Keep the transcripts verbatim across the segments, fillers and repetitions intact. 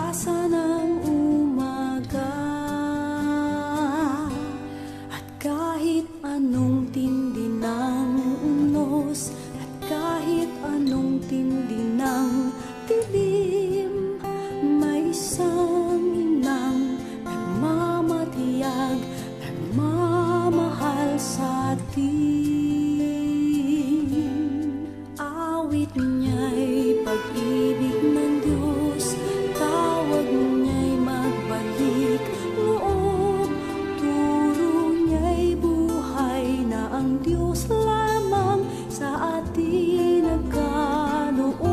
Asan ang umaga? At kahit anong tindi ng unos, at kahit anong tindi ng dilim, may isang inang nagmamatiyag, nagmamahal sa atin. Awit niya'y pag-ibig ng Diyos, tawag niya'y magbalik loob, turo niya'y buhay na ang Diyos lamang sa atin nagkaloob.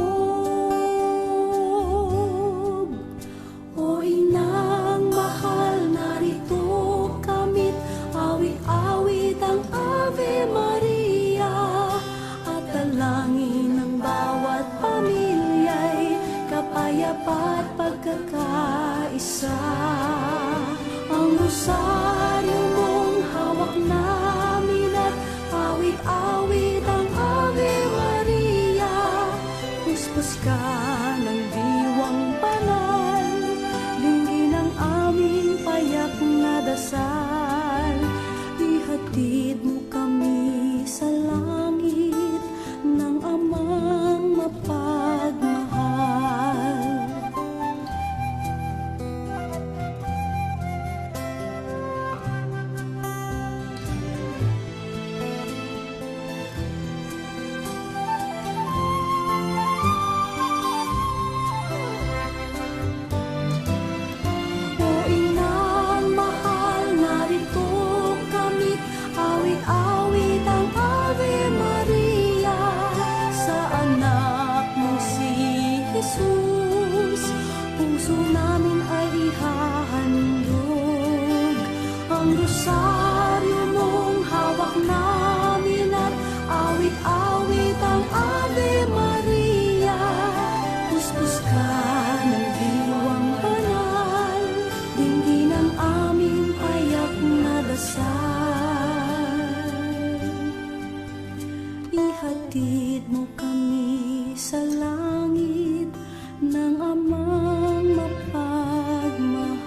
O inang mahal, narito kami't awit-awit ang Ave Maria. At dalangin ng bawat pamilya'y kapayapa't pagkakaisa. Ang rosaryo mong hawak namin at awit-awit ang Ave Maria. Puspos ka ng diwang banal, dinggin ang aming payak na dasal. Ihatid mo kami sa langit ng Amang mapagmahal. O inang mahal, narito kami't awit-awit ang Ave Maria. Sa anak mo si Jesus, puso namin ay ihahandog. Ang rosaryo mong hawak namin at awit-awit ang Ave Maria. Puspos ka ng diwang banal, dinggin ang aming payak na dasal. Ihatid mo kami sa langit ng Amang mapagmahal.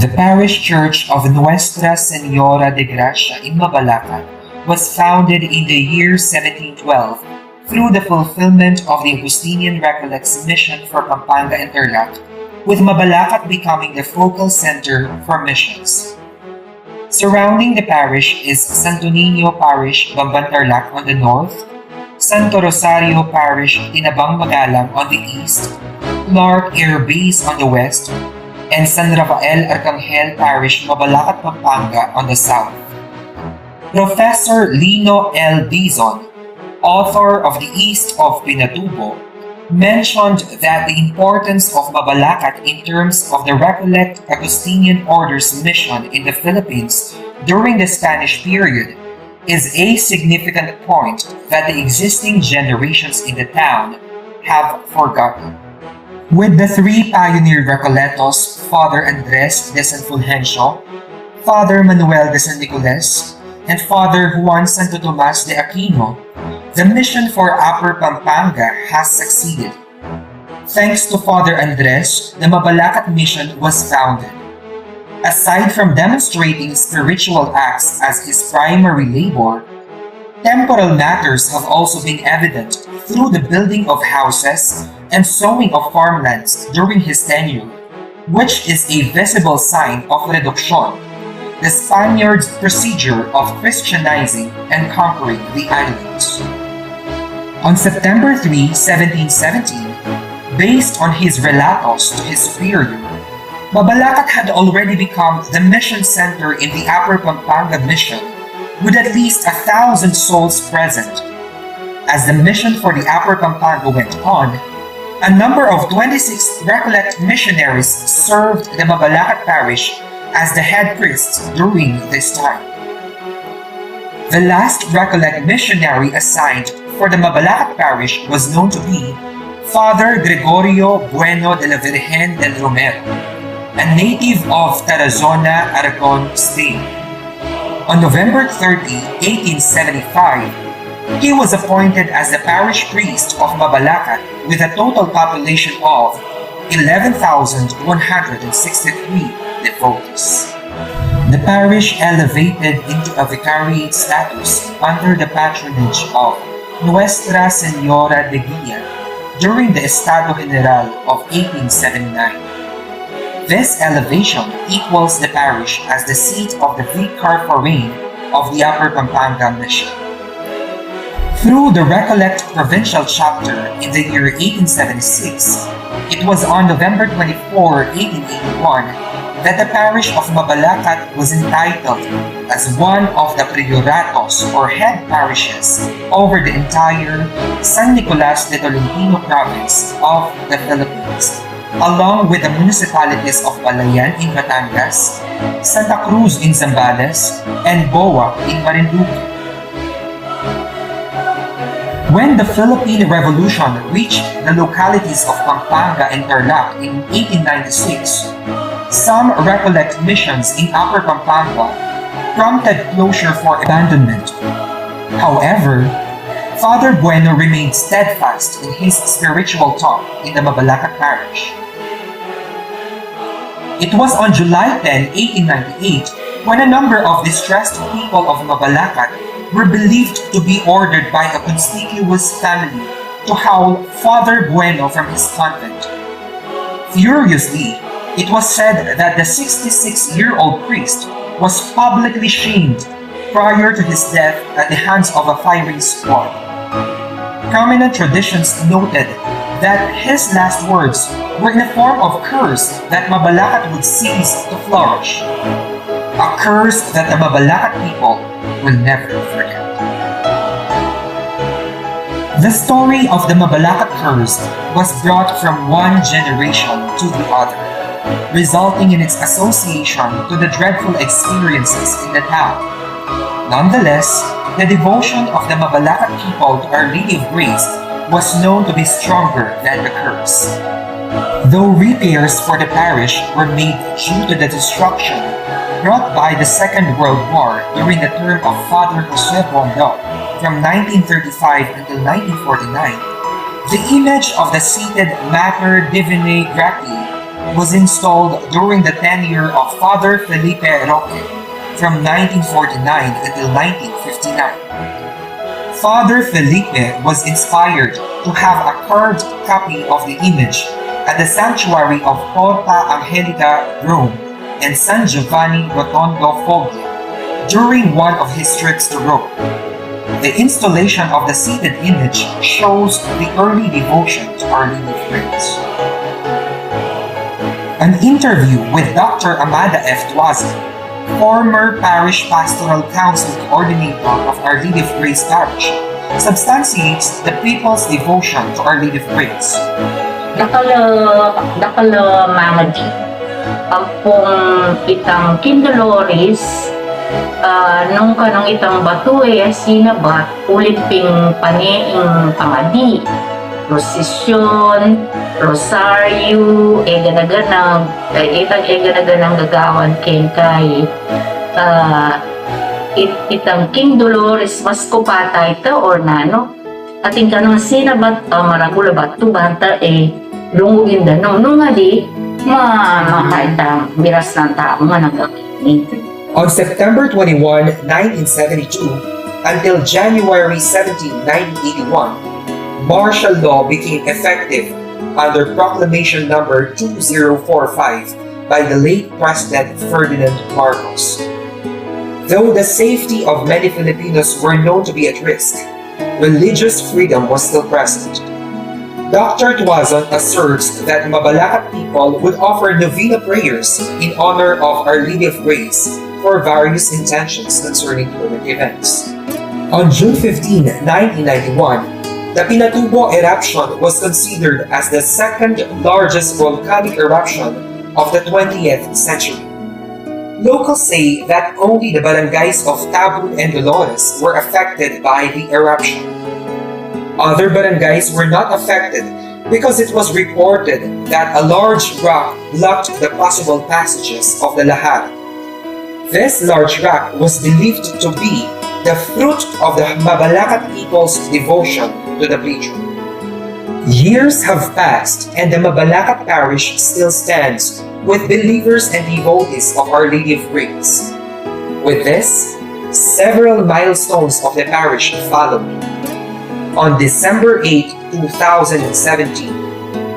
The Parish Church of Nuestra Señora de Gracia in Mabalacat was founded in the year seventeen twelve through the fulfillment of the Augustinian Recollects' mission for Pampanga and Tarlac, with Mabalacat becoming the focal center for missions. Surrounding the parish is Santo Niño Parish, Bamban, Tarlac on the north, Santo Rosario Parish, Tinabang, Magalang on the east, Clark Air Base on the west, and San Rafael Arcangel Parish, Mabalacat, Pampanga on the south. Professor Lino L. Dizon, author of The East of Pinatubo, mentioned that the importance of Mabalacat in terms of the Recollect Augustinian Order's mission in the Philippines during the Spanish period is a significant point that the existing generations in the town have forgotten. With the three pioneer Recoletos, Father Andres de San Fulgencio, Father Manuel de San Nicolas, and Father Juan Santo Tomas de Aquino, the mission for Upper Pampanga has succeeded. Thanks to Father Andres, the Mabalacat Mission was founded. Aside from demonstrating spiritual acts as his primary labor, temporal matters have also been evident through the building of houses and sowing of farmlands during his tenure, which is a visible sign of reduction, the Spaniards' procedure of Christianizing and conquering the islands. On September three, seventeen seventeen, based on his relatos to his superior, Mabalacat had already become the mission center in the Upper Pampanga Mission, with at least a thousand souls present. As the mission for the Upper Pampanga went on, a number of twenty-six Recollect missionaries served the Mabalacat parish as the head priests during this time. The last Recollect missionary assigned for the Mabalacat parish was known to be Father Gregorio Bueno de la Virgen del Romero, a native of Tarazona, Aragon State. On November thirty, eighteen seventy-five, he was appointed as the parish priest of Mabalacat with a total population of eleven thousand one hundred sixty-three devotees. The parish elevated into a vicariate status under the patronage of Nuestra Señora de Guia during the Estado General of eighteen seventy-nine. This elevation equals the parish as the seat of the vicar forain of the Upper Pampanga Mission. Through the Recollect Provincial Chapter in the year eighteen seventy-six, it was on November twenty-four, eighteen eighty-one, that the parish of Mabalacat was entitled as one of the prioratos or head parishes over the entire San Nicolas de Tolentino province of the Philippines, along with the municipalities of Balayan in Batangas, Santa Cruz in Zambales, and Boa in Marinduque. When the Philippine Revolution reached the localities of Pampanga and Tarlac in eighteen ninety-six, some Recollect missions in Upper Pampanga prompted closure for abandonment. However, Father Bueno remained steadfast in his spiritual talk in the Mabalacat parish. It was on July tenth, eighteen ninety-eight, when a number of distressed people of Mabalacat were believed to be ordered by a conspicuous family to howl Father Bueno from his convent. Furiously, it was said that the sixty-six-year-old priest was publicly shamed prior to his death at the hands of a firing squad. Prominent traditions noted that his last words were in a form of curse that Mabalacat would cease to flourish. A curse that the Mabalacat people will never forget. The story of the Mabalacat curse was brought from one generation to the other, resulting in its association to the dreadful experiences in the town. Nonetheless, the devotion of the Mabalacat people to Our Lady of Grace was known to be stronger than the curse. Though repairs for the parish were made due to the destruction brought by the Second World War during the term of Father Jose Bondo from nineteen thirty-five until nineteen forty-nine, the image of the seated Mater Divinae Gratiae was installed during the tenure of Father Felipe Roque from nineteen forty-nine until nineteen fifty-nine. Father Felipe was inspired to have a carved copy of the image at the sanctuary of Porta Angelica, Rome, and San Giovanni Rotondo, Foggia, during one of his trips to Rome. The installation of the seated image shows the early devotion to Our Lady of Grace. An interview with Doctor Amada F. Tuaze, former Parish Pastoral Council Coordinator of Our Lady of Grace Parish, substantiates the people's devotion to Our Lady of Grace. Dakal a, dakal a mangadi. Ampong itang King Dolores, ah, nung kanung itang batu e sinabat, ulit ping pane ing pangadi. Prosesyon, rosaryo, e gana-ganang, e, itang e gana-ganang gagawan keng kayi, ah, it-, itang King Dolores, mas kupata ita or nanu. Atin kanu sinabat, ah, maragul a batu banta, e, lungugin da, no, nung ali, ma-, makaitang miras nang tau nga nagkakini. On September twenty-one, nineteen seventy-two, until January seventeen, nineteen eighty-one, martial law became effective under Proclamation Number two zero four five by the late President Ferdinand Marcos. Though the safety of many Filipinos were known to be at risk, religious freedom was still present. Doctor Tuazon asserts that Mabalacat people would offer novena prayers in honor of Our Lady of Grace for various intentions concerning current events. On June fifteenth, nineteen ninety-one, the Pinatubo eruption was considered as the second largest volcanic eruption of the twentieth century. Locals say that only the barangays of Tabun and Dolores were affected by the eruption. Other barangays were not affected because it was reported that a large rock blocked the possible passages of the lahar. This large rock was believed to be the fruit of the Mabalacat people's devotion to the patron. Years have passed and the Mabalacat parish still stands with believers and devotees of Our Lady of Grace. With this, several milestones of the parish followed. On December eighth, two thousand seventeen,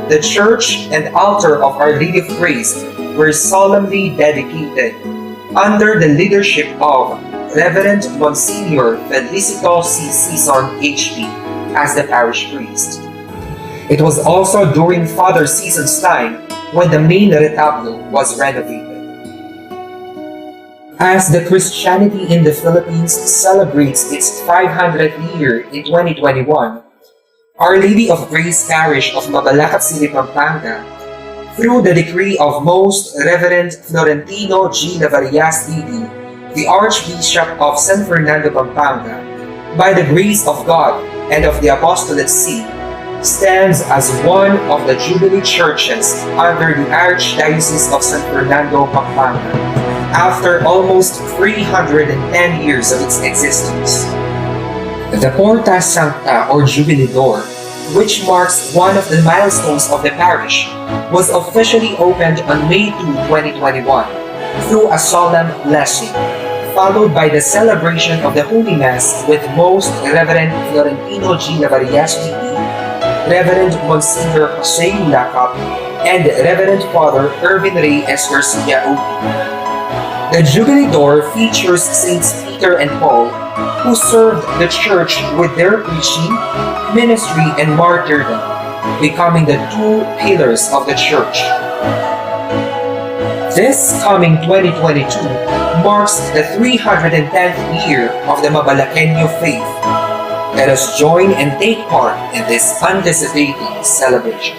the church and altar of Our Lady of Grace were solemnly dedicated under the leadership of Reverend Monsignor Felicito C. Sison, H P, as the parish priest. It was also during Father Sison's time when the main retablo was renovated. As the Christianity in the Philippines celebrates its five hundredth year in twenty twenty-one, Our Lady of Grace Parish of Mabalacat City, Pampanga, through the decree of Most Reverend Florentino G. Lavarias, D D, the Archbishop of San Fernando, Pampanga, by the grace of God and of the Apostolate See, stands as one of the Jubilee churches under the Archdiocese of San Fernando, Pampanga, after almost three hundred and ten years of its existence. The Porta Sancta, or Jubilee Door, which marks one of the milestones of the parish, was officially opened on May two, twenty twenty-one, through a solemn blessing, followed by the celebration of the Holy Mass with Most Reverend Florentino G. Lavarias, D D, Reverend Monsignor Jose Ulacap, and Reverend Father Erwin Reyes Garcia, O P. The Jubilee Door features Saints Peter and Paul, who served the church with their preaching, ministry, and martyrdom, becoming the two pillars of the church. This coming twenty twenty-two marks the three hundred and tenth year of the Mabalaqueño faith. Let us join and take part in this anticipated celebration.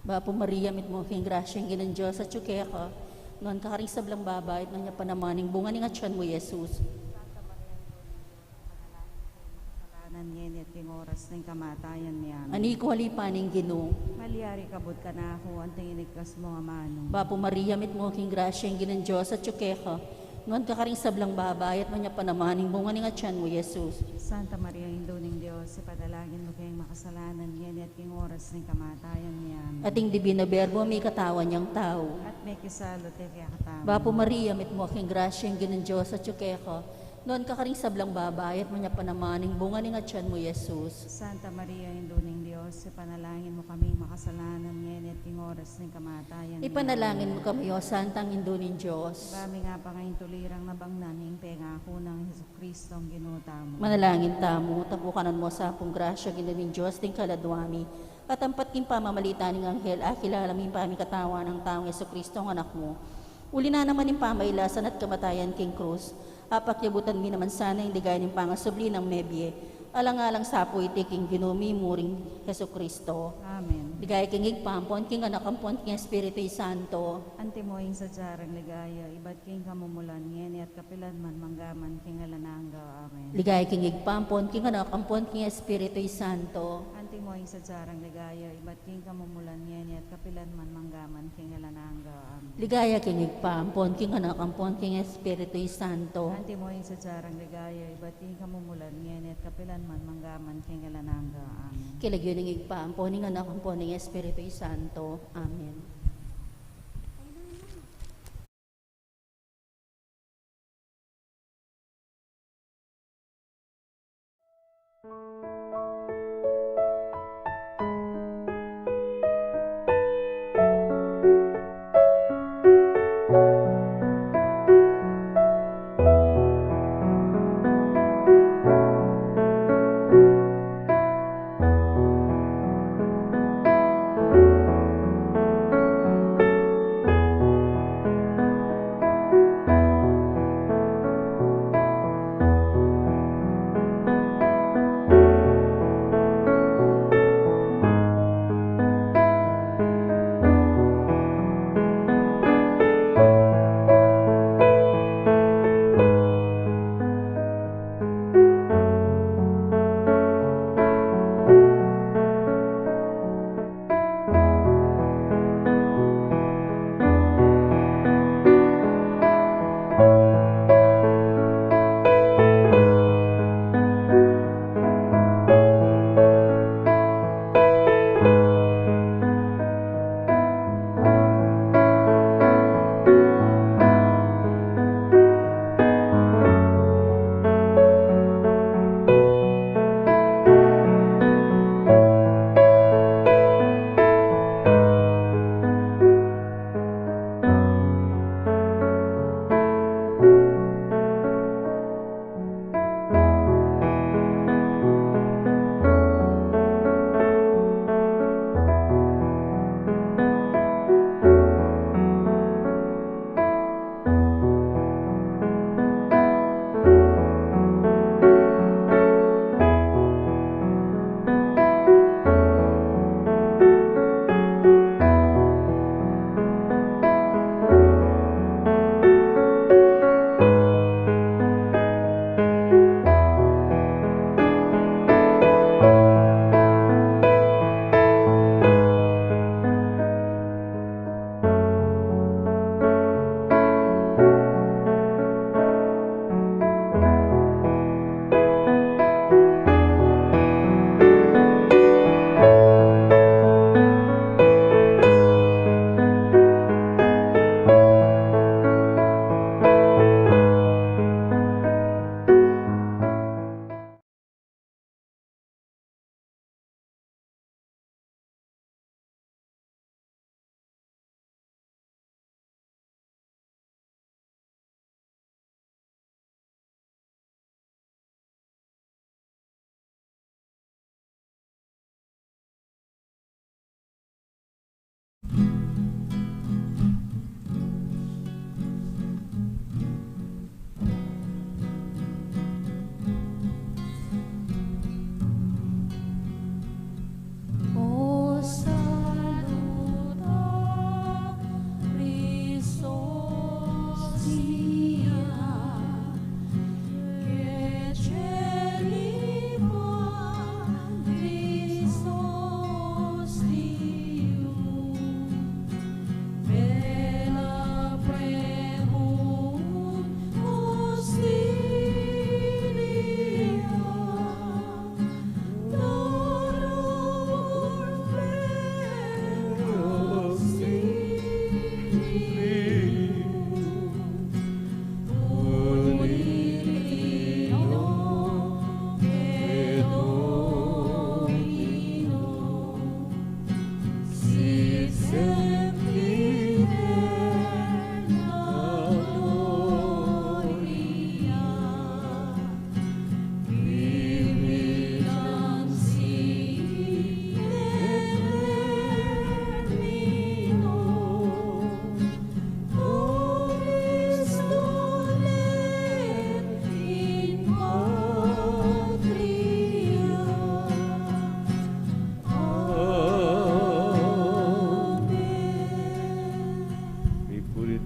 Bapu Maria, mitmu ka king grasya, ing Ginung Dios atyu keka, nuan ka karing sablang babai, at nuan ya pa naman ing bunga ning atyan mu, i Jesus. Ngeni at king oras ning kamatayan mi. Amen. Anak ku, ali pa ning Ginu. Malyari ka kabud kanaku, anting iligtas mu ngan aku. Bapu Maria, mitmu ka king grasya, ing Ginung Dios atyu keka. Nuan ka karing sablang babai, at nuan ya pa naman ing bunga ning atyan mu, Jesus. Santa Maria, Indu ning Dios, ipanalangin mu kaming makasalanan, ngeni at king oras ning kamatayan mi. Amen. At ing Divino Verbo, mikatawan yang tau. At mikisalu ya kekatamu. Bapu Maria, mitmu ka king grasya, ing Ginung Dios atyu keka. Nuan ka karing sablang babai, at nuan ya pa naman ing bunga ning atyan mu, Jesus. Santa Maria, Indu ning Dios, ipanalangin mu kaming makasalanan, ngeni at king oras ning kamatayan mi. Ipanalangin mu kami, O Santang Indu ning Dios. Iba mi nga pa ngeni king tuliran, nabang na ning pengaku nang Jesucristong Ginu tamu. Manalangin tamu. Tapukanan mu sa pung grasya, Ginu ning Dios, ding kaladwa mi. At ampat king pamamalita ning anghel, akilala mi ing pamikatawan nang taung Jesucristo, ing Anak mu. Uli na naman ning pamailasan at kamatayan king krus, apakyabutan mi naman sana ing ligaya ning pangasubli nang mebie. Alang-alang sa pu iti king Ginu mi muring Jesucristo. Amen. Ligaya king Ibpa, ampon king Anak, ampon king Espiritu Santo. Antimo ing sadya rang ligaya, ibat king kamumulan, ngeni at kapilan man, mangga man king alang angga. Amen. Ligaya king Ibpa, ampon king Anak, ampon king Espiritu Santo. Antimo ing sadya rang ligaya, ibat king kamumulan, ngeni at kapilan man, mangga man king alang angga. Amen. Ligaya king Ibpa, ampon king Anak, ampon king Espiritu Santo. Antimo ing sadya rang ligaya, ibat king kamumulan, ngeni at kapilan man, mangga man king alang angga. Amen. King lagyu ning Ibpa, ampon ning Anak, ampon ning Espiritu Santo. Amen.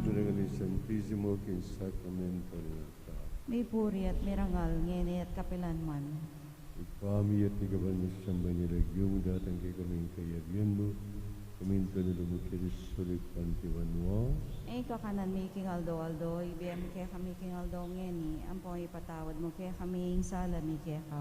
Marangal ning Santisimo king sakramento ning altar. Mipuri at mirangal, ngeni at kapilanman. Ibpa mi, atiu ka banua, misamban ya ing lagyu mu, datang kekami ing kayarian mu, mipamintuan ing lub mu keti sulip anti banua. Ing kakanan mi king aldo-aldo ibie mu kekami king aldo ngeni, ampon ipatawad mu kekami ing sala mi keka,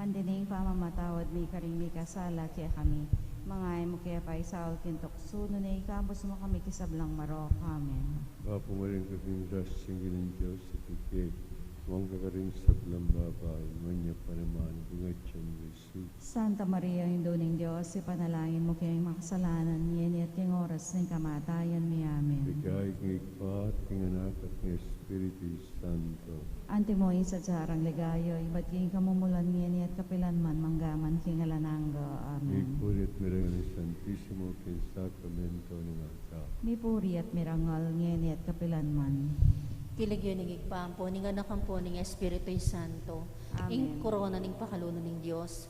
anti ning pamamatawad mi karing mikasala kekami. Manga e mu ke paisaul king tuksu, nune ikabus mu kami king sablang marok. Amen. Bapu Maria, ika king grasya, ing Ginung Dios atiu keka, nuan ka karing sablang babai, nuan ya pa naman ing bunga ning atian mu, Jesus. Santa Maria, Indu ning Dios, ipanalangin mu kaming makasalanan, ngeni at king oras ning kamatayan mi. Amen. Ligaya king Ibpa, at king Anak, at king Espiritu Santo. Antimo ing sadya rang ligaya, ibat king kamumulan, ngeni at kapilanman, mangga man king alang angga. Amen. Mipuri at mirangal ning Santisimo king sakramento ning altar. Mipuri at mirangal, ngeni at kapilanman. King lagyu ning Ibpa, ampo ning Anak, ampo ning Espiritu Santo. Amen. Ing korona ning pakalulu ning Dios.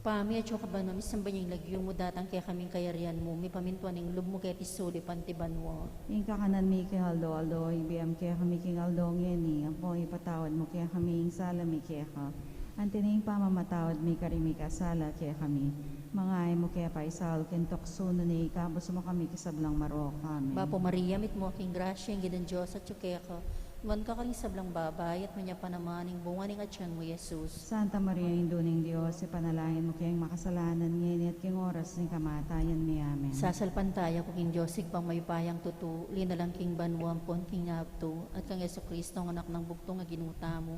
Ibpa mi, atiu ka banua, misamban ya ing lagyu mu, datang kekami ing kayarian mu, mipamintuan ing lub mu keti sulip anti banua. Ing kakanan mi king aldo-aldo ibie mu kekami king aldo ngeni, ampon ipatawad mu kekami ing sala mi keka, anti ning pamamatawad mi karing mikasala kekami. Manga e mu ke paisaul king tuksu, nune ikabus mu kami king sablang marok. Amen. Bapu Maria, mitmu ka king grasya, ing Ginung Dios atiu keka, nuan ka karing sablang babai, at nuan ya pa naman ing bunga ning atian mu, Jesus. Santa Maria, Indu ning Dios, ipanalangin mu kaming makasalanan, ngeni at king oras ning kamatayan mi. Amen. Sasalpantaya ku king Dios, Ibpang mayupayang tutu, linalang king banua ampon king yatu, at kang Jesucristo, ing Anak nang bugtung a Ginu tamu,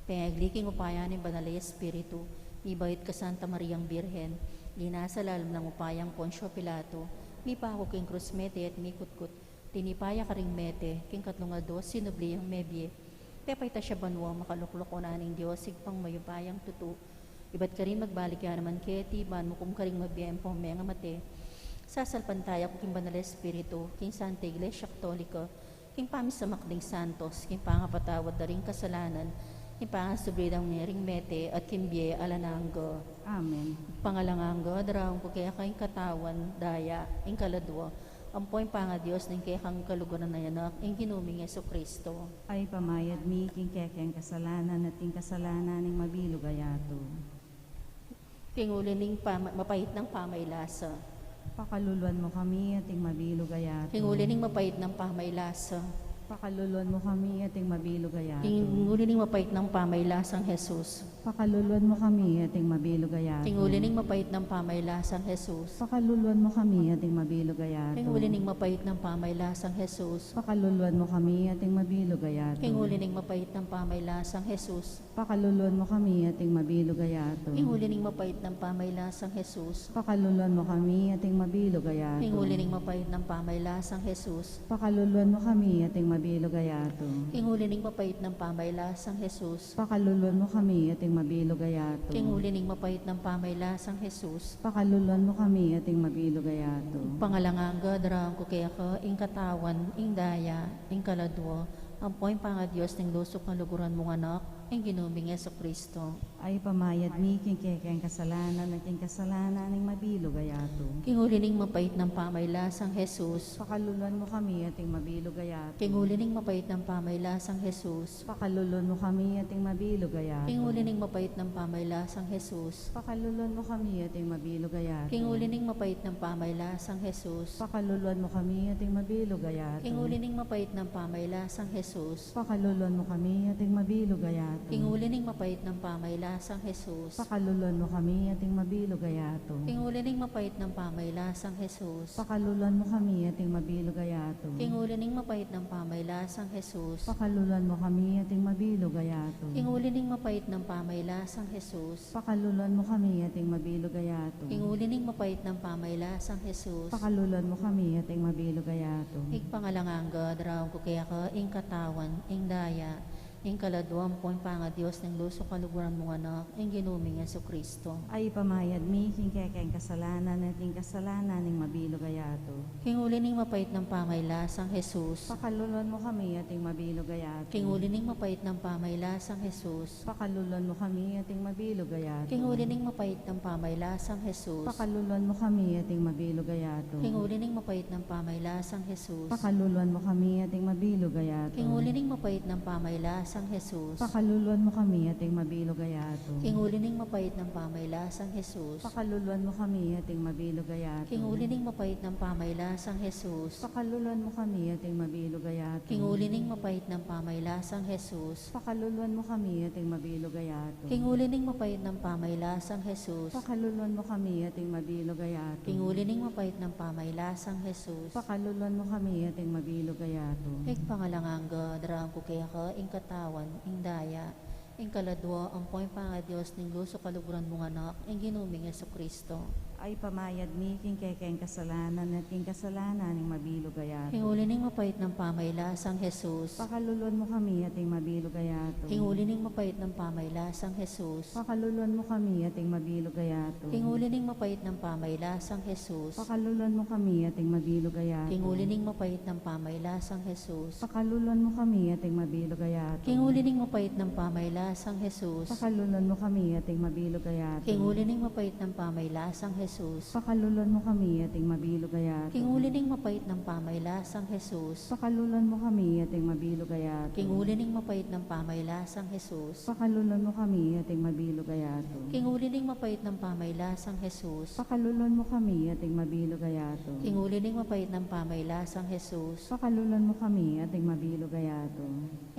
pengagli king upaya ning Banal a Espiritu, mibait kang Santa Mariang Birhen, linasa lalam nang upaya nang Poncio Pilato, mipaku king krus, mete at mikutkut, tinipa ya karing mete, king katlung aldo sinubli yang mebie. Pepaitas ya banua, makalukluk wanan ning Dios, Ibpang mayupayang tutu. Ibat karin magbalik ya naman keti, ban mukum karing mabie ampon mengamate. Sasalpantaya ku king Banal a Espiritu, king Santa Iglesia Katolika, king pamisamak ding santos, king pangapatawad da ring kasalanan, king pangasubli da ring mete, at king bie alang angga. Amen. Pangalang angga, daraun ku keka ing katawan, daya, ing kaladua, ampo ing pangaDios ning kekang kaluguran a Anak, ing Ginu ming Jesucristo. Ay pamayad mi king kekeng kasalanan at king kasalanan ning mabilug a yatu. King uli ning pama-, mapait nang pamailasa. Pakaluluan mu kami at ing mabilug a yatu. King uli ning mapait nang pamailasa. Pakaluluan mu kami at ing mabilug a yatu. King uli ning mapait nang pamailasang Jesus. Pakaluluan mu kami at ing mabilug a yatu. King uli ning mapait nang pamailasang Jesus. Pakaluluan mu kami at ing mabilug a yatu. King uli ning mapait nang pamailasang Jesus. Pakaluluan mu kami at ing mabilug a yatu. King uli ning mapait nang pamailasang Jesus. Pakaluluan mu kami at ing mabilug a yatu. King uli ning mapait nang pamailasang Jesus. Pakaluluan mu kami at ing mabilug a yatu. King uli ning mapait nang pamailasang Jesus. Pakaluluan mu kami at ing mabilug a yatu. King uli ning mapait nang pamailasang Jesus. Pakaluluan mu kami at ing mabilug a yatu. King uli ning mapait nang pamailasang Jesus. Pakaluluan mu kami at ing mabilug a yatu. Pangalang angga, daraun ku keka ing katawan, ing daya, ing kaladua, ampo ing pangaDios ning lusuk kaluguran mung Anak, ing Ginu ming Jesucristo. Ay pamayad mi king kekeng kasalanan at king kasalanan ning mabilug a yatu. King uli ning mapait nang pamailasang Jesus. Pakaluluan mu kami at ing mabilug a yatu. King uli ning mapait nang pamailasang Jesus. Pakaluluan mu kami at ing mabilug a yatu. King uli ning mapait nang pamailasang Jesus. Pakaluluan mu kami at ing mabilug a yatu. King uli ning mapait nang pamailasang Jesus. Pakaluluan mu kami at ing mabilug a yatu. King uli ning mapait nang pamailasang Jesus. Pakaluluan mu kami at ing mabilug a yatu. King uli ning mapait nang pamailasang Jesus. Pakaluluan mu kami at ing mabilug a yatu. King uli ning mapait nang pamailasang Jesus. Pakaluluan mu kami at ing mabilug a yatu. King uli ning mapait nang pamailasang Jesus. Pakaluluan mu kami at ing mabilug a yatu. King uli ning mapait nang pamailasang Jesus. Pakaluluan mu kami at ing mabilug a yatu. King uli ning mapait nang pamailasang Jesus. Pakaluluan mu kami at ing mabilug a yatu. King pangalang angga, daraun ku keka ing katawan, ing daya, Ing kaladua ampong pangadios ning lus o kaluguran mung Anak, ing Ginu ming Jesucristo. Ay pamayad mi king kekeng kasalanan at king kasalanan ning mabilug a yatu. King uli ning mapait nang pamaylasang Jesus. Pakaluluan mu kami at ing mabilug a yatu. King uli ning mapait nang pamaylasang Jesus. Pakaluluan mu kami at ing mabilug a yatu. King uli ning mapait nang pamaylasang Jesus. Pakaluluan mu kami at ing mabilug a yatu. King uli ning mapait nang pamaylasang Jesus. Pakaluluan mu kami at ing mabilug a yatu. King uli ning mapait nang pamaylasang Jesus. Pakaluluan mu kami at ing mabilug a yatu. King uli ning mapait nang pamaylasang Jesus. Pakaluluan mu kami at ing mabilug a yatu. King uli ning mapait nang pamaylasang Jesus. Pakaluluan mu kami at ing mabilug a yatu. King uli ning mapait nang pamaylasang Jesus. Pakaluluan mu kami at ing mabilug a yatu. King uli ning mapait nang pamaylasang Jesus. Pakaluluan mu kami at ing mabilug a yatu. King uli ning mapait nang pamaylasang Jesus. Pakaluluan mu kami at ing mabilug a yatu. Ig pangalang angga, daraun ku keka ing katawan, ing daya, ing kaladua ampong pangadios ning lus o kaluguran mung Anak, ing Ginu ming Jesucristo. Ay pamayad mi king kekeng kasalanan at king kasalanan ning mabilug a yatu. King uli ning mapait nang pamaylasang Jesus. Pakaluluan mu kami at ing mabilug a yatu. King uli ning mapait nang pamaylasang Jesus. Pakaluluan mu kami at ing mabilug a yatu. King uli ning mapait nang pamaylasang Jesus. Pakaluluan mu kami at ing mabilug a yatu. King uli ning mapait nang pamaylasang Jesus. Pakaluluan mu kami at ing mabilug a yatu. King uli ning mapait nang pamaylasang Jesus. Pakaluluan mu kami at ing mabilug a yatu. King uli ning mapait nang pamaylasang Jesus. Pakaluluan mu kami at ing mabilug a yatu. King uli ning mapait nang pamaylasang Jesus. Pakaluluan mu kami at ing mabilug a yatu. King uli ning mapait nang pamaylasang Jesus. Pakaluluan mu kami at ing mabilug a yatu. King uli ning mapait nang pamaylasang Jesus. Pakaluluan mu kami at ing mabilug a yatu. King uli ning mapait nang pamaylasang Jesus. Pakaluluan mu kami at ing mabilug a yatu.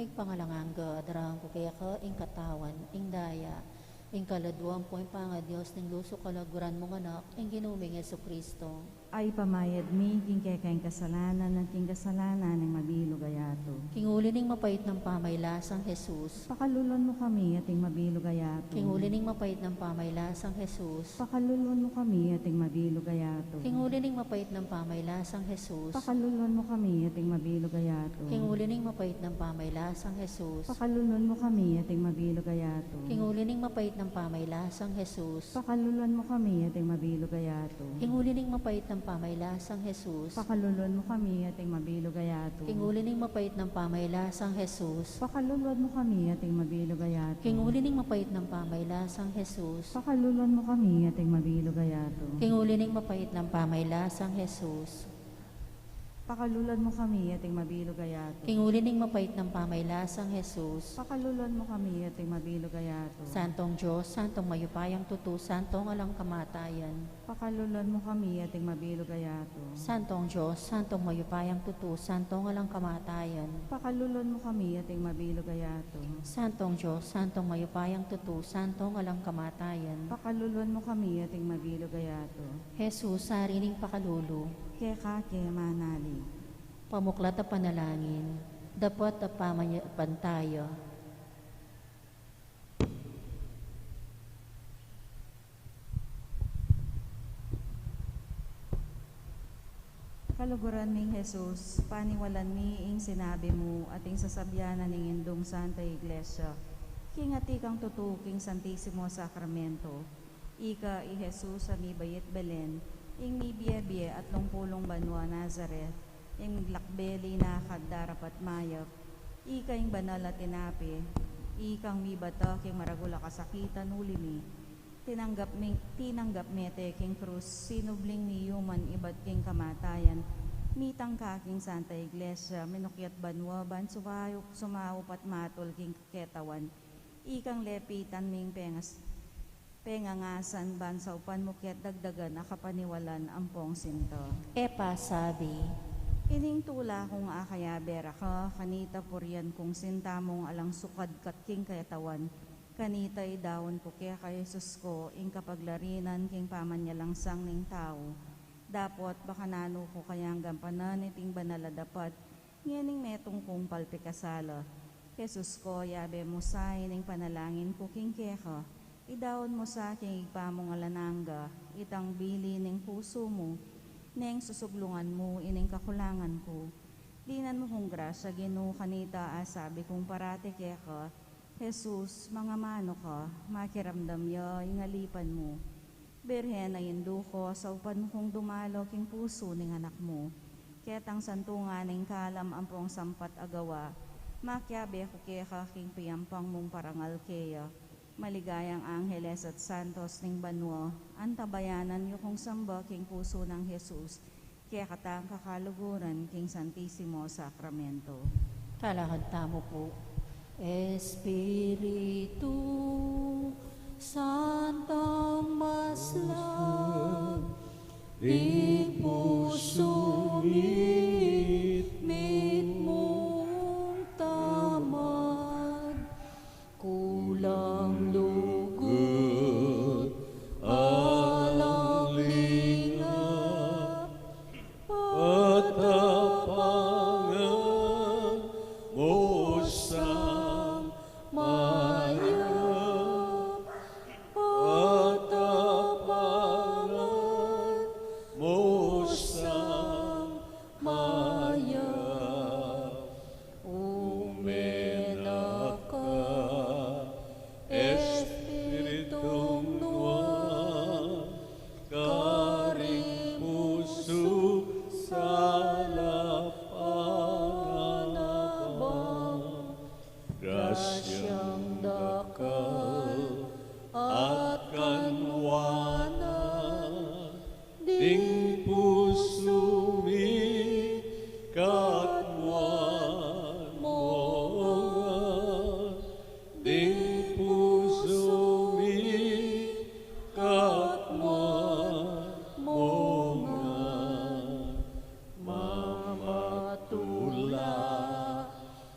Ig pangalang angga, daraun ku keka ing katawan, ing daya, ing kaladua ampong pangadios ning lus o kaluguran mung Anak, ing Ginu ming Jesucristo. Ay pamayad mi king kekeng kasalanan at king kasalanan ning mabilug a yatu. King uli ning mapait nang pamaylasang Jesus. Pakaluluan mu kami at ing mabilug a yatu. King uli ning mapait nang pamaylasang Jesus. Pakaluluan mu kami at ing mabilug a yatu. King uli ning mapait nang pamaylasang Jesus. Pakaluluan mu kami at ing mabilug a yatu. King uli ning mapait nang pamaylasang Jesus. Pakaluluan mu kami at ing mabilug a yatu. King uli ning mapait nang pamaylasang Jesus. Pakaluluan mu kami at ing mabilug a yatu. King uli ning mapait nang pamaylasang Jesus. Pakaluluan mu kami at ing mabilug a yatu. King uli ning mapait nang pamaylasang Jesus. Pakaluluan mu kami at ing mabilug a yatu. King uli ning mapait nang pamaylasang Jesus. Pakaluluan mu kami at ing mabilug a yatu. King uli ning mapait nang pamaylasang Jesus. Pakaluluan mu kami at ing mabilug a yatu. King uli ning mapait nang pamaylasang Jesus. Pakaluluan mu kami at ing mabilug a yatu. Santong Dios, Santong mayupayang tutu, Santong alang kamatayan. Pakaluluan mu kami at ing mabilug a yatu. Santong Dios, Santong mayupayang tutu, Santong alang kamatayan. Pakaluluan mu kami at ing mabilug a yatu. Santong Dios, Santong mayupayang tutu, Santong alang kamatayan. Pakaluluan mu kami at ing mabilug a yatu. Jesus, Ari ning pakalulu. Keka ke manalig. Pamuklat a panalangin, dapat a pamanyapantaya. Kaluguran ming Jesus, paniwalan mi ing sinabi mu at ing sasabyan na ning Indung Santa Iglesia, king atin kang tutu king Santisimo Sakramento. Ika i Jesus a mibait Belen, ing mibiebie atlung pulung banua Nazaret, ing miglakbe linakad darapat mayap, ika ing banal a tinape, ikang mibata king maragul a kasakitan uli mi, tinanggap mi, tinanggap me te king krus, sinubling miyuman ibat king kamatayan, mitangka king Santa Iglesia, minukyat banua ban sumaup, sumaup at matul king ketawan, ikang lepitan ming pengas, pengangasan ban saupan mu ket dagdagan a kapaniwalan ampong sinta. E pasabi. Ining tula kung akayabe ra ka, kanita purian kung sinta mung alang sukad kat king ketawan, kanita idaun ku keka Jesus ko, ing kapaglarinan king pamanyalansang ning tau. Dapot baka nanu ku kayang gampanan iting banal a dapat, ngening metung kung palpikasala. Jesus ko, yabe mu sa ining panalangin ku king keka, idaun mu sa king Ibpa mung alang angga, itang bili ning pusu mu, neng susuglungan mu ining kakulangan ku. Dinan mu kung grasya, Ginu, kanita a sabi kung parati keka, Jesus, mangamanu ka, makiramdam ya ing alipan mu. Birhen a Indu ku, saupan mu kung dumalo king pusu ning Anak mu. Ketang santungan ning kalam ampong sampat a gawa, makiabe ku keka king piampang mung parangal keya. Maligayang angeles at santos ning banua, antabayanan yu kung samba king pusu nang Jesus, kekatang kakaluguran king Santisimo Sakramento. Talakad tamu pu. Espiritu Santang maslap, ding pusu mi mitmung tamad, kulang lugud, alang lingap, patapangan mu sang mayap, patapangan mu sang mayap. Umenak ka, Espiritung Nuan, karing pusu salapangan na bang. Grasyang dakal at kanwanan ding pusu mi katmuan mu ngan, ding pusu mi katmuan mu ngan, mamatula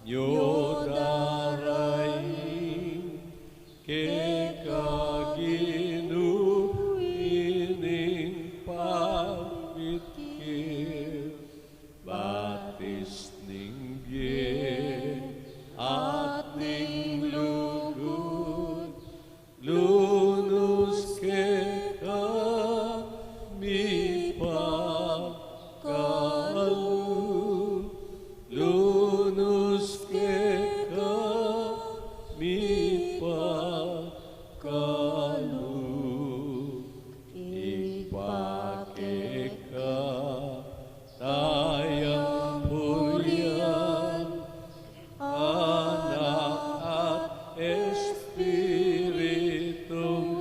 nyo darain keka Ginu ining pagkitkit, batis ning bie at ning lugud, lunus keka mi pagkalub, lunus keka mi pagkalub. Ibpa keka tayang purian, Anak at Espiritu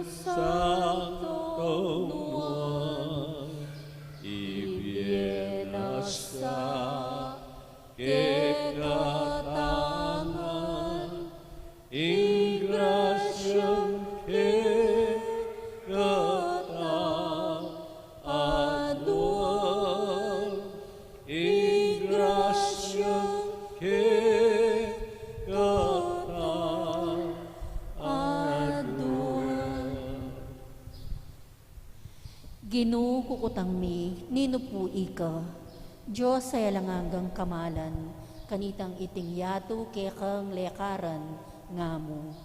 Santo, nuan, ibie na sa kekatang ngan, ing grasyang kekatang aduan, ing grasyang kekatang aduan. Ginu, kukutang mi, ninu pu ika? Dios a alang anggang kamalan, kanitang iting yatu kekang lekaran, nga mu.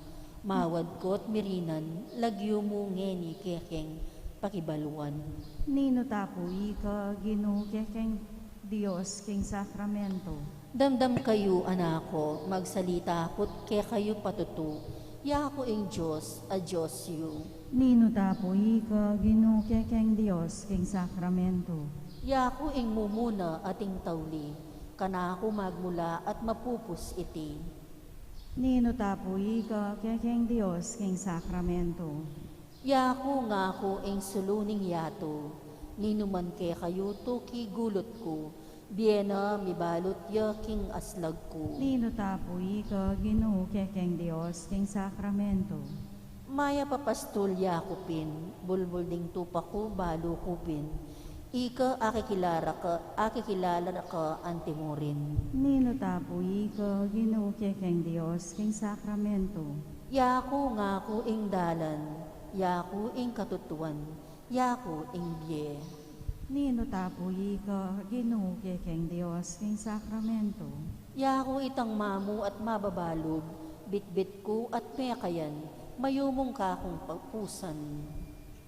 Mawadkot mi rinan, lagyu mu ngeni kekeng pakibaluan. Ninu ta pu ika, Ginu, kekeng Dios king sakramento? Damdam kayu, anak ku, magsalita ku't kekayu patutu, yaku ing Dios a Dios yu. Ninu ta pu ika, Ginu, kekeng Dios king sakramento? Yaku ing mumuna at ing tauli, kanaku magmula at mapupus iti. Ninu ta pu ika, kekeng Dios king sakramento? Yaku ngaku ing sulu ning yatu, ninu man kekayu tuki gulut ku, bie na mibalut ya king aslag ku. Ninu ta pu ika, Ginu, kekeng Dios king sakramento? Mayap a pastul yaku pin, bulbul ding tupa ku balu ku pin, ika akikilala ka, akikilala ka antimurin. Ninu ta pu ika, Ginu, kekeng Dios king sakramento? Yaku ngaku ing dalan, yaku ing katutuan, yaku ing bie. Ninu ta pu ika, Ginu, kekeng Dios king sakramento? Yaku itang mamu at mababalug, bitbit ku at mekayan, mayumung kakung papusan.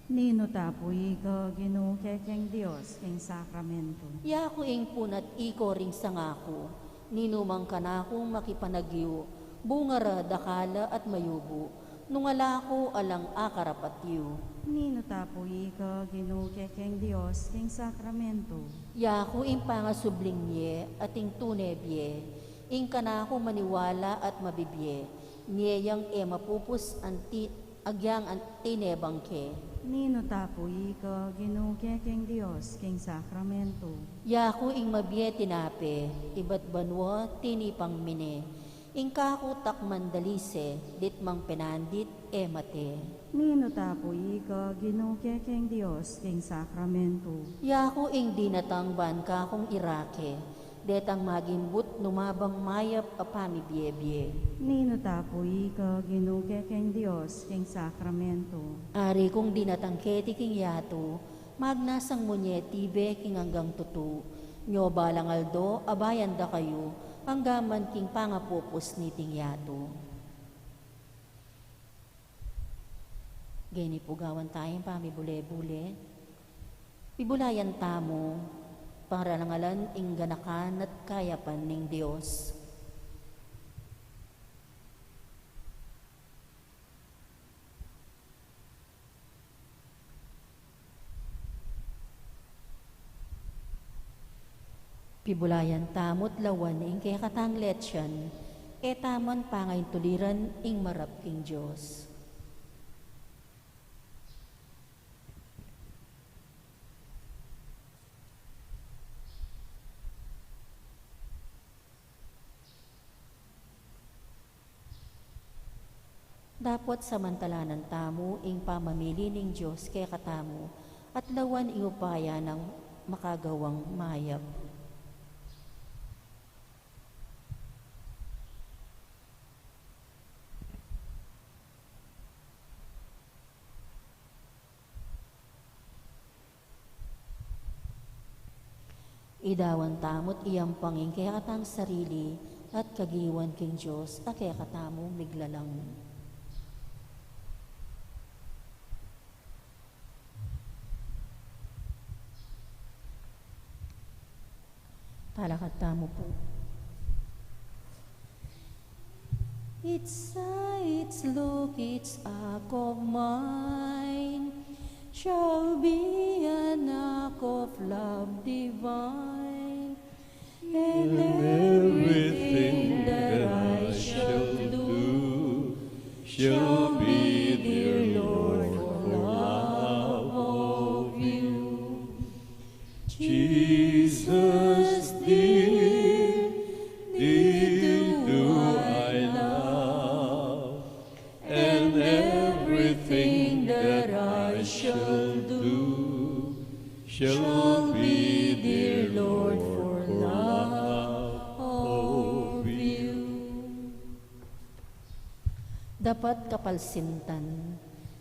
Ninu ta pu ika, Ginu, kekeng Dios, king sakramento? Yaku ing punat iko ring sanga ku, ninu mang kanakung makipanagyu, bunga ra dakal la at mayubu, nung ala ku alang akarapat yu. Ninu ta pu ika, Ginu, kekeng Dios, king sakramento? Yaku ing pangasubling mie at ing tune bie, ing kanakung maniwala at mabibie, mie yang e mapupus anti agyang an-, tinebang ke. Ninu ta pu ika, Ginu, kekeng Dios, king sakramento? Yaku ing mabie tinape, ibat banua tinipang mine, ing kaku takman dalise, ditmang penandit, e mate. Ninu ta pu ika, Ginu, kekeng Dios, king sakramento? Yaku ing dinatang ban kakung irake, detang magimbut nu mabang mayap a pamibiebie. Ninu ta pu ika, Ginu, kekeng Dios, king sakramento? Ari kung dinatang keti king yatu, magnasang mu ne tibe king anggang tutu, nyo balang aldo abayan da kayu, anggaman king pangapupus niting yatu. Geni pu gawan tayang pamibule-bule. Pibulayan tamu, pangarangalan ing ganakan at kayapan ning Dios. Pibulayan tamu't lawan ing kekatang letian, e taman pangaintuliran ing marap king Dios. Dapot samantalanan tamu ing pamamili ning Dios kekatamu, at lawan ing upaya nang makagawang mayap. Idawan tamu't iyampang ing kekatang sarili at kagiwan king Dios a kekatamung miglalang. Talakad tamu pu. Each sigh, each look, each act of mine shall be an act of love divine. And everything that I shall do shall be, dear Lord, for love of you. Jesus, dear, thee do I love, and everything that I shall do shall be, dear Lord, for love of you. Dapat kapalsintan.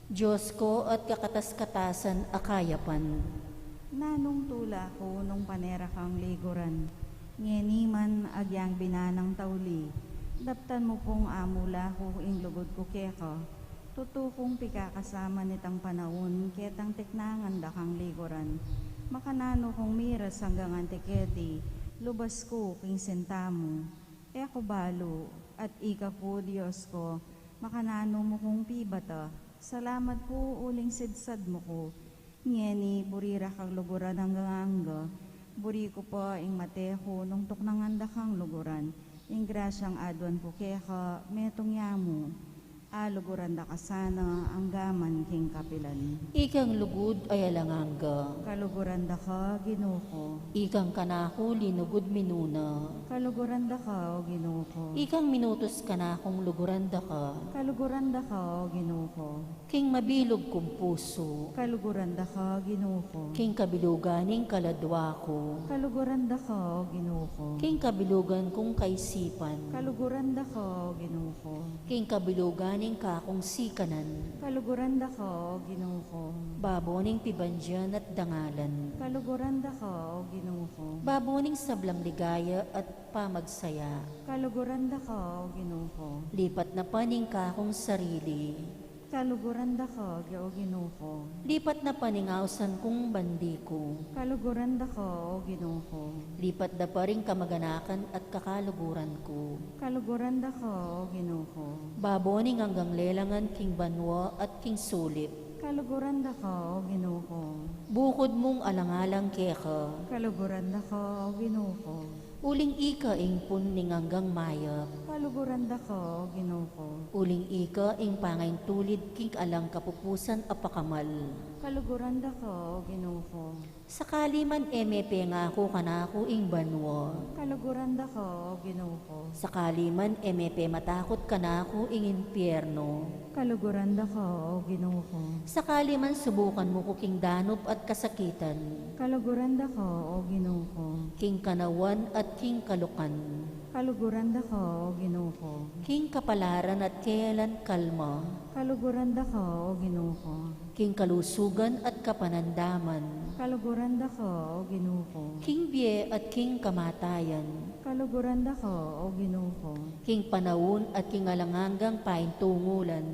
Dios ku at kakatas-katasan a kayapan. Nanung tula ku nung pane ra kang liguran, ngeni man agyang binanang tauli, daptan mu pung amula ku ing lugud ku keka. Tutu kung pikakasama nitang panaun ketang tiknangan da kang liguran. Makananu kung miras anggang anti keti, lubas ku king sinta mu. E ku balu, at ika pu, Dios ku, makananu mu kung pibata. Salamat pu uling sidsad mu ku. Ngeni buri ra kang luguran anggang angga. Buri ku pa ing mate ku nung tuknangan da kang luguran. Ing grasyang aduan ku keka, metung ya mu. Aluguran da ka sana anggaman king kapilan. Ikang lugud a alang angga. Kaluguran da ka, Ginu ku. Ikang kanaku linugud minuna. Kaluguran da ka, O Ginu ku. Ikang minutus kanakung luguran da ka. Kaluguran da ka, O Ginu ku. King mabilug kung pusu. Kaluguran da ka, Ginu ku. King kabilugan ning kaladwa ku. Kaluguran da ka, O Ginu ku. King kabilugan kung kaisipan. Kaluguran da ka, O Ginu ku. King kabilugan ning kakung sikanan. Kaluguran da ka, O Ginu ku. Babo ning pibandian at dangalan. Kaluguran da ka, O Ginu ku. Babo ning sablang ligaya at pamagsaya. Kaluguran da ka, O Ginu ku. Lipat na pa ning kakung sarili. Kaluguran da ka, O Ginu ku. Lipat na pa ning ausan kung bandi ku. Kaluguran da ka, O Ginu ku. Lipat da pa ring kamaganakan at kakaluguran ku. Kaluguran da ka, O Ginu ku. Babo ning anggang lelangan king banua at king sulip. Kaluguran da ka, O Ginu ku. Bukud mung alang-alang keka. Kaluguran da ka, O Ginu ku. Uling ika ing pun ning anggang mayap. Kaluguran da ka, O Ginu ku. Uling ika ing pangaintulid king alang kapupusan a pakamal. Kaluguran da ka, O Ginu ku. Sakali man e me pengaku kanaku ing banua. Kaluguran da ka, O Ginu ku. Sakali man e me pematakut kanaku ing impiernu. Kaluguran da ka, O Ginu ku. Sakali man subukan mu ku king danup at kasakitan. Kaluguran da ka, O Ginu ku. King kanawan at king kalukan. Kaluguran da ka, O Ginu ku. King kapalaran at kealan kalma. Kaluguran da ka, O Ginu ku. King kalusugan at kapanandaman. Kaluguran da ka, O Ginu ku. King bie at king kamatayan. Kaluguran da ka, O Ginu ku. King panaun at king alang anggang paintungulan.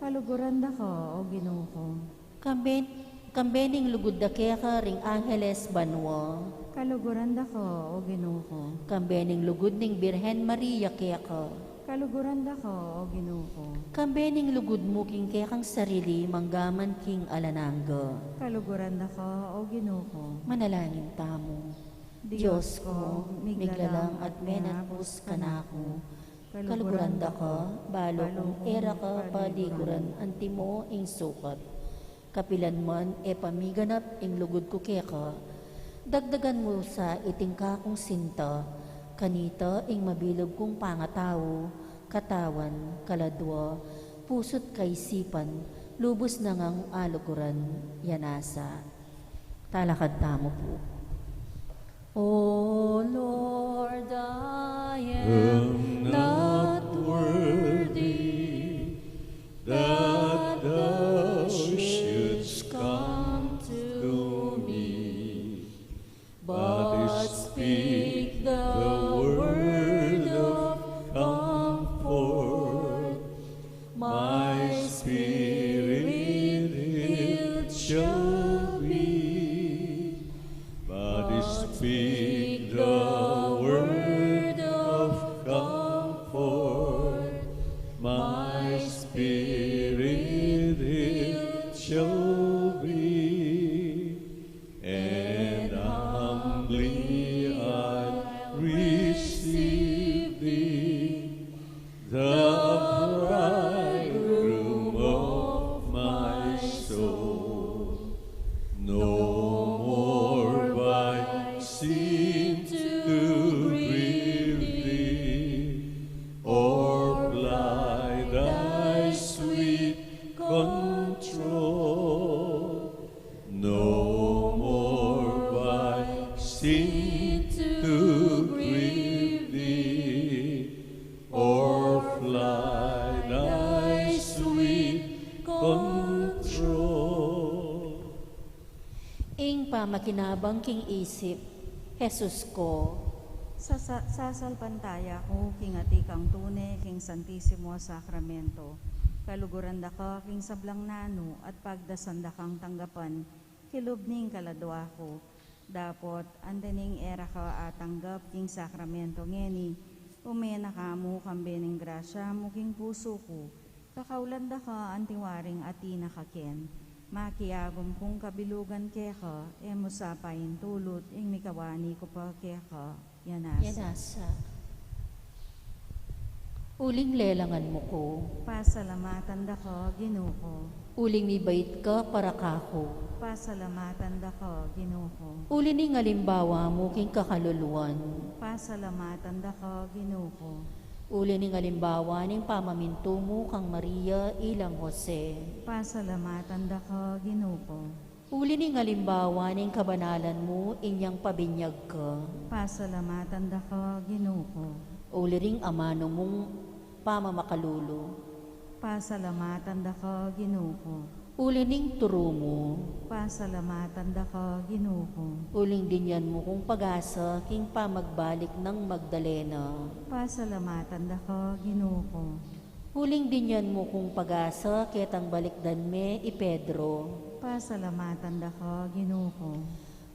Kaluguran da ka, O Ginu ku. Kambe, kambe ning lugud da keka ring angeles banua. Kaluguran da ka, O Ginu ku. Kambe ning lugud ning Birhen Maria keka. Kaluguran da ka, O Ginu ku. Kambe ning lugud mu king kekang sarili manggaman king alang angga. Kaluguran da ka, O Ginu ku. Manalangin tamu. Dios ku, miglalang at menakbus kanaku. Kaluguran da ka, balu kung e ra ka paliguran antimo ing sukat. Kapilan man e pamiganap ing lugud ku keka, dagdagan mu sa iting kakung sinta, kanita ing mabilug kung pangatau, katawan, kaladua, pusu't kaisipan, lubus na ngang aluguran, ya nasa. Talakad tamu pu. O Lord, I am not worthy that thou shouldst come to me, but speak the word of comfort. My spirit it shall be, but speak the word of comfort. My spirit it shall be, and humbly I receive thee, the bridegroom of my soul. No more by sin to grieve thee, or blight thy sweet control. No more by sin to grieve thee, or fly thy sweet control. Ing pamakinabang king isip, Jesus ko. Sasa-, sasalpantaya ku king atikang tune king Santisimo Sakramento. Kaluguran da ka king sablang nanu at pagdasan da kang tanggapan kilub ning kaladua ku. Dapot, anti ning e ra ka atanggap king sakramento ngeni, ume na ka mu kambe ning grasya mu king pusu ku, kakaulan da ka anti waring atin na ka ken. Makiagum kung kabilugan keka, e mu sa paintulut ing mikawani ku pa keka. Yanasa. Yanasa. Uling lelangan mu ku. Pasalamatan da ka, Ginu ku. Uling mibait ka para kaku. Pasalamatan da ka, Ginu ku. Uli ning alimbawa mu king kakaluluan. Pasalamatan da ka, Ginu ku. Uli ning alimbawa ning pamamintu mu kang Maria ilang Jose. Pasalamatan da ka, Ginu ku. Uli ning alimbawa ning kabanalan mu inyang pabinyag ka. Pasalamatan da ka, Ginu ku. Uli ring amanu mung pamamakalulu. Pasalamatan da ka, Ginu ku. Uli ning turu mu. Pasalamatan da ka, Ginu ku. Uling dinyan mu kung pag-asa king pamagbalik nang Magdalena. Pasalamatan da ka, Ginu ku. Uling binyan mu kung pag-asa ketang balikdan me i Pedro. Pasalamatan da ka, Ginu ku.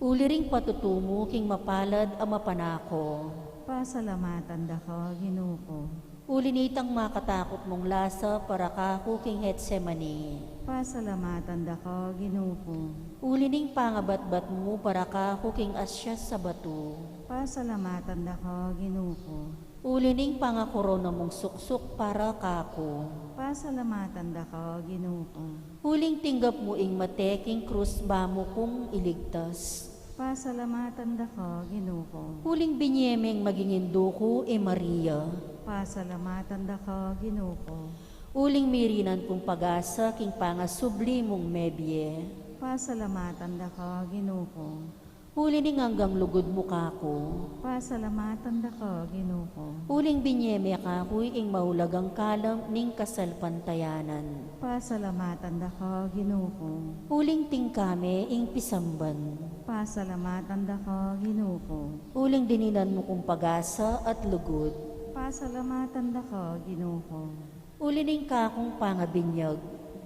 Uli ring patutu mu king mapalad a mapanako. Pasalamatan da ka, Ginu ku. Uli nitang makatakut mung lasa para kaku king Getsemani. Pasalamatan da ka, Ginu ku. Uli ning pangabatbat mu para kaku king asyas a batu. Pasalamatan da ka, Ginu ku. Uli ning pangakorona mung suksuk para kaku. Pasalamatan da ka, Ginu ku. Uling tinggap mu ing mate king krus ba mu kung iligtas. Pasalamatan da ka, Ginu ku. Uling binye meng maging indu ku i Maria. Pasalamatan da ka, Ginu ku. Uling mirinan kung pag-asa king pangasubli mung mebie. Pasalamatan da ka, Ginu ku. Uli ning anggang lugud mu kaku. Pasalamatan da ka, Ginu ku. Uling binye me kaku ing maulagang kalam ning kasalpantayanan. Pasalamatan da ka, Ginu ku. Uling tingka me ing pisamban. Pasalamatan da ka, Ginu ku. Uling dininan mu kung pag-asa at lugud. Pasalamatan da ka, Ginu ku. Uli ning kakung pangabinyag.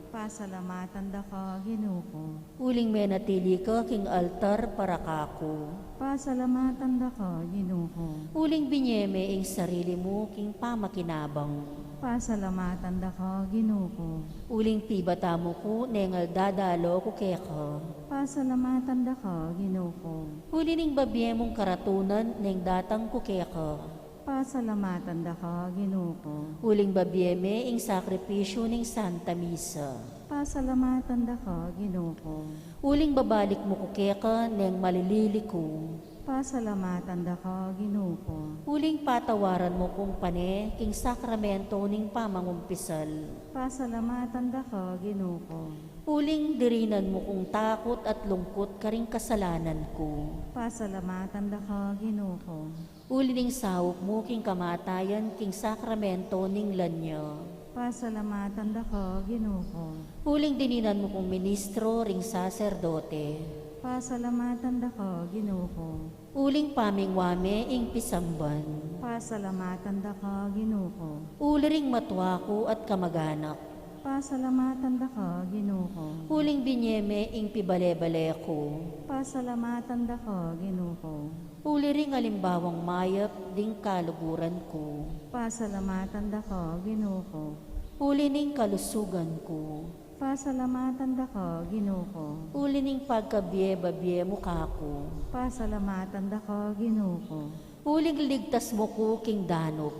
Pasalamatan da ka, Ginu ku. Uling menatili ka king altar para kaku. Pasalamatan da ka, Ginu ku. Uling binye me ing sarili mu king pamakinabang. Pasalamatan da ka, Ginu ku. Uling pibata mu ku neng aldadalo ku keka. Pasalamatan da ka, Ginu ku. Uli ning babie mung karatunan neng datang ku keka. Pasalamatan da ka, Ginu ku. Uling babie me ing sakripisyu ning Santa Misa. Pasalamatan da ka, Ginu ku. Uling babalik mu ku keka neng malilili ku. Pasalamatan da ka, Ginu ku. Uling patawaran mu kung pane king sakramento ning pamangumpisal. Pasalamatan da ka, Ginu ku. Uling dirinan mu kung takut at lungkut karing kasalanan ku. Pasalamatan da ka, Ginu ku. Uli ning saup mu king kamatayan king sakramento ning lanya. Pasalamatan da ka, Ginu ku. Uling dininan mu kung ministro ring saserdote. Pasalamatan da ka, Ginu ku. Uling pamingwa me ing pisamban. Pasalamatan da ka, Ginu ku. Uli ring matwa ku at kamaganak. Pasalamatan da ka, Ginu ku. Uling binye me ing pibale-bale ku. Pasalamatan da ka, Ginu ku. Uli ring alimbawang mayap ding kaluguran ku. Pasalamatan da ka, Ginu ku. Uli ning kalusugan ku. Pasalamatan da ka, Ginu ku. Uli ning pagkabie-babie mu kaku. Pasalamatan da ka, Ginu ku. Uling ligtas mu ku king danup.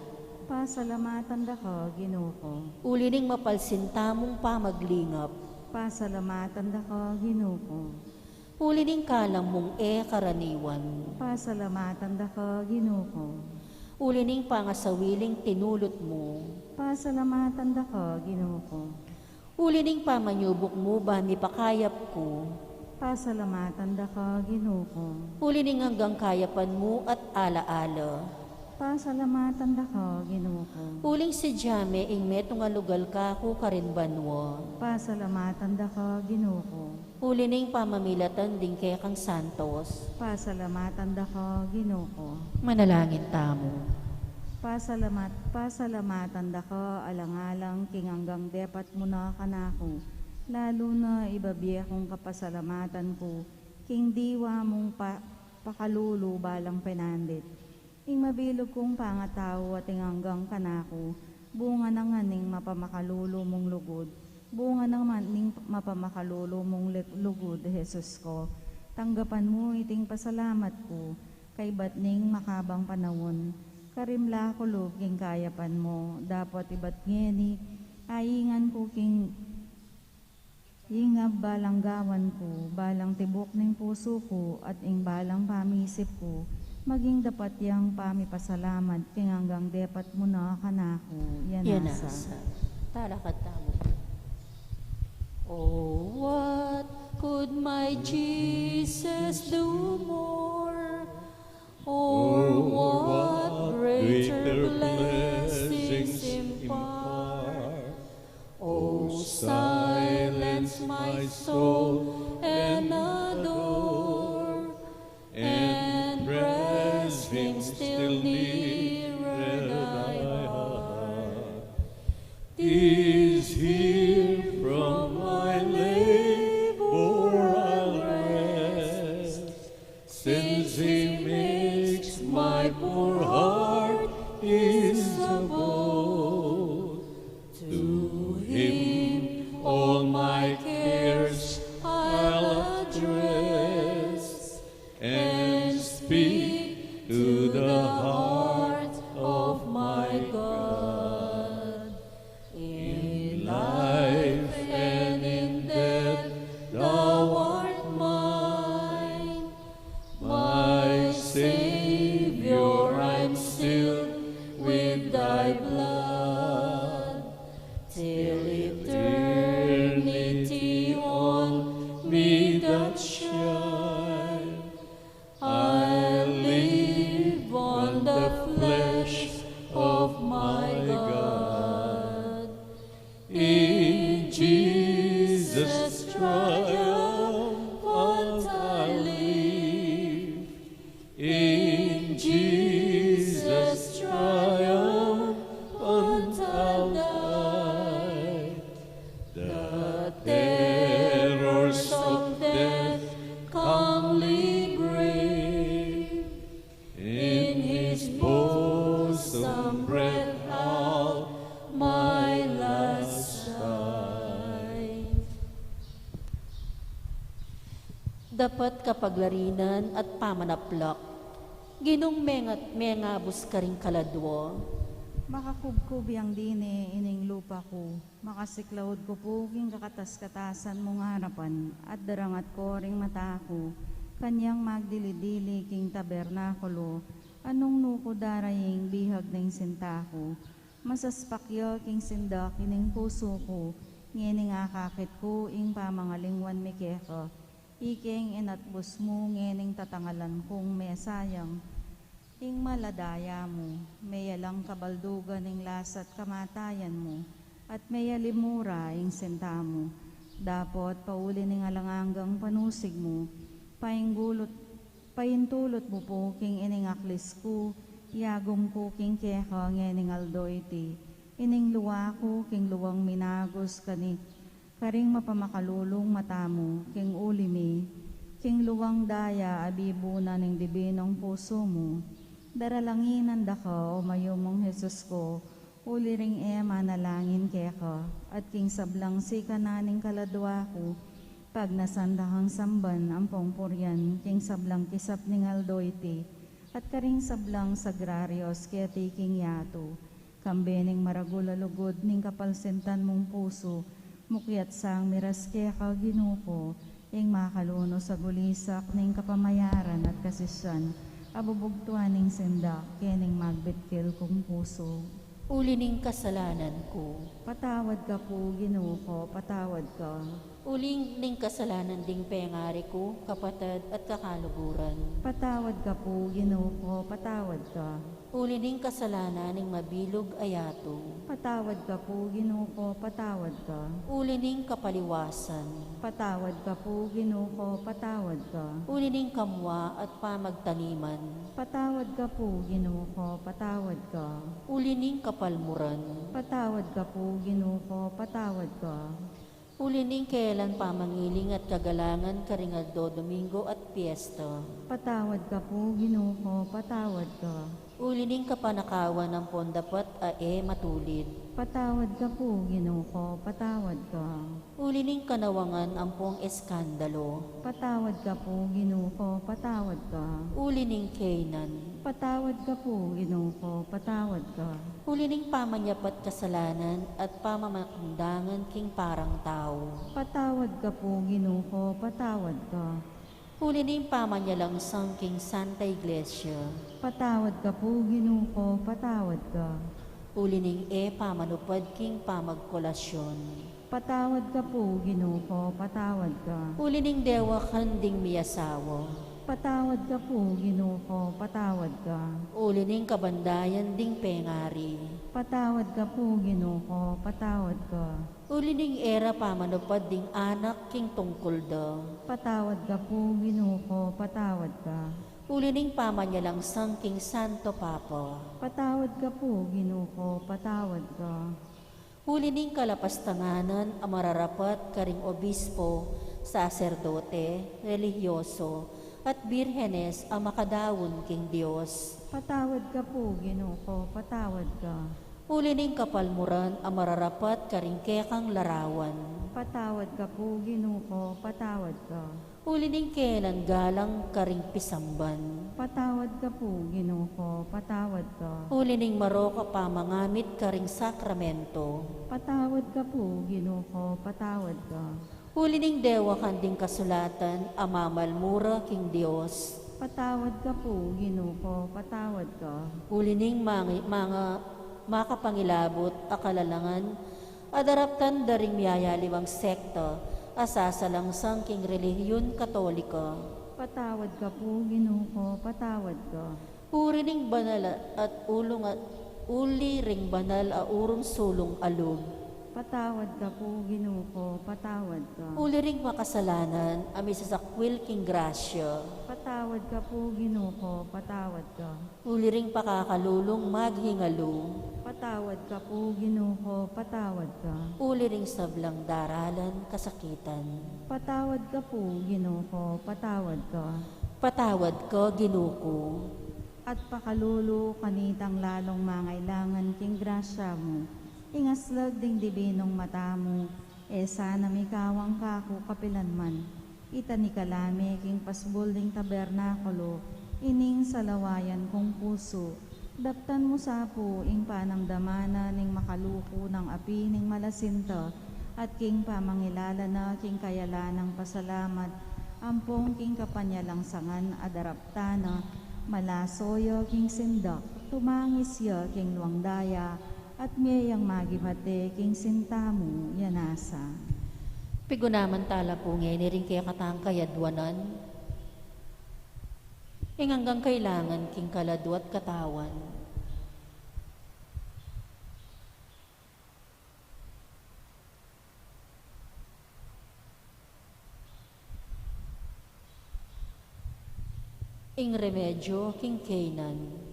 Pasalamatan da ka, Ginu ku. Uli ning mapalsinta mung pamaglingap. Pasalamatan da ka, Ginu ku. Uli ning kalam mung e karaniwan. Pasalamatan da ka, Ginu ku. Uli ning pangasawiling tinulut mu. Pasalamatan da ka, Ginu ku. Uli ning pamanyubuk mu ban mipakayap ku. Pasalamatan da ka, Ginu ku. Uli ning anggang kayapan mu at ala-ala. Pasalamatan da ka, Ginu ku. Uling sadya me ing metung a lugal kaku karin banua. Pasalamatan da ka, Ginu ku. Uli ning pamamilatan ding kekang santos. Pasalamatan da ka, Ginu ku. Manalangin tamu. Pasalamat, pasalamatan da ka alang-alang king anggang depat mu na kanaku, lalu na ibabie kung kapasalamatan ku king diwa mung pa, pakalulu balang penandit. Ing mabilug kung pangatau at ing anggang kanaku, bunga na ngan ning mapamakalulu mung lugud, bunga na ngan ning mapamakalulu mung le, lugud, Jesus ku. Tanggapan mu iting pasalamat ku, kaybat ning makabang panaun, karin la ku lub king kayapan mu, dapot ibat ngeni, aingan ku king lingab balang gawan ku, balang tibuk ning pusu ku, at ing balang pamisip ku, maging dapat yang pamipasalamat king anggang depat mu na kanaku. Yan. Yan asa. Asa. Talakad tamu. Oh, what could my Jesus do more? Oh, what greater blessings impart? Oh, silence my soul and adore, and press him still nearer thy heart. Is here from my labor I'll rest, since he makes my poor heart his abode. To him all my cares I'll address, and speak to the heart of my God. In life and in death, thou art mine. My Savior, I'm sealed with thy blood. Till eternity on me doth shine. I live on the flesh of my God. In Jesus triumphant I live. In Jesus triumphant I'll die. The terrors of death calmly brave. In his bosom breath out my last sigh. Dapat kapaglarinan at pamanaplak. Ginung mengat mengabus karing kaladwa. Makakubkub yang dine ining lupa ku. Makasiklaud ku pu king kakatas-katasan mung arapan, at darangat ku ring mata ku kanyang magdili-dili king tabernakulo. Anung nu ku daraing bihag ning sinta ku? Masaspak ya king sindak ining pusu ku, ngening akakit ku ing pamangalingwan mi keka. Ikeng inatbus mu ngening tatangalan kung mesayang. Ing maladaya mu, meyalang kabaldugan ing lasa't kamatayan mu, at meyalimura ing sinta mu. Dapot pauli ning alang anggang panusig mu, painggulut, paintulut mu pu king ining aklis ku, yagum ku king keka ngening aldo iti, ining lua ku king luang minagus kani, karing mapamakalulung mata mu, king uli mi, king luang daya a bibuna ning dibinung pusu mu. Daralanginan da ka, o mayumung Jesus ku, uli ring e manalangin keka, at king sablang sikanan ning kaladwa ku, pagnasan da kang samban ampong purian, king sablang kisap ning aldo iti, at karing sablang sagrarios keti king yatu. Kambe ning maragul a lugud ning kapalsintan mung pusu, mukyat sang miras keka Ginu ku, ing makalunus a gulisak ning kapamayaran at kasisian, a bubugtuan ning sindak, kening magbitkil kung pusu. Uli ning kasalanan ku. Patawad ka pu, Ginu ku, patawad ka. Uli ning kasalanan ding pengari ku, kapatad at kakaluguran. Patawad ka pu, Ginu ku, patawad ka. Uli ning kasalanan ning mabilug a yatu. Patawad ka pu, Ginu ku, patawad ka. Uli ning kapaliwasan. Patawad ka pu, Ginu ku, patawad ka. Uli ning kamua at pamagtaniman. Patawad ka pu, Ginu ku, patawad ka. Uli ning kapalmuran. Patawad ka pu, Ginu ku, patawad ka. Uli ning kelan pamangiling at kagalangan karing aldo Domingo at piyesta. Patawad ka pu, Ginu ku, patawad ka. Uli ning kapanakawan ampon dapat a e matulid. Patawad ka pu, Ginu ku, patawad ka. Uli ning kanawangan ampong eskandalo. Patawad ka pu, Ginu ku, patawad ka. Uli ning kaynan. Patawad ka pu, Ginu ku, patawad ka. Uli ning pamanyapat kasalanan at pamamakundangan king parang tau. Patawad ka pu, Ginu ku, patawad ka. Uli ning pamanyalangsang king Santa Iglesia. Patawad ka pu, Ginu ku, patawad ka. Uli ning e pamanupad king pamagkolasyon. Patawad ka pu, Ginu ku, patawad ka. Uli ning dewakan ding miyasawa. Patawad ka pu, Ginu ku, patawad ka. Uli ning kabandayan ding pengari. Patawad ka pu, Ginu ku, patawad ka. Uli ning e ra pamanupad ding anak king tungkul da. Patawad ka pu, Ginu ku, patawad ka. Uli ning pamanyalangsang king Santo Papa. Patawad ka pu, Ginu ku, patawad ka. Uli ning kalapastanganan a mararapat karing obispo, saserdote, relihiyoso, at birhenes a makadaun king Dios. Patawad ka pu, Ginu ko, patawad ka. Uli ning kapalmuran a mararapat karing kekang larawan. Patawad ka pu, Ginu ko, patawad ka. Uli ning kaynan galang karing pisamban. Patawad ka pu, Ginu ko, patawad ka. Uli ning marok a pamangamit karing sakramento. Patawad ka pu, Ginu ko, patawad ka. Uli ning dewakan ding kasulatan a mamalmura king Dios. Patawad ka pu, Ginu ko, patawad ka. Uli ning mangi-, manga makapangilabut a kalalangan a daraptan da ring miyayaliwang sekta a sasalangsang king relihiyun Katolika. Patawad ka pu, Ginu ko, patawad ka. Uli ring banal at ulung at, uli ring banal a urung sulung a lub. Patawad ka pu, Ginu ko, patawad ka. Uli ring makasalanan a misasakwil king grasya. Patawad ka pu, Ginu ko, patawad ka. Uli ring pakakalulung maghingalu. Patawad ka pu, Ginu ko, patawad ka. Uli ring sablang daralan kasakitan. Patawad ka pu, Ginu ko, patawad ka. Patawad ka, Ginu ko. At pakalulu kanitang lalung mangailangan king grasya mu, ing aslag ding dibinung mata mu, e sana mikawang kaku kapilanman. Itani ka la me king pasbul ding tabernakulo ining salawayan kung pusu. Daptan mu sa pu ing panamdaman na ning makaluku nang api ning malasinta, at king pamangilala na king kayalan nang pasalamat, ampong king kapanyalangsangan a daraptan na, malaso ya king sindak, tumangis ya king luang daya, at mie yang magibate king sinta mu ya nasa. Pigunaman tala pu ngeni ring kekatang kayadwanan, ing anggang kailangan king kaladwa't katawan. Ing remedyo king kaynan.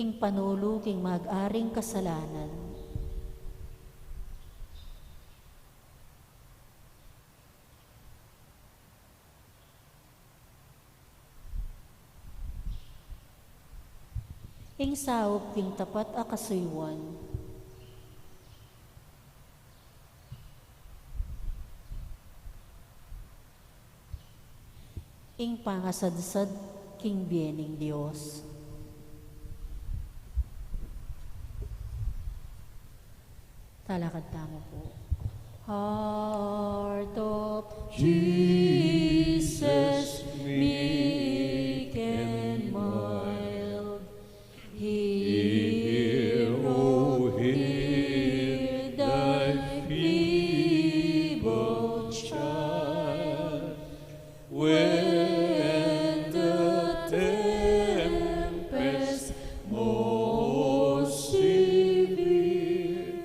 Ing panulu king mag-aring kasalanan. Ing saup king tapat a kasuyuan. Ing pangasadsad king bie ning Dios. Talakad tamu pu. Heart of Jesus, meek and mild, hear, O hear thy feeble child. When the tempest most severe,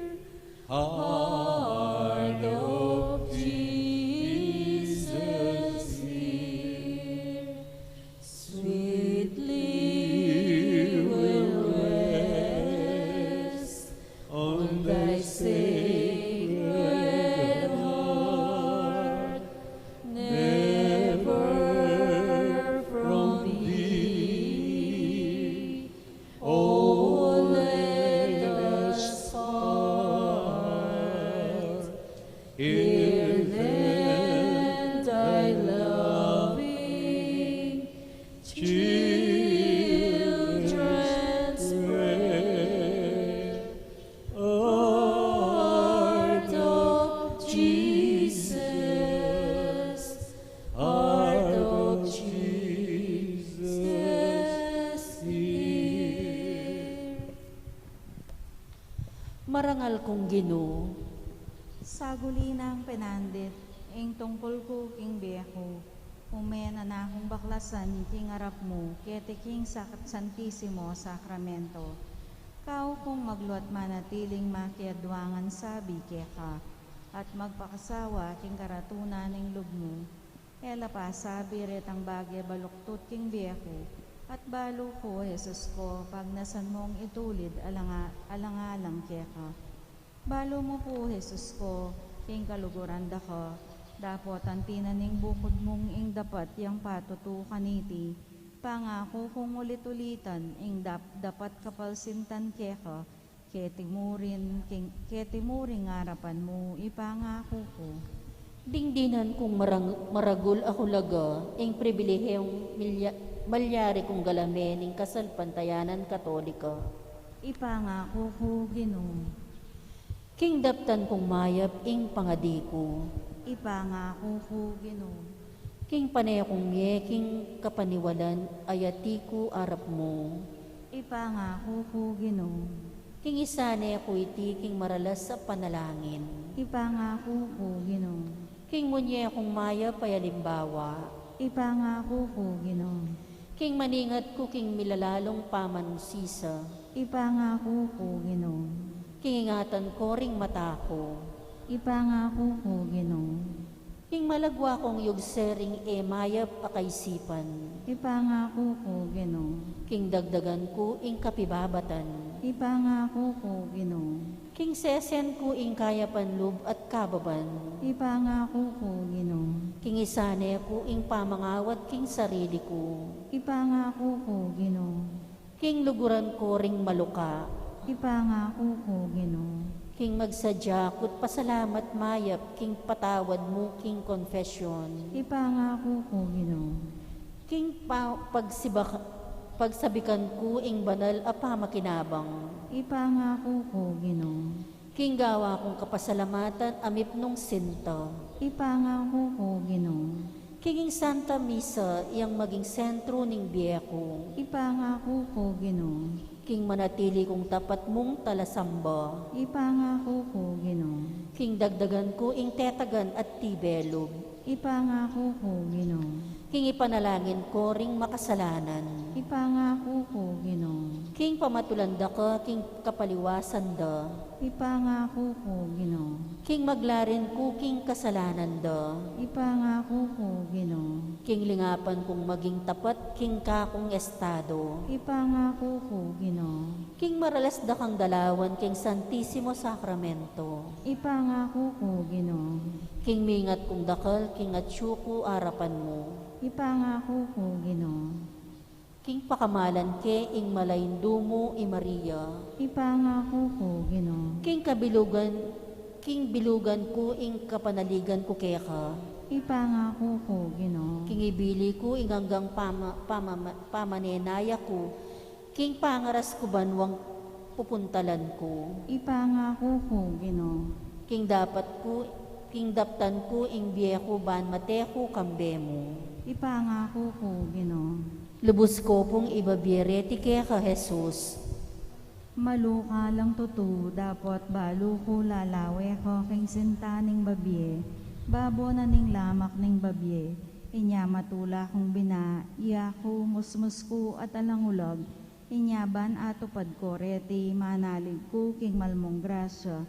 heart of Jesus hear. Sweetly will rest on thy sacred heart, never from thee, O let us part. Hear then thy loving children's prayer. Heart of Jesus, heart of Jesus, hear. Marangal kung Ginu, saguli nang penandit ing tungkul ku king bie ku, ume na nakung baklasan king arap mu keti king sak-, Santisimo Sakramento. Kau kung magluat manatiling makiadwangan sabi keka, at magpakasawa king karatunan ning lub mu. E la pasabi retang bage baluktot king bie ku, at balu ku, Jesus ko, pagnasan mung itulid alang-, alang-alang keka. Balu mu pu, Jesus ko, king kaluguran da ka, dapot anti na ning bukud mung ing dapat yang patutu kaniti, pangaku kung ulit-ulitan ing dap-, dapat kapalsintan keka, keti mu rin, king, keti mu ring arapan mu, ipangaku ku. Dingdinan kung marang-, maragul a kulaga, ing pribilehiyung milya-, malyari kung galame ning kasalpantayanan Katolika. Ipangaku ku, Ginu. King daptan kung mayap ing pangadi ku. Ipangaku ku, Ginu. King pane kung mie, king kapaniwalan, ayati ku arap mu. Ipangaku ku, Ginu. King isane ku iti king maralas a panalangin. Ipangaku ku, Ginu. King munye kung mayap a alimbawa. Ipangaku ku, Ginu. King maningat ku king milalalung pamanusisa. Ipangaku ku, Ginu. King ingatan ku ring mata ku. Ipangaku ku, Ginu. King malagwa kung yugse ring e mayap a kaisipan. Ipangaku ku, Ginu. King dagdagan ku ing kapibabatan. Ipangaku ku, Ginu. King sesen ku ing kayapan lub at kababan. Ipangaku ku, Ginu. King isane ku ing pamangawat king sarili ku. Ipangaku ku, Ginu. King luguran ku ring maluka. Ipangaku ku, Ginu. King magsadya ku't pasalamat mayap king patawad mu king konfesyon. Ipangaku ku, Ginu. King pa-, pagsibak-, pagsabikan ku ing banal a pamakinabang. Ipangaku ku, Ginu. King gawa kung kapasalamatan a mipnung sinta. Ipangaku ku, Ginu. King ing Santa Misa yang maging sentru ning bie ku. Ipangaku ku, Ginu. King manatili kung tapat mung talasamba. Ipangaku ku, Ginu. King dagdagan ku ing tetagan at tibe lub. Ipangaku ku, Ginu. King ipanalangin ku ring makasalanan. Ipangaku ku, Ginu. King pamatulan da ka king kapaliwasan da. Ipangaku ku, Ginu. King maglarin ku king kasalanan da. Ipangaku ku, Ginu. King lingapan kung maging tapat king kakung estado. Ipangaku ku, Ginu. King maralas da kang dalawan king Santisimo Sakramento. Ipangaku ku, Ginu. King mingat kung dakal king atyu ku arapan mu. Ipangaku ku, Ginu. King pakamalan ke ing malaindu mu i Maria. Ipangaku ku, Ginu. King kabilugan, king bilugan ku ing kapanaligan ku keka. Ipangaku ku, Ginu. King ibili ku ing anggang pama-, pamama-, pamanenaya ku. King pangaras ku banwang pupuntalan ku. Ipangaku ku, Ginu. King dapat ku, king daptan ku ing bie ku ban mate ku kambe mu. Ipangaku ku, Ginu. Lubus ku pung ibabie reti keka, Jesus. Malu ka lang tutu, dapot balu ku lalawe ka king sinta ning babie, babo na ning lamak ning babie. Inya matula kung bina, iya ku, musmus ku at alang ulag, inya ban atupad ku reti manalig ku king mal mung grasya.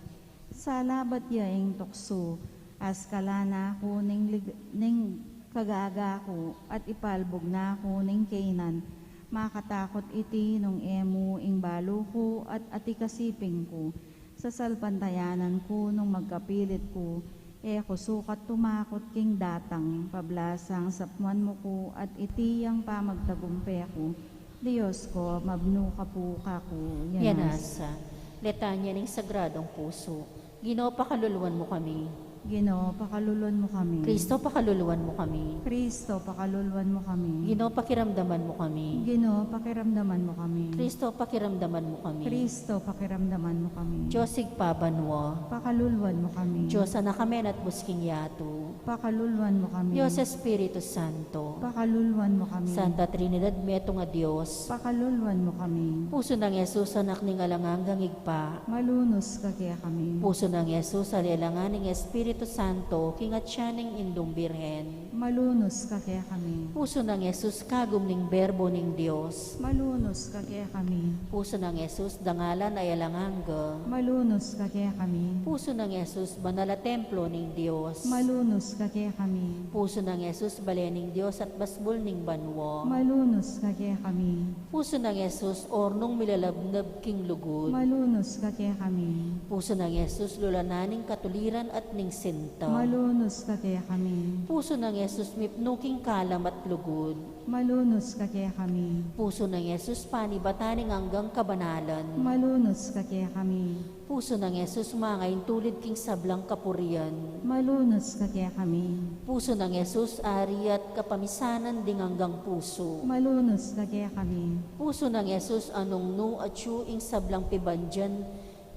Salabat ya ing tuksu, askalan na ku ning lig-, ning kagaga ku, at ipalbug na ku ning kaynan. Makatakut iti nung e mu ing balu ku at atikasiping ku. Sasalpantayanan ku nung magkapilit ku, e ku sukat tumakut king datang pablasang sapmuan mu ku at iti yang pamagtagumpe ku. Dios ko, mabnu ka pu kaku. Yan. Yan asa. Litanya ning Sagradong Pusu. Ginu, pakaluluan mu kami. Ginu, pakaluluan mu kami. Kristo, pakaluluan mu kami. Kristo, pakaluluan mu kami. Ginu, pakiramdaman mu kami. Ginu, pakiramdaman mu kami. Kristo, pakiramdaman mu kami. Kristo, pakiramdaman mu kami. Dios Ibpa banua. Pakaluluan mu kami. Dios Anak a menatbus king yatu. Pakaluluan mu kami. Dios Espiritu Santo. Pakaluluan mu kami. Santa Trinidad, metung a Dios. Pakaluluan mu kami. Pusu nang Jesus, Anak ning alang anggang Ibpa. Malunus ka kekami. Pusu nang Jesus, ali alang anggang Espiritu Santo, king atyan ning Indung Birhen. Malunus ka kekami. Pusu nang Jesus, kagum ning Berbo ning Dios. Malunus ka kekami. Pusu nang Jesus, dangalan a alang angga. Malunus ka kekami. Pusu nang Jesus, banal a templo ning Dios. Malunus ka kekami. Pusu nang Jesus, bale ning Dios at basbul ning banua. Malunus ka kekami. Pusu nang Jesus, ornung milalabnab king lugud. Malunus ka kekami. Pusu nang Jesus, lulanan ning katuliran at ning sinta. Malunus ka kekami. Pusu nang Jesus, mipnu king kalam at lugud. Malunus ka kekami. Pusu nang Jesus, panibatan ning anggang kabanalan. Malunus ka kekami. Pusu nang Jesus, mangaintulid king sablang kapurian. Malunus ka kekami. Pusu nang Jesus, ari at kapamisanan ding anggang pusu. Malunus ka kekami. Pusu nang Jesus, anung nu atyu ing sablang pibandian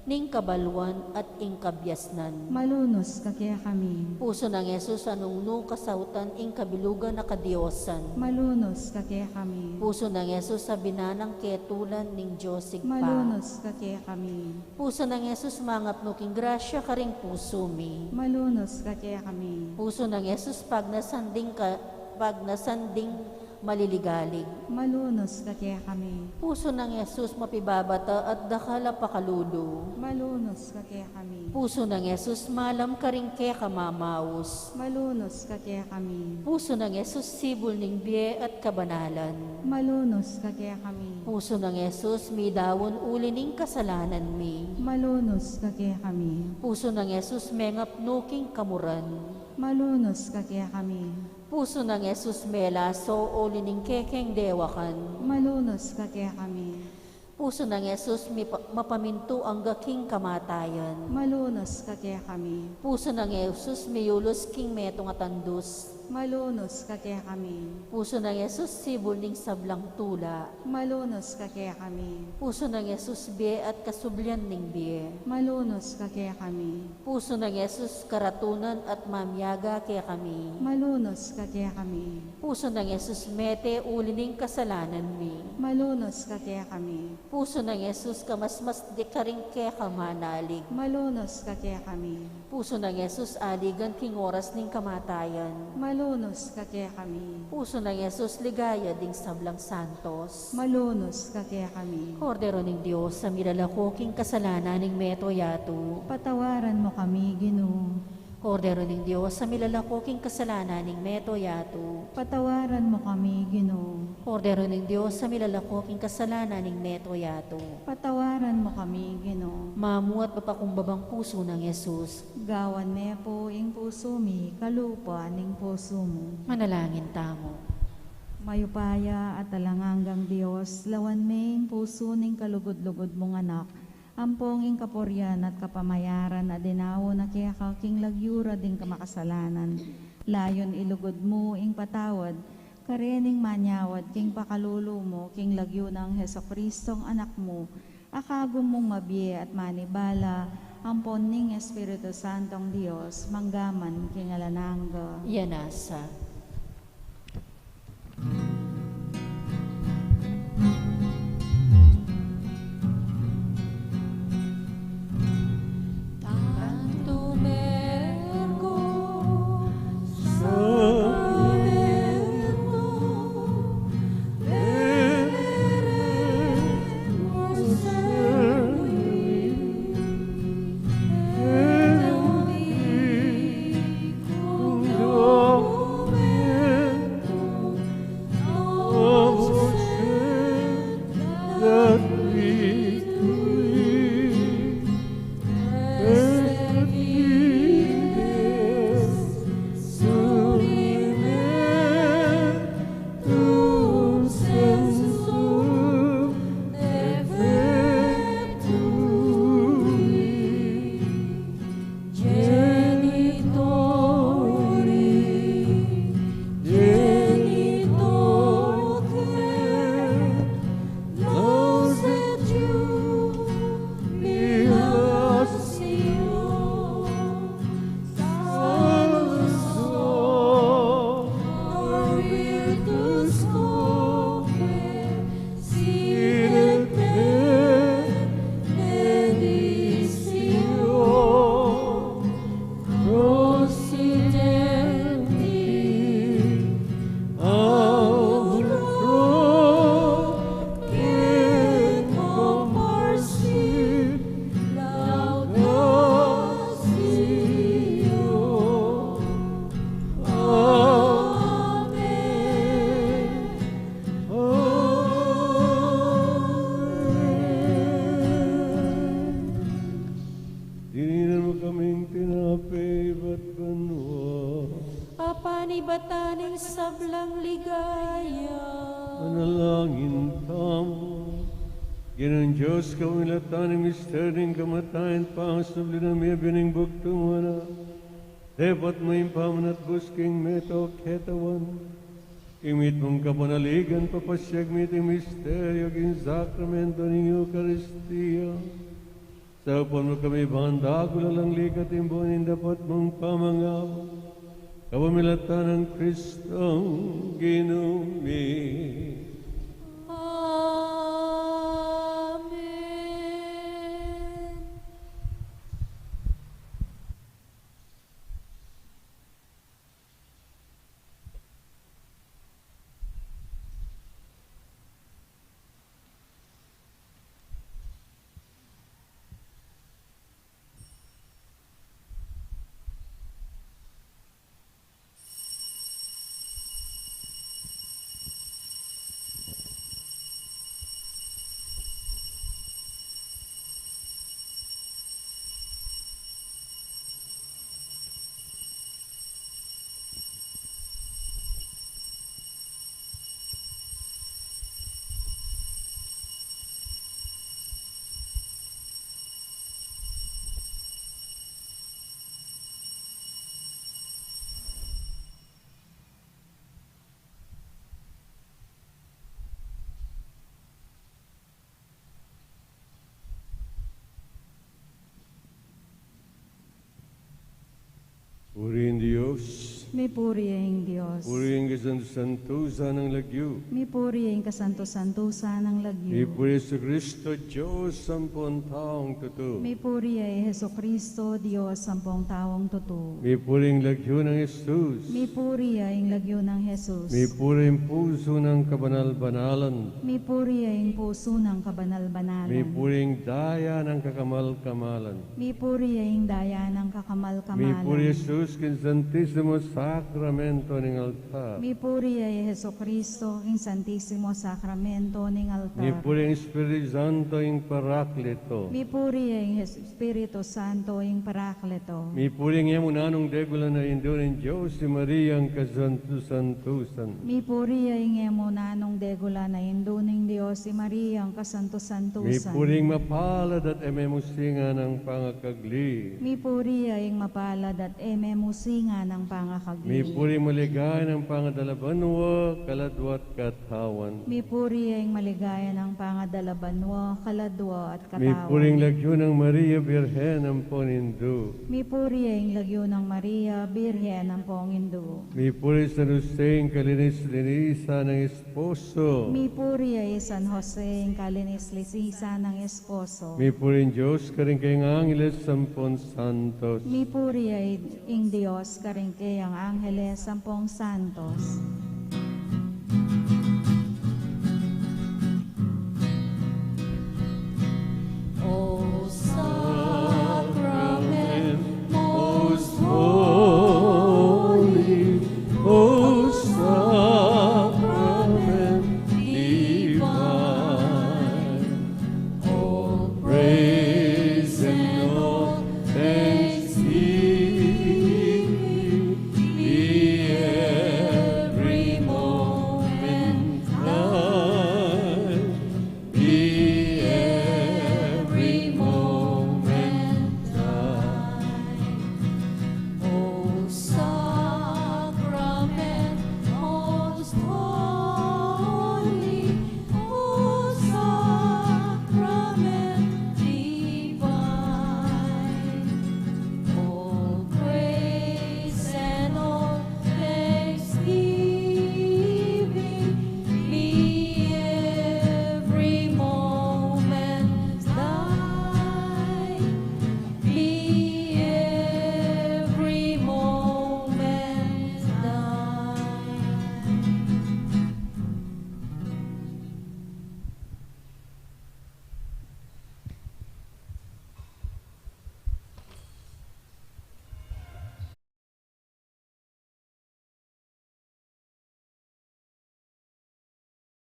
ning kabaluan at ing kabiasnan. Malunus ka kekami. Pusu nang Jesus, anung nu kasautan ing kabilugan a kadiosan. Malunus ka kekami. Pusu nang Jesus, a binanang ketulan ning Dios Ibpa. Malunus ka kekami. Pusu nang Jesus, mangapnu king grasya karing pusu mi. Malunus ka kekami. Pusu nang Jesus, pagnasan ding ka, pagnasan ding maliligalig. Malunus ka kekami. Pusu nang Jesus, mapibabata at dakal a pakalulu. Malunus ka kekami. Pusu nang Jesus, malam karing keka mamaus. Malunus ka kekami. Pusu nang Jesus, sibul ning bie at kabanalan. Malunus ka kekami. Pusu nang Jesus, midaun uli ning kasalanan mi. Malunus ka kekami. Pusu nang Jesus, mengapnu king kamuran. Malunus ka kekami. Pusu nang Jesus, melaso uli ning kekeng dewakan. Malunus ka kekami. Pusu nang Jesus, mipa-, mapamintu angga king kamatayan. Malunus ka kekami. Pusu nang Jesus, miyulus king metung a tandus. Malunus ka kekami. Pusu nang Jesus, sibul ning sablang tula. Malunus ka kekami. Pusu nang Jesus, bie at kasublian ning bie. Malunus ka kekami. Pusu nang Jesus, karatunan at mamiaga kekami. Malunus ka kekami. Pusu nang Jesus, mete uli ning kasalanan mi. Malunus ka kekami. Pusu nang Jesus, kamasmas di karing keka manalig. Malunus ka kekami. Pusu nang Jesus, aligan king oras ning kamatayan. Malunus ka kekami. Pusu nang Jesus, ligaya ding sablang santos. Malunus ka kekami. Kordero ning Dios, a milalako king kasalanan ning mabilug a yatu. Patawaran mu kami, Ginu. Kordero ning Dios, a milalako king kasalanan ning mabilug a yatu. Patawaran mu kami, Ginu. Kordero ning Dios, a milalako king kasalanan ning mabilug a yatu. Patawaran mu kami, Ginu. Mamuat mapakumbabang pusu nang Jesus. Gawan me pu ing pusu mi kalupa ning pusu mu. Manalangin tamu. Mayupaya at alang anggang Dios, lawan me ing pusu ning kalugud-lugud mung Anak, ampong ing kapurian at kapamayaran a dinaun na keka king lagyu ra ding kamakasalanan. Layun ilugud mu ing patawad karening manyawad king pakalulu mu king lagyu nang Jesucristong Anak mu, a kagum mung mabie at manibala, ampon ning Espiritu Santong Dios, mangga man king alang angga. Iya nasa. Ibatan ing sablang ligaya. Manalangin tamu. Ginung Dios, kapamilatan ning misteryu ning kamatayan, pangasubli na mibie ning bugtung anak, depot mu ing pamanatbus king metung a katawan. King mitmung kapanaligan, papasiag mi iting misteryu king sakramento ning Eukaristia. Saupan mu kami ban dakul alang lika king bie ning dapot mung pamangawa, kapamilatan nang Kristong Ginu mi. Amen. Purihin Dios. Mipuri ya ing Dios. Purihin kasantu-santusan nang lagyu. Mipuri ya ing kasantu-santusan nang lagyu. Mipuri Jesucristo, Dios ampon taung tutu. Mipuri ya i Jesucristo, Dios ampon taung tutu. Mipuri ing lagyu nang Jesus. Mipuri ya ing lagyu nang Jesus. Mipuri ing pusu nang kabanal-banalan. Mipuri ya ing pusu nang kabanal-banalan. Mipuri ing daya nang kakamal-kamalan. Mipuri ya ing daya nang kakamal-kamalan. Mipuri Jesus king Santisimo Sakramento ning altar. Mipuri ya i Jesucristo king Santisimo Sakramento ning altar. Mipuri ing Espiritu Santo ing Parakleto. Mipuri ya ing Jes-, Espiritu Santo ing Parakleto. Mipuri ing e mu nanung degulan a Indu ning Dios, i Mariang kasantu-santusan. Mipuri ya ing e mu nanung degulan a Indu ning Dios, i Mariang kasantu-santusan. Mipuri ing mapalad at e me mu singa nang pangakagli. Mipuri ya ing mapalad at e me mu singa nang pangakagli. Mipuri ing maligaya nang pangadalabanwa, kaladwa at katawan. Mipuri ya ing maligaya nang pangadalabanwa, kaladwa at katawan. Mipuri ing lagyu nang Maria, Birhen ampon Indu. Mipuri ya ing lagyu nang Maria, Birhen ampon Indu. Mipuri San Jose ing kalinis-linisan nang esposo. Mipuri ya i San Jose ing kalinis-linisan nang esposo. Mipuri ing Dios karing kayang angeles ampon santos. Mipuri ya i-, ing Dios karing kayang angeles ampon santos. O Sacrament most holy, O Sacrament divine, all praise and all thanksgiving be every moment thine, be every moment thine. O Sacrament most holy, O Sacrament divine, all praise and all thanksgiving be every moment thine, be every moment thine.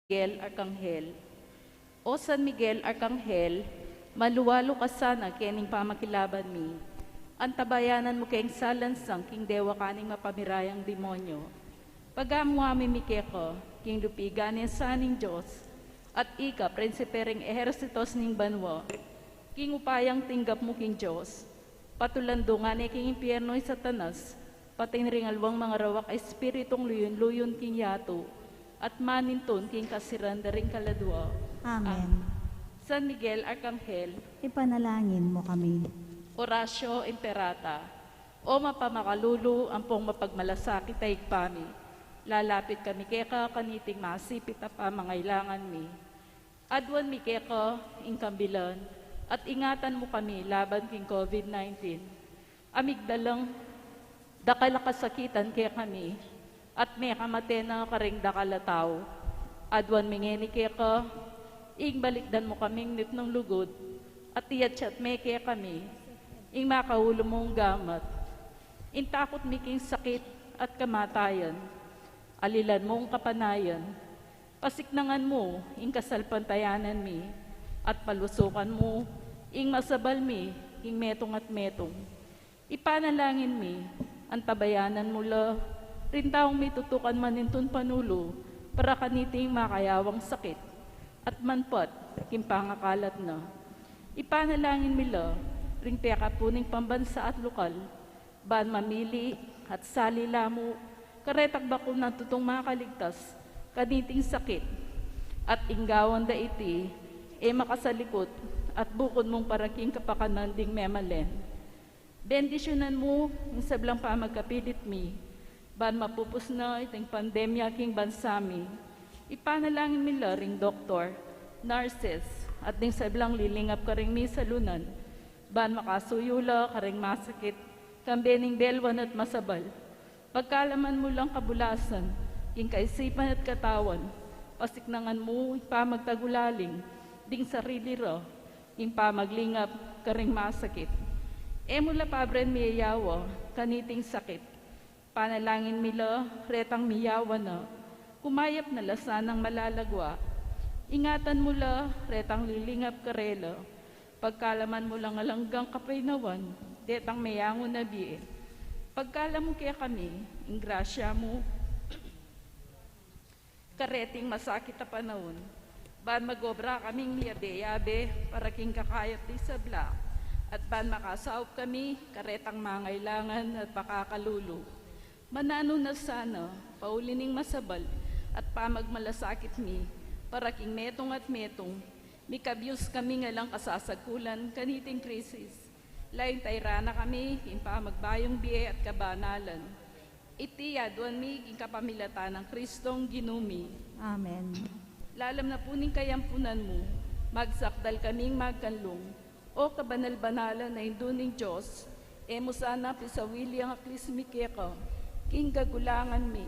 Miguel Arcangel. O San Miguel Arcangel, malualu ka sana kening pamakilaban mi. Antabayanan mu keng salansang king dewa kaning mapamirayang demonyo. Pagamu-amu mi keka king lupigan ne sa ning Dios, at ika, prinsipe ring ehersitos ning banua, king upayang tinggap mu king Dios, patulan dungan ne king impierno i Satanas, pati ring aliwang mangarawak a espiritung luyun-luyun king yatu, at manintun king kasiran da ring kaladua. Amen. Am-, San Miguel Arkanghel, ipanalangin mu kami. Horacio Imperata, O mapamakalulu ampong mapagmalasakit a Ibpa mi, lalapit kami keka kaniting masipit a pamangailangan mi. Aduan mi keka ing kambilan, at ingatan mu kami laban king COVID nineteen. A migdalang dakal a kasakitan kekami, at mekamate na karing dakal a tau. Aduan mi ngeni keka, ing balikdan mu kaming mipnung lugud, at iyatyat me kekami ing makaulu mung gamat. Ing takut mi king sakit at kamatayan, alilan mung kapanayan. Pasiknangan mu ing kasalpantayanan mi, at palusukan mu ing masabal mi king metung at metung. Ipanalangin mi, antabayanan mu la ring taung mitutukan manintun panulu para kaniting makayawang sakit, at manpat king pangakalat na. Ipanalangin mi la ring pekapu ning pambansa at lokal, ban mamili at sali la mu karetang bakuna a tutung makaligtas kaniting sakit, at ing gawan da iti e makasalikut at bukun mung para king kapakanan ding memalen. Bendisyunan mu ing sablang pamagkapilit mi, ban mapupus na iting pandemya king bansa mi. Ipanalangin mi la ring doktor, nurses, at ding sablang lilingap karing misalunan, ban makasuyu la karing masakit, kambe ning belwan at masabal. Pagkalaman mu lang kabulasan king kaisipan at katawan, pasiknangan mu ing pamagtagulaling ding sarili ra, ing pamaglingap karing masakit. E mu la pabren miyayawa kaniting sakit. Panalangin mi la retang miyawa na, kumayap na la sanang malalagua. Ingatan mu la retang lilingap karela. Pagkalaman mu lang alang anggang kapaynawan detang meyangu na bie. Pagkalam mu kekami ing grasya mu kareting masakit a panaun, ban magobra kaming miyabe-yabe para king kakayap ding sabla, at ban makasaup kami karetang mangailangan at pakakalulu. Mananu na sana, pauli ning masabal at pamagmalasakit mi, para king metung at metung, mikabyus kami ngan lang kasasagulan kaniting krisis. Layun tayrana kami king pamagbayung bie at kabanalan. Iti aduan mi king kapamilatan nang Kristong Ginu mi. Amen. Lalam na pu ning kayampunan mu, magsakdal kaming magkanlung, O kabanal-banalan a Indu ning Dios, e mu sana pisawili ang aklis mi keka king kagulangan mi,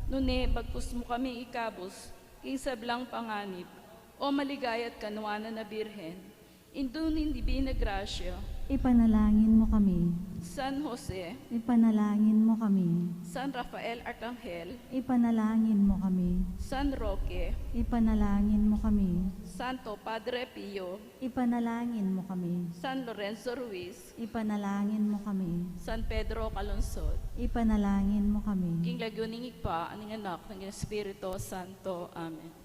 nune bagkus mu kami ikabus king sablang panganib, O maligaya at kanuanan a Birhen, Indu ning Dibina Grasya. Ipanalangin mu kami. San Jose. Ipanalangin mu kami. San Rafael Arkanghel. Ipanalangin mu kami. San Roque. Ipanalangin mu kami. Santo Padre Pio. Ipanalangin mu kami. San Lorenzo Ruiz. Ipanalangin mu kami. San Pedro Calungsod. Ipanalangin mu kami. King lagyu ning Ibpa, ning Anak, ning Espiritu Santo. Amen.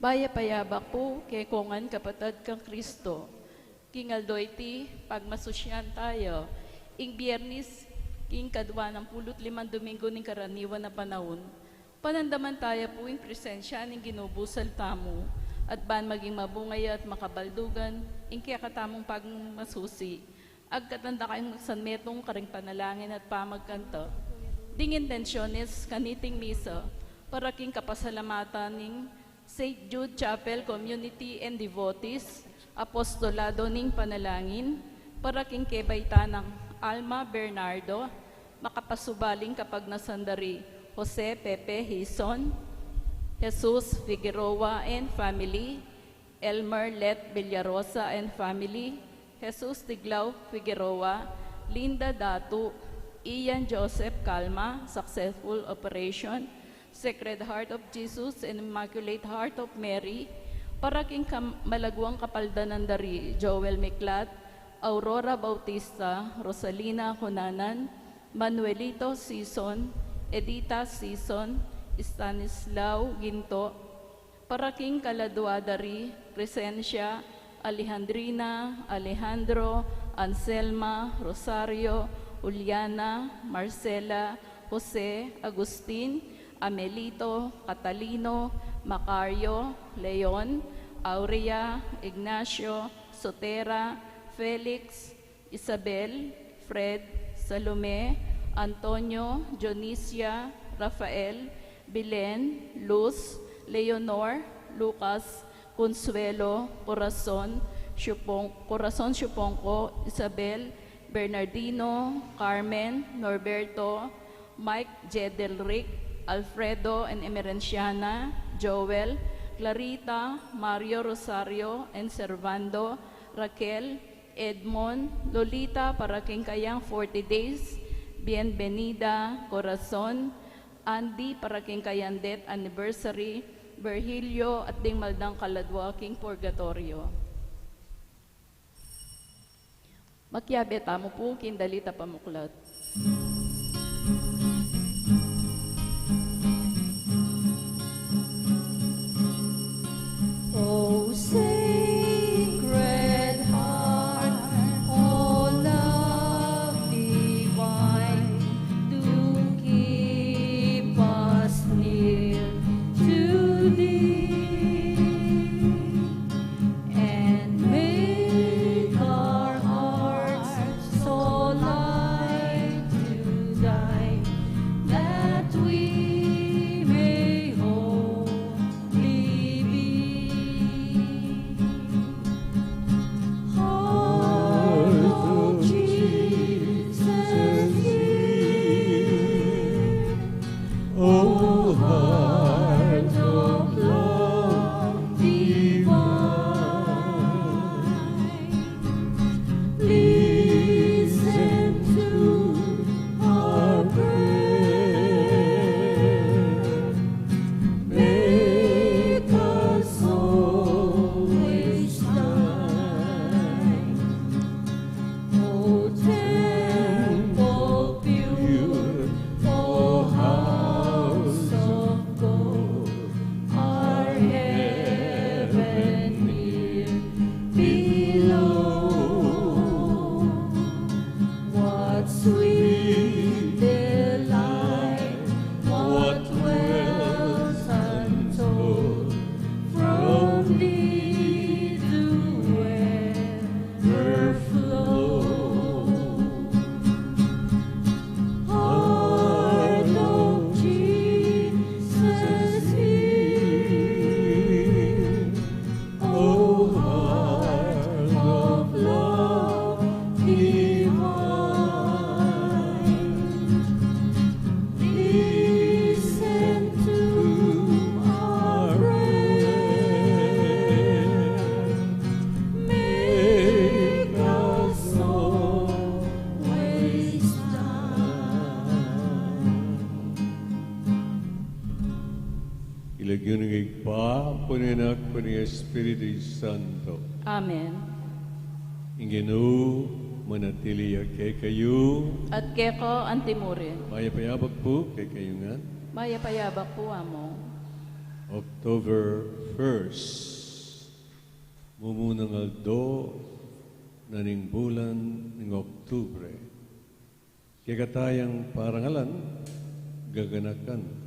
Mayap a yabak pu kekongan, kapatad kang Kristo. King aldo iti, pagmasusyan taya ing Biernis, king kadwa nang pulu't limang Domingo ning karaniwan a panaun. Panandaman taya pu ing presensya ning Ginu busal tamu, at ban maging mabunga ya at makabaldugan ing kekatamung pagmasusi. Agkatan da kayung magsanmetung karing panalangin at pamagkanta ding intensyones kaniting misa, para king kapasalamatan ning Saint Jude Chapel Community and Devotees, Apostolado ning Panalangin, para king kebaitan nang Alma Bernardo, makapasubaling kapagnasan da ri Jose Pepe Hizon, Jesus Figueroa and family, Elmer Let Villarosa and family, Jesus Tiglao Figueroa, Linda Datu, Ian Joseph Calma, successful operation, Sacred Heart of Jesus and Immaculate Heart of Mary, para king kam-, malaguang kapaldanan da ri Joel Miklat, Aurora Bautista, Rosalina Cunanan, Manuelito Sison, Edita Sison, Stanislao Ginto, para king kaladua da ri Crescencia, Alejandrina, Alejandro, Anselma, Rosario, Juliana, Marcela, Jose, Agustin, Amelito, Catalino, Macario, Leon, Aurea, Ignacio, Sotera, Felix, Isabel, Fred, Salome, Antonio, Dionisia, Rafael, Bilen, Luz, Leonor, Lucas, Consuelo, Corazon, Siupong-, Corazon Siupongco, Isabel, Bernardino, Carmen, Norberto, Mike, Jedelric, Alfredo and Emerenciana, Joel, Clarita, Mario, Rosario and Servando, Raquel, Edmond, Lolita para king kayang forty days, Bienvenida, Corazon, Andy para king kayang death anniversary, Virgilio at ding maldang kaladua king purgatorio. Makiabe tamu pu king dalit a pamuklat. O Sacred Heart, O Love Divine, do keep us near to Thee, and make our hearts so like to Thine that we may holy be. Heart of Jesus, hear. O heart of love divine, listen to our prayer. Make us always Thine. O temple pure, O house of God, our heaven here below. What sweet delight, what wealth untold, from Thee do ever flow. Heart of Jesus, hear. O heart of love divine, listen to our prayer. Make us always Thine. King lagyu ning Ibpa, ampo ning Anak, ampo ning Espiritu Santo. Amen. Ing Ginu manatili ya kekayu. At keka antimurin. Mayap a abak pu kekayu ngan. Mayap a abak pu, Among. October first. Mumunang aldo na ning bulan ning Oktubre. Kekatayang parangalan, gaganakan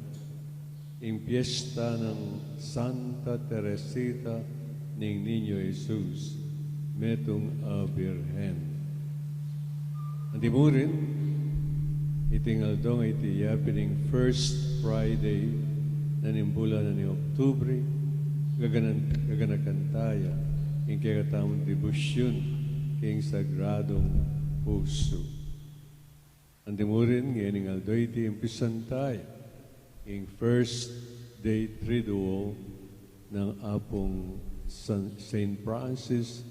ing piesta nang Santa Teresita ning Niño Jesus, metung a Birhen. Antimurin, iting aldo a iti yapin ing first Friday na ning bulan na ning Oktubre, gaganan-, gaganakan taya ing kekatamung debosyun king Sagradung Pusu. Antimurin, ngening aldo iti umpisan taya ing first day triduo nang Apung San, Saint Francis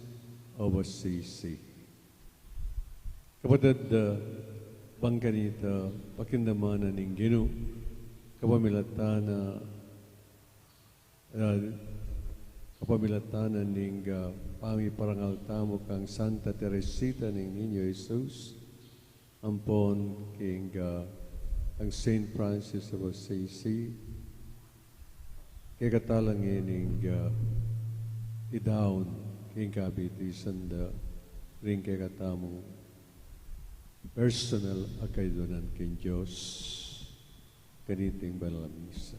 of Assisi. Kapatad, ah, Bang kanita, pakiramdaman na ning Ginu, kapamilatan na, ah, kapamilatan na ning, ah, pamiparangal tamu kang Santa Teresita ning Niño Jesus, ampon king, ah, kang Saint Francis of Assisi, kekatamu la ngening, ah, idaun king kabitisan da ring kekatamung personal a kayadwanan king Dios. Kaniting banal a misa.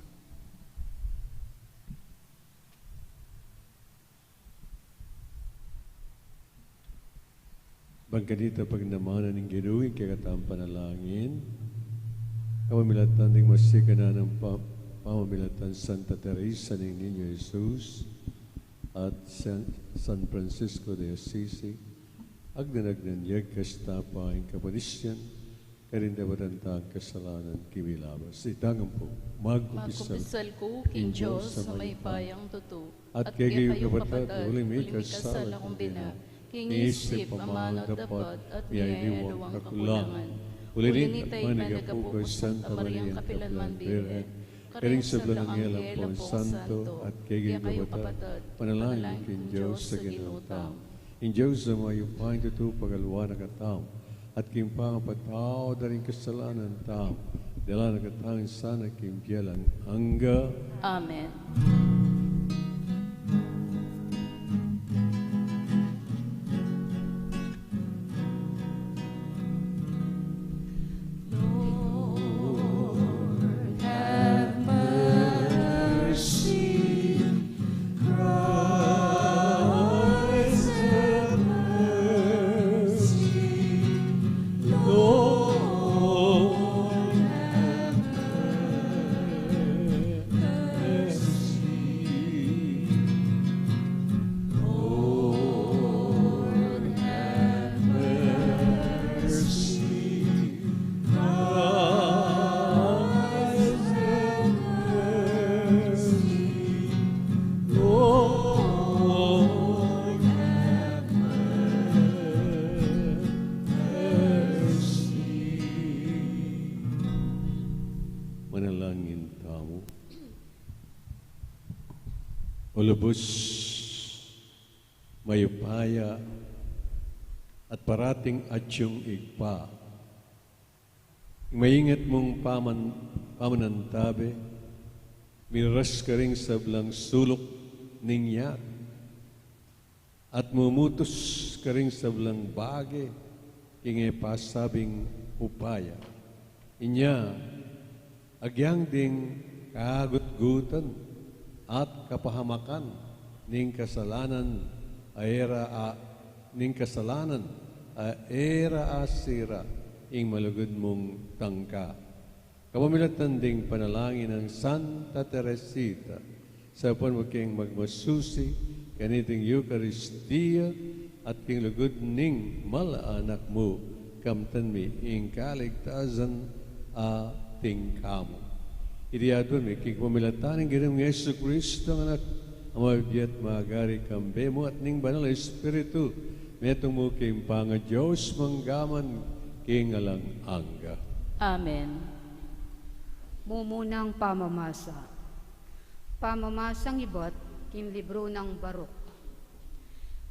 Bang kanita, pakiramdaman na ning Ginu ing kekatamung panalangin, kapamilatan ding masikan a pamamilatan Santa Teresa ning Niño Jesus at San, San Francisco de Assisi, agnan-agnan ya ing kastapaing kapanisyan, karin dapatan tang kasalanan king milabas. Itang ampo, magkumpisal ku king Dios a mayupayang tutu, at kekayu kapatad, uling mikasala ku king isip, amanu, dapat, at king aliwang kakulangan. Uli na nita, ipanagapu ku ing Santa Mariang kapilan man Birhen, karing sablang anghel ampon santo, at kekayu kapatad, panalangin king Dios a Ginu tamu. Ing Dios a mayupaya, ing tutu, pagaluan na katamu, at king pangapatawad da ring kasalanan tamu, idala na katamu sana king bie alang angga. Amen. Lord, have mercy. Christ, have mercy. Lord, have mercy. Lord, have mercy. Christ, have mercy. Lord, have mercy. Manalangin tamu. O lubus mayupaya at parating atiu Ibpa, ing maingat mung paman-, pamanantabe miras karing sablang suluk ning yatu, at mumutus karing sablang bage king e pasabing upaya. Inya, agyang ding kagutgutan at kapahamakan ning kasalanan a e ra a, ning kasalanan a e ra asira ing malugud mung tangka. Kapamilatan ding panalangin nang Santa Teresita, saupan mu keng magmasusi kaniting Eukaristia at king lugud ning mal a Anak mu, kamtan mi ing kaligtasan atin kekamu. Iti aduan mi king kapamilatan ning Ginung Jesucristo, a Anak, a mabibie at magari kambe mu at ning Banal a Espiritu, metung mu king pangaDios mangga man king alang angga. Amen. Mumunang pamamasa. Pamamasang ibat king libru nang Baruk.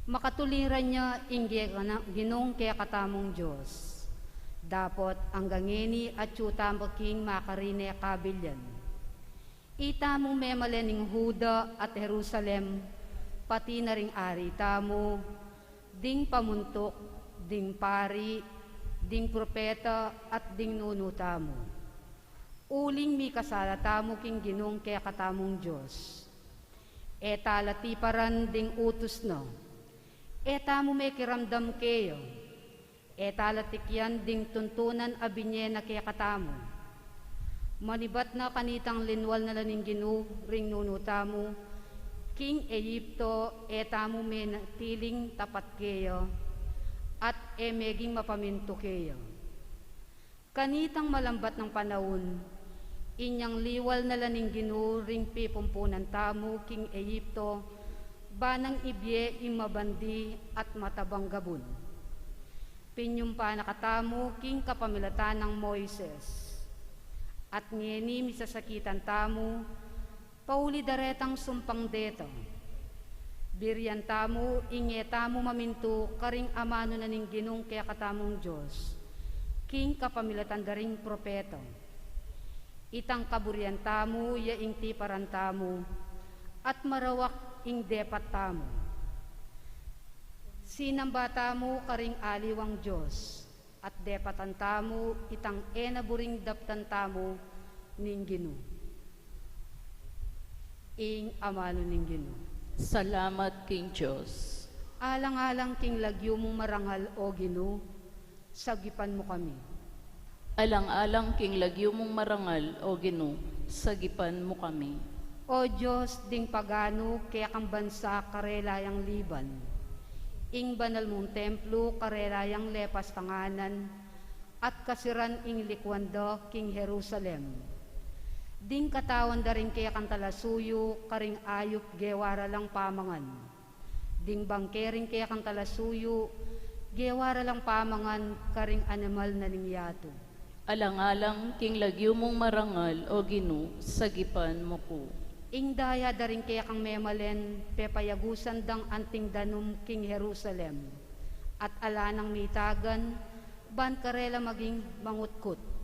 Makatuliran ya ing ge-, Ginung kekatamung Dios. Dapot angga ngeni atiu tamu king makarine kabilyan. Itamu memalen ning Juda at Jerusalem, pati na ring ari tamu, ding pamuntuk, ding pari, ding propeta, at ding nunu tamu. Uling mikasala tamu king Ginung kekatamung Dios. E ta la tiparan ding utus na. E tamu mekiramdam keya. E ta la tikian ding tuntunan a binie na kekatamu. Manibat na kanitang linwal na la ning Ginu ring nunu tamu, king Egipto e tamu menatiling tapat keya, at e meging mapamintu keya. Kanitang malambat nang panaun, inyang liwal na la ning Ginu ring pipumpunan tamu king Egipto, ba nang ibie ing mabandi at matabang gabun. Pinyumpa na katamu king kapamilatan nang Moises. At ngeni misasakitan tamu, pauli daretang sumpang deta. Birian tamu, ing e tamu mamintu karing amanu na ning Ginung kekatamung Dios, king kapamilatan da ring propeta. Itang kaburian tamu ya ing tiparan tamu, at marawak ing depat tamu. Sinamba tamu karing aliwang Dios, at depatan tamu itang e na buring daptan tamu ning Ginu. Ing amanu ning Ginu. Salamat king Dios. Alang-alang king lagyu mung marangal, O Ginu, sagipan mu kami. Alang-alang king lagyu mung marangal, O Ginu, sagipan mu kami. O Dios, ding paganu kekang bansa karela yang liban, ing banal mung templu karela yang lepas tanganan, at kasiran ing likuan da king Jerusalem. Ding katawan da ring kekang talasuyu karing ayup gewa ra lang pamangan. Ding bangke ring kekang talasuyu, gewa ra lang pamangan karing animal na ning yatu. Alang-alang king lagyu mung marangal, O Ginu, sagipan mu ku. Ing daya da ring kekang memalen, pepayagusan dang anting danum king Jerusalem, at ala nang mitagan, ban karela maging mangutkut.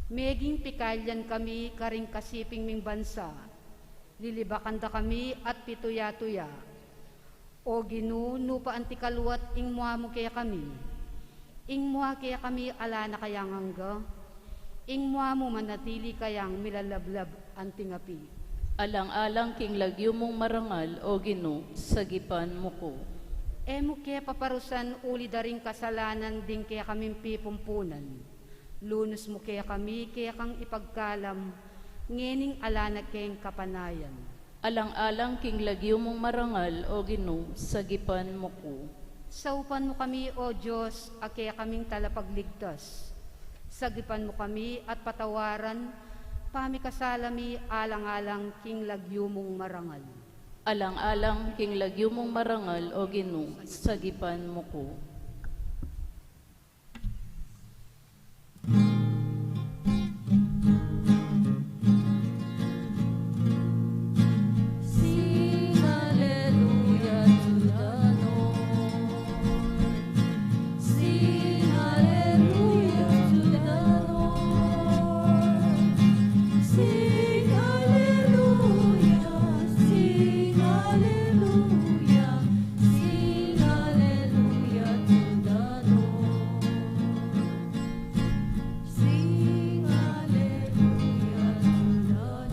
Meging pikalyan kami karing kasiping ming bansa, lilibakan da kami at pituya-tuya. O Ginu, nu pa anti kaluat ing mua mu kekami? Ing mua kekami ala na kayang angga? Ing mua mu manatili kayang milalablab anting api? Alang-alang king lagyu mung marangal, O Ginu, sagipan mu ku. E mu ke paparusan uli da ring kasalanan ding kekaming pipumpunan. Lunus mu kekami kekang ipagkalam, ngening ala na keng kapanayan. Alang-alang king lagyu mung marangal, O Ginu, sagipan mu ku. Saupan mu kami, O Dios, a kekaming talapagligtas. Sagipan mu kami at patawaran pamikasala mi alang-alang king lagyu mung marangal. Alang-alang king lagyu mung marangal, O Ginu, sagipan mu ku. Sing hallelujah to the Lord. Sing hallelujah to the Lord. Sing hallelujah, sing hallelujah, sing hallelujah to the Lord. Sing hallelujah to the Lord.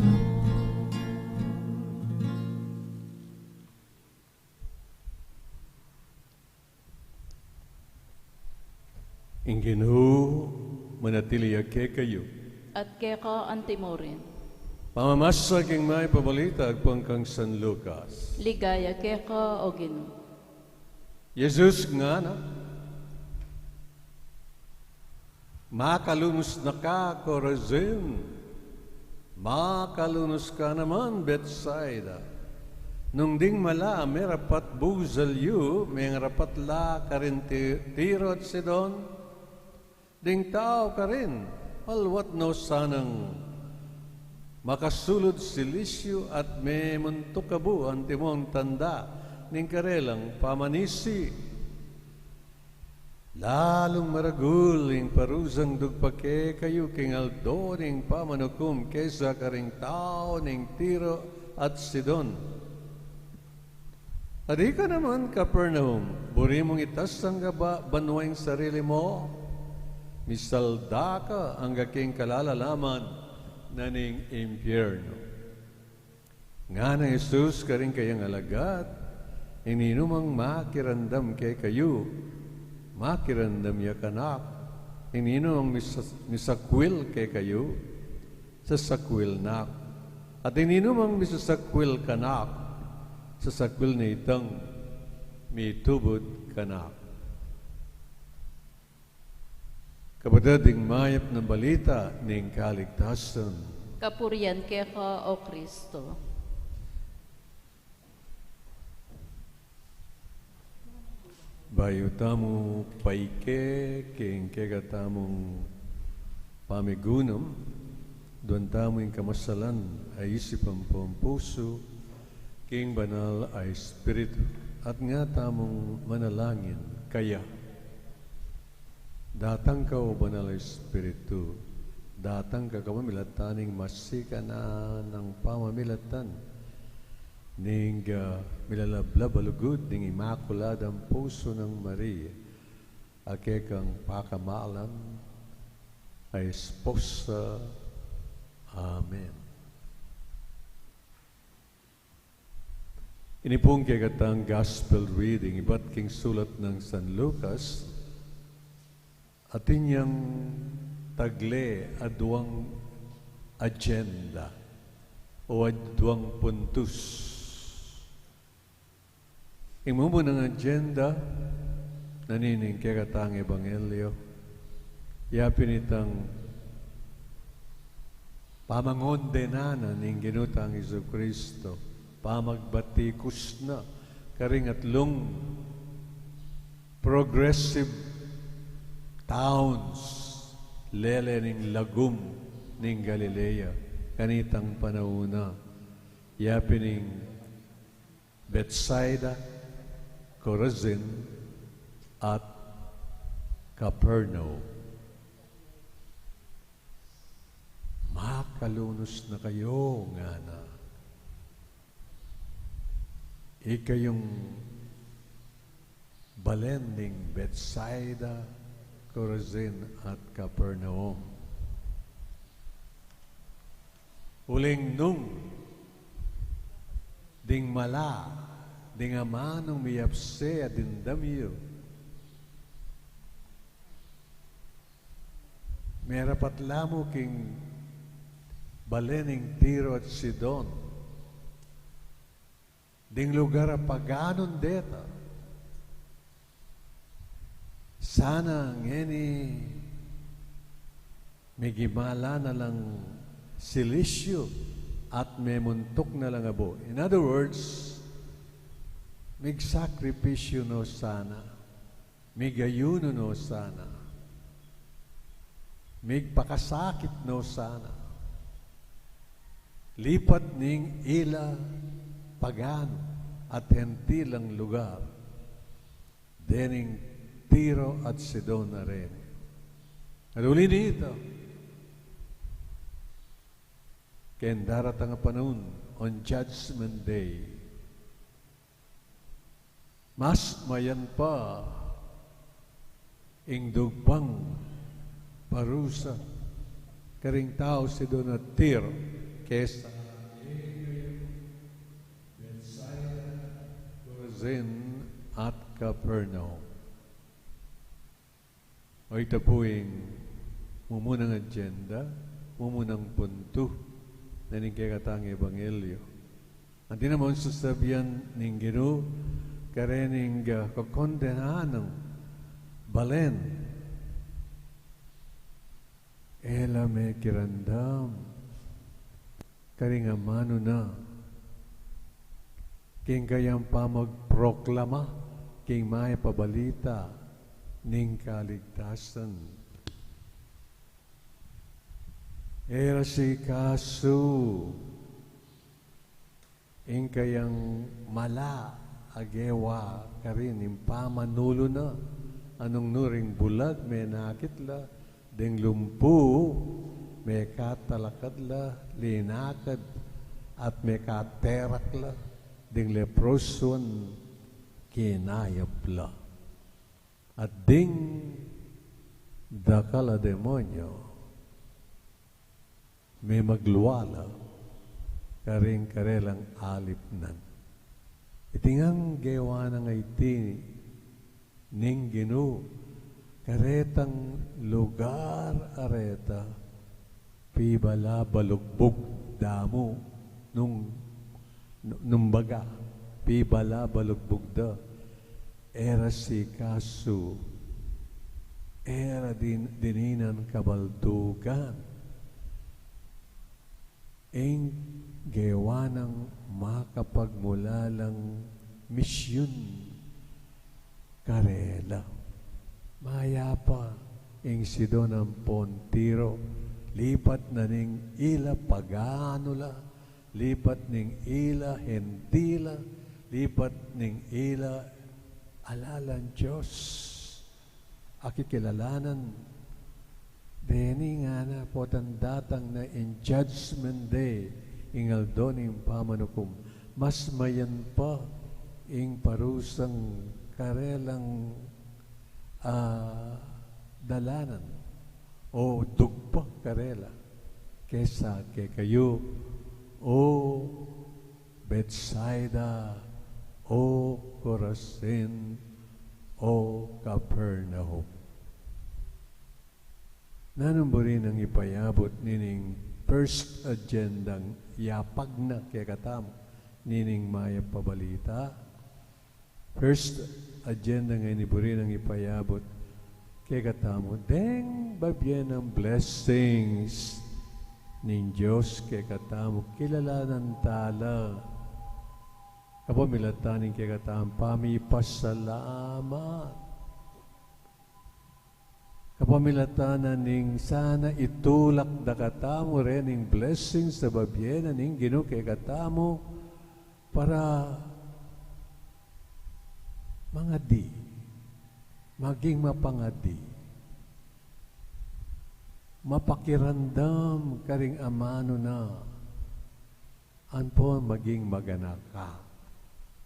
Ing Ginu manatili ya kekayu. At keka anti mu rin. Pamamasa king Mayap a Balita agpang kang San Lucas. Ligaya keka, O Ginu. Jesus ngana, "Makalunus na ka, Corazin! Makalunus ka naman, Betsaida! Nung ding mala merapat buzal yu, mengarapat la karin Ti-, Tiro at Sidon, ding tau karin, alwat no sanang makasulud silisyu at memuntuk abu antimong tanda ning karelang pamanisi. Lalung maragul ing parusang dugpa kekayu king aldo ning pamanukum kesa karing tau ning Tiro at Sidon." At ika naman, Capernaum, buri mung itas angga ba-, banua ing sarili mu? Misalda ka angga king kalalalaman na ning impyernu. Ngana Jesus karing kayang alagad, "Ininumang makiramdam kekayu, makiramdam ya kanak. Ininumang misa-, misakwil kekayu, sasakwil na ku. At ininumang misasakwil kanak, sasakwil na itang mitubud kanak." Kapatad, ing mayap nang balita ning kaligtasan. Kapurian keka, O Kristo. Bayu tamu paike king kekatamung pamigunam, duan tamu ing kamasalan a isip ampo pusu king Banal a Espiritu, at nga tamung manalangin kaya. Datang ka, O Banal a Espiritu, datang ka kapamilatan ning masikan a pamamilatan ning, ah, milalablab a lugud ning Imakuladang Pusu nang Maria, a kekang pakamalan a esposa. Amen. Ini pung kekatang gospel reading ibat king sulat nang San Lucas, atin yang tagle aduang agenda o aduang puntus. Ing mumunang agenda na nining kekatang ebanghelyo, ya pin itang pamangondenan na ning Ginu tang Jesucristo, pamagbatikus na karing atlung progressive towns lele ning lagum ning Galilea kanitang panaun na, ya pin ing Bethsaida, Chorazin, at Capernaum. Makalunus na kayu, ngana. Ikayung balen ning Bethsaida, Chorazin, at Capernaum. Uling nung ding mala, ding amanung miyapse a dimdam yu, merapat la mu king balen ning Tiro at Sidon, ding lugar a paganun deta. Sana ngeni migimala na lang silisyu at memuntuk na lang abu. In other words, migsakripisyu no sana, migayunu no sana, migpakasakit no sana, lipat ning ila paganu at hentil a lugar, dening Tiro at Sidon a reni. At uli nita, king daratang a panaun, on Judgment Day, mas mayan pa ing dugpang parusa karing tau Sidon at Tiro kesa Bethsaida, Chorazin, at Capernaum. O ita pu ing mumunang agenda, mumunang puntu na ning kekatang ebanghelyo. Anti naman sasabian ning Ginu karening, ah, kokondenan nang balen. E la mekiramdam karing amanu na king kayang pamagproklama king mayap a balita ning kaligtasan. E la sikasu ing kayang mala a gewa karin ning pamanulu na, nung nuring bulag menakit la, ding lumpu mekatalakad la, linakad at mekaterak la, ding leprosuan kinayap la. At ding dakal a demonyo memaglwala karing karelang alipnan. Iti ngang gewa na nga iti ning Ginu karetang lugar a reta, pibalabalugbug da mu nung, nung baga, pibalabalugbug da, e ra sikasu, e ra din, dininan kabaldugan ing gewa nang makapagmulalang misyun karela. Mayap pa ing Sidon ampon Tiro, lipat na ning ila pagano la, lipat ning ila Hentil la, lipat ning ila ala lang Dios a kikilalanan. Deni ngana, potang datang na ing judgment day, ing aldo ning pamanukum, mas mayan pa ing parusang karelang, ah, dalanan o dugpa karela kesa kekayu, O Betsaida, O Corazin, O Capernaum. Nanung buri nang ipayabut nining first agendang yapag na kekatamu nining mayap a balita? First agenda ngeni buri nang ipayabut kekatamu, deng babie nang blessings ning Dios kekatamu, kilalanan ta la kapamilatan ning kekatamung pamipasalamat. Kapamilatan na ning sana itulak da katamu rening blessings a babie na ning Ginu kekatamu para mangadi, maging mapangadi, mapakiramdam karing amanu na, ampon maging maganaka.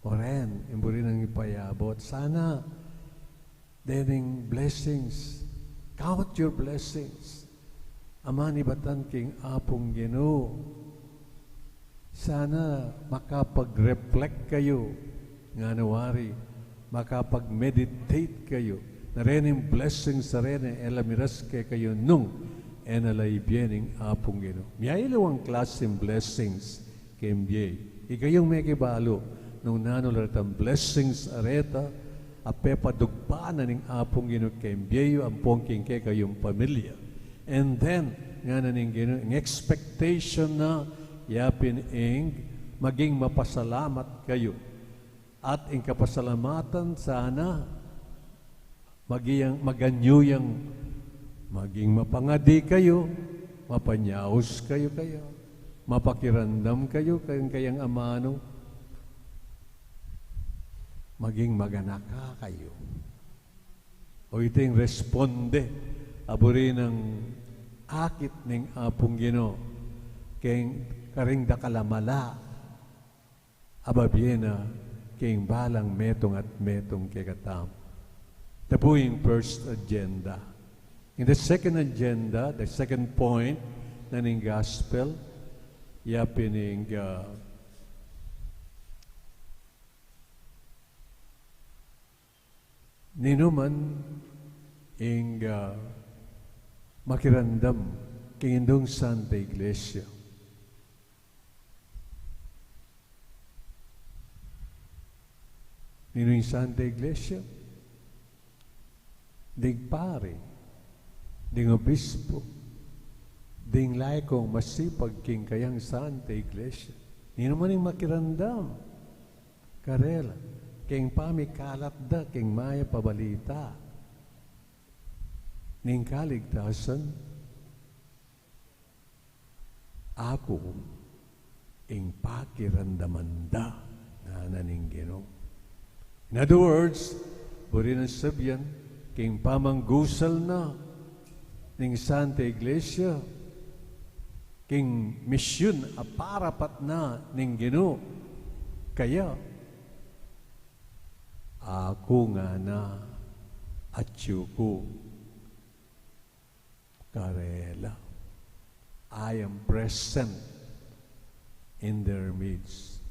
O ren, ing buri nang ipayabut, sana dening blessings, count your blessings a manibatan king Apung Ginu. Sana makapag-reflect kayu, ngana wari, makapag-meditate kayu na rening blessings a reni e la miras kekayu nung e na la ibie ning Apung Ginu. Miyaliwang klaseng blessings keng bie. Ikayung mekibalu nung nanu la retang blessings a reta a pepadugpa na ning Apung Ginu keng bie yu ampon king kekayung pamilya. And then, ngana ning Ginu, ing expectation na yapin ing maging mapasalamat kayu. At ing kapasalamatan sana maging, maganyu yang maging mapangadi kayu, mapanyaus kayu kaya, mapakiramdam kayu kayang kayang amanu, maging maganaka kayu. O iti ing responde a buri nang akit ning Apung Ginu keng karing dakal a mala a babie na king balang metung at metung kekatamu. Ita pu ing first agenda. In the second agenda, the second point na ning gospel, yapin ing, ah, ninuman ing, ah, makiramdam king indung Santa Iglesia. Ninu ing Santa Iglesia? Ding pari, ding obispo, ding laikong masipag king kayang Santa Iglesia. Ninuman ing makiramdam karela king pamikalat da king mayap a balita ning kaligtasan, aku ing pakiramdaman da, ngana ning Ginu. In other words, buri nang sabian, king pamanggusal na ning Santa Iglesia king misyun a parapat na ning Ginu, kaya, aku ngana, atyu ku karela. I am present in their midst.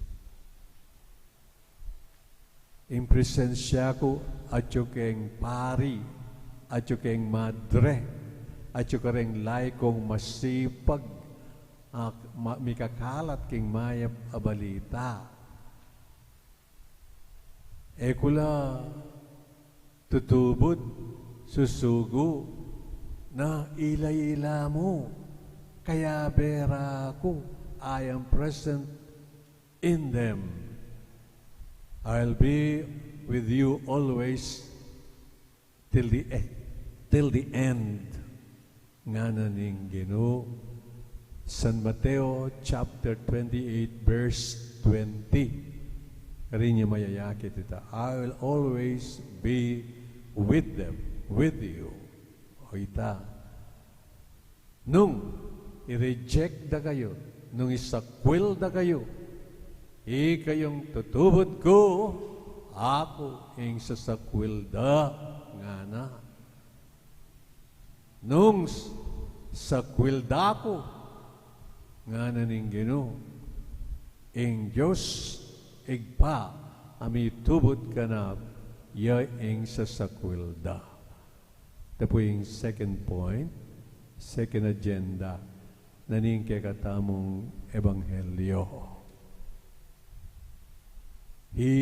Ing presensya ku atyu keng pari, atyu keng madre, atyu kareng laikong masipag a ma-, mikakalat king mayap a balita. E ku la tutubud, susugu, na ila-ila mu, kayabe ra ku, I am present in them. I'll be with you always, till the e-, till the end, ngana ning Ginu. San Mateo chapter twenty-eight, verse twenty. Karin ya mayayakit ita, "I will always be with them, with you." O ita, nung i-reject da kayu, nung isakwil da kayu, ikayung tutubud ku, aku ing sasakwil da, ngana. Nung s-, sakwil da ku, ngana ning Ginu, ing Dios Ibpa a mitubud kanaku, ya ing sasakwil da. Ita pu ing second point, second agenda na ning kekatamung ebanghelyo. He,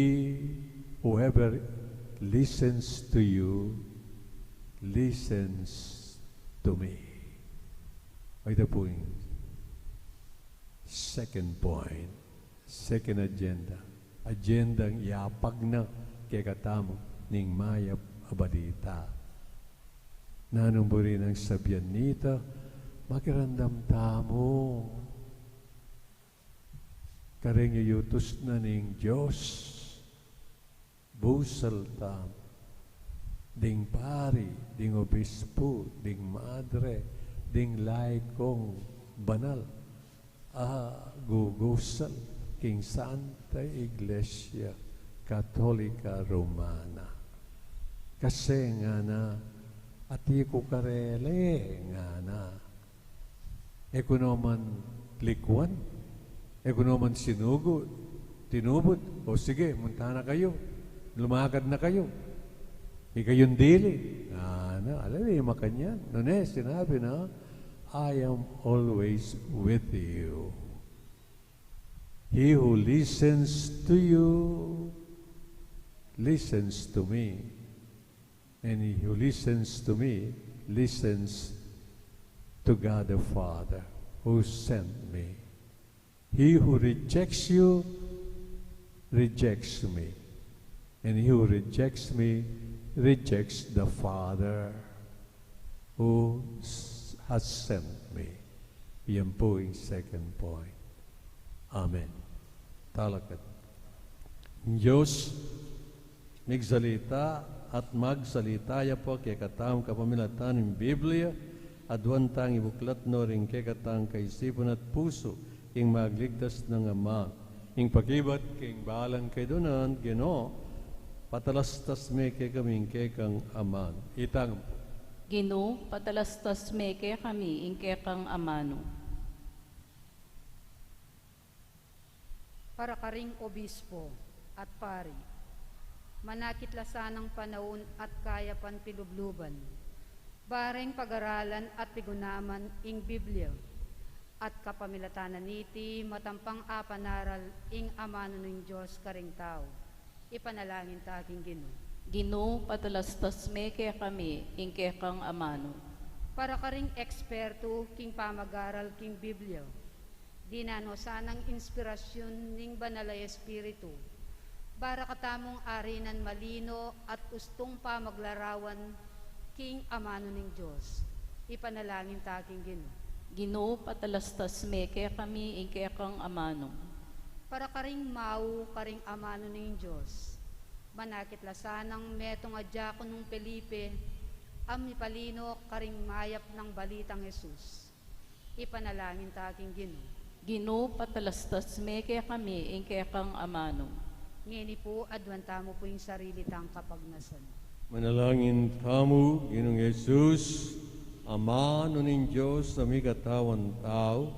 whoever listens to you, listens to me. Ita pu ing second point, second agenda. Agendang yapag na kekatamu ning mayap a balita. Nanung buri nang sabian nita, makiramdam tamu kareng yuyutus na ning Dios. Busal tamu, ding pari, ding obispu, ding madre, ding laikong banal a gugusal king Santa Iglesia Katolika Romana. Kasi ngana, ati ku karele, ngana, e ku no man likuan, e ku no man sinugu, tinubud, o sige, munta na kayu, lumakad na kayu. Ikayung dili. Ngana, ala, e makanyan. Nune sinabi na, "I am always with you." He who listens to you listens to me. And he who listens to me listens to God the Father who sent me. He who rejects you rejects me. And he who rejects me rejects the Father who s-, has sent me. Yan pu ing second point. Amen. Talakad. Dios, migsalita at magsalita ya pu kekatamu kapamilatan ning Biblia, aduan tang ibuklat no ring kekatang kaisipan at pusu king magligtas nang amanu. Ing pakibat king balang kaidunan, Ginu, patalastas me kekami ing kekang amanu. Itang pu. Ginu, patalastas me kekami ing kekang amanu. Para karing obispo at pari, manakit la sanang panaun at kayapan pilubluban, bareng pagaralan at pigunaman ing Biblia, at kapamilatan na niti matampang apanaral ing amanu ning Dios karing tau. Ipanalangin ta king Ginu. Ginu, patalastas me kekami ing kekang amanu. Para karing ekspertu king pamagaral king Biblia, dinan no sanang inspirasyun ning Banal a Espiritu, para katamung arinan malino at ustung pamaglarawan king amanu ning Dios. Ipanalangin ta king Ginu. Ginu, patalastas me kekami ing kekang amanu. Para karing mau karing amanu ning Dios, manakit la sanang metung a diakonung Felipe a mipalino karing mayap nang balitang Jesus. Ipanalangin ta king Ginu. Ginu, patalastas me kekami ing kekang amanu. Ngeni pu, aduan tamu pu ing sarili tang kapagnasan. Manalangin tamu. Ginung Jesus, Amanu ning Dios a mikatawan tau,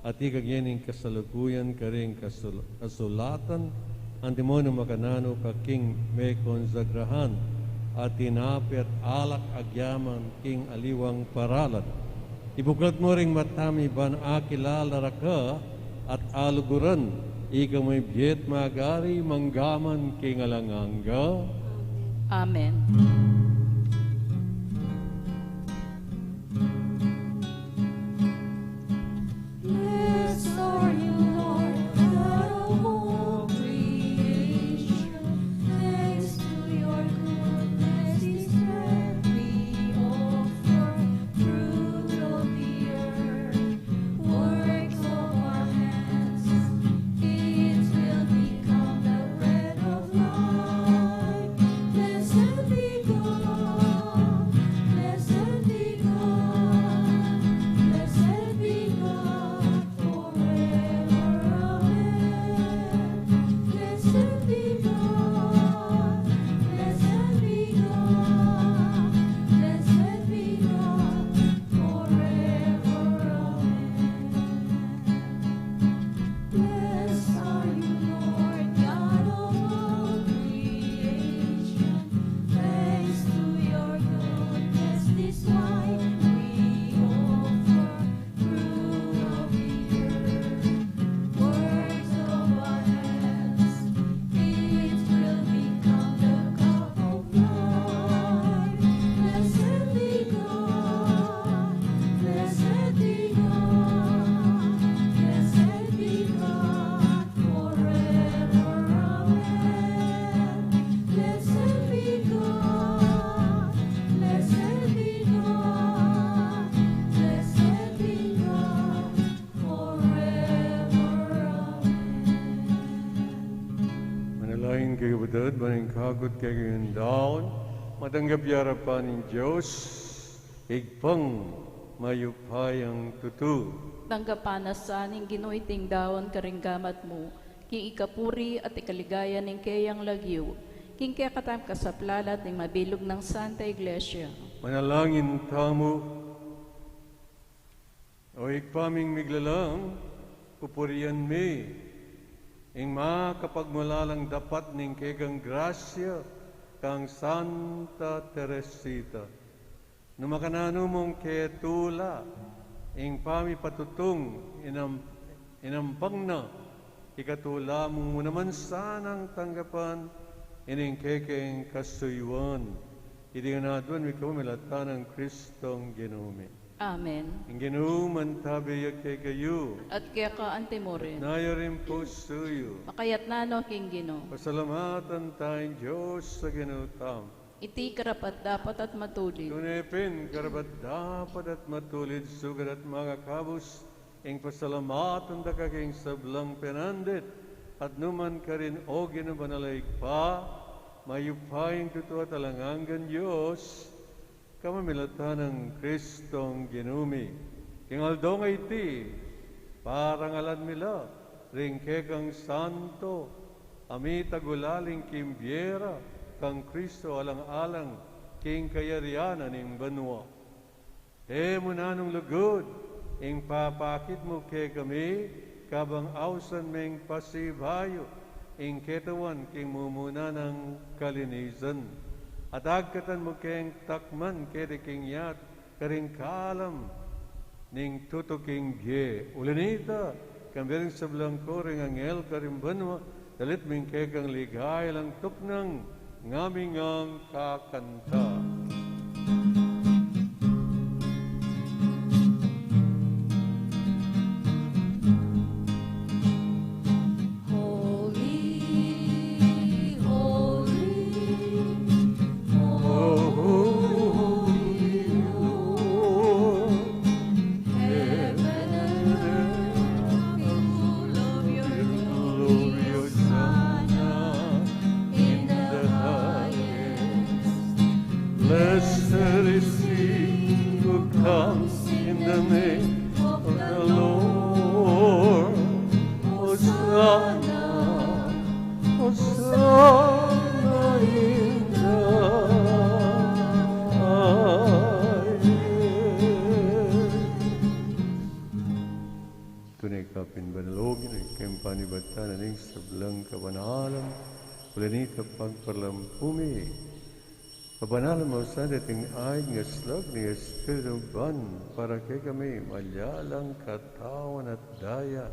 atiu ka ngening kasalukuyan karing kasul-, kasulatan, antimo nung makananu ka king mekonsagrahan, a tinape at alak agyaman king aliwang paralan. Ibuklat mu ring mata mi ban akilala ra ka at aluguran, ika mu ing bie at magari manggaman king alang angga. Amen. Blessed are you, Lord God of all creation. Thanks to your goodness, this earth Ing kekayung kapatad, ban ing kakut kekayung daun, matanggap ya king arapan ning Dios, Ibpang mayupayang tutu. Tanggapan na sa ning Ginu iting daun karing gamat mu, king ikapuri at ikaligaya ning keyang lagyu, king kekatamung kasaplalan at ning mabilug nang Santa Iglesia. Manalangin tamu. O Ibpa ming miglalang, pupurian mi ing makapagmulalang dapat ning kekang grasya kang Santa Teresita. Nung makananu mung ketula ing pamipatutung inam-, inampang na, ikatula mu naman sanang tanggapan ining kekeng kasuyuan. Iti ngan aduan mi kayu milata nang Kristong Ginu mi. Amen. Ing Ginu mantabe ya kekayu. At keka antimurin. Naya ring pusu yu. Makayatna no king Ginu. Pasalamatan taya ing Dios a Ginu tamu. Iti karapat-dapat at matulid. Tune pin karapat-dapat at matulid, sukat at makakabus ing pasalamatan da ka king sablang penandit at nukarin man, O Ginu, banal a Ibpa, mayupayang tutu at alang anggang Dios, kamamilatan nang Kristong Ginu mi. King aldong a iti, parangalan mi la ring kekang santo a mitagulaling king bie ra kang Kristo alang-alang king kayarian na ning banua. E mu nanung lugud ing papakit mu kekami, kabang ausan meng pasibayu ing ketawan king mumuna nang kalinisan. At agkatan mu keng takman keti king yatu karing kalam ning tutuking bie. Uli na nita, kambe ring sablang kori ning anghel karing banua, dalit mi ing kekang ligaya alang tuknang, ngami ngang kakanta. Holy, holy, holy, Lord. Heaven and earth are full of your glory. Hosanna in the highest. Blessed is he who comes in the name of the Lord. Hosanna, Hosanna in the highest. Tune ka pin banal, O Ginu, ing panibatan na ning sablang kabanalan, uli na nita pagparalan pu mi. Pabanalan mu sa deting aig ning aslag ning Espiritu Banal, para kekami maging katawan at daya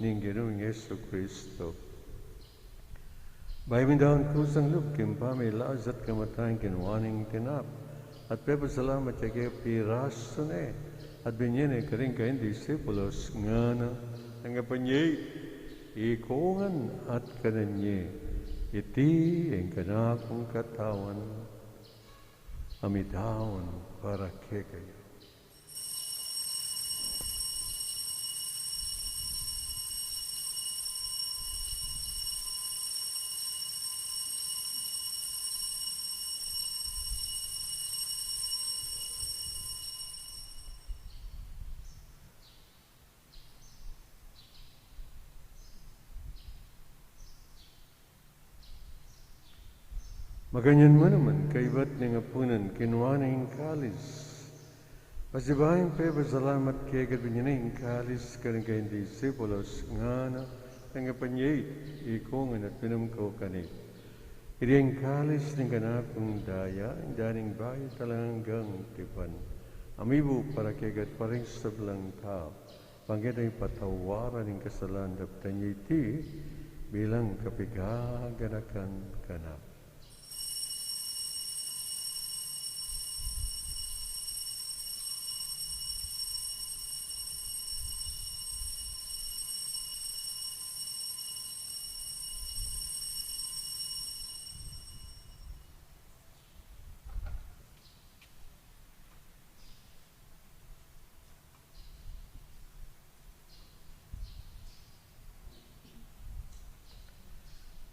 ning Ginung Jesucristo. Bayu ming daun kusang lub king pamilasa at kamatayan, kinua ne ing tinape, at pepasalamat ya keka, pirasu ne, at binye ne karing kayang disipulus, ngana, tanggapan ye iti, ikongan at kanan ye, iti ing kanakung katawan a midaun para kekayu. Makanyan mu naman, kaybat ning apunan, kinua ne ing kalis. Pasibayu yang pepasalamat keka, binye ne ing kalis karing kayang disipulus, ngana, tanggapan ye iti, ikongan at minum kayu kaniti, iti ing kalis ning kanakung daya, ing daya ning bayu at alang anggang tipan, a mibu para kekayu at para king sablang tau, para king patawaran ning kasalanan. Daptan ye iti bilang kapagaganakan kanaku.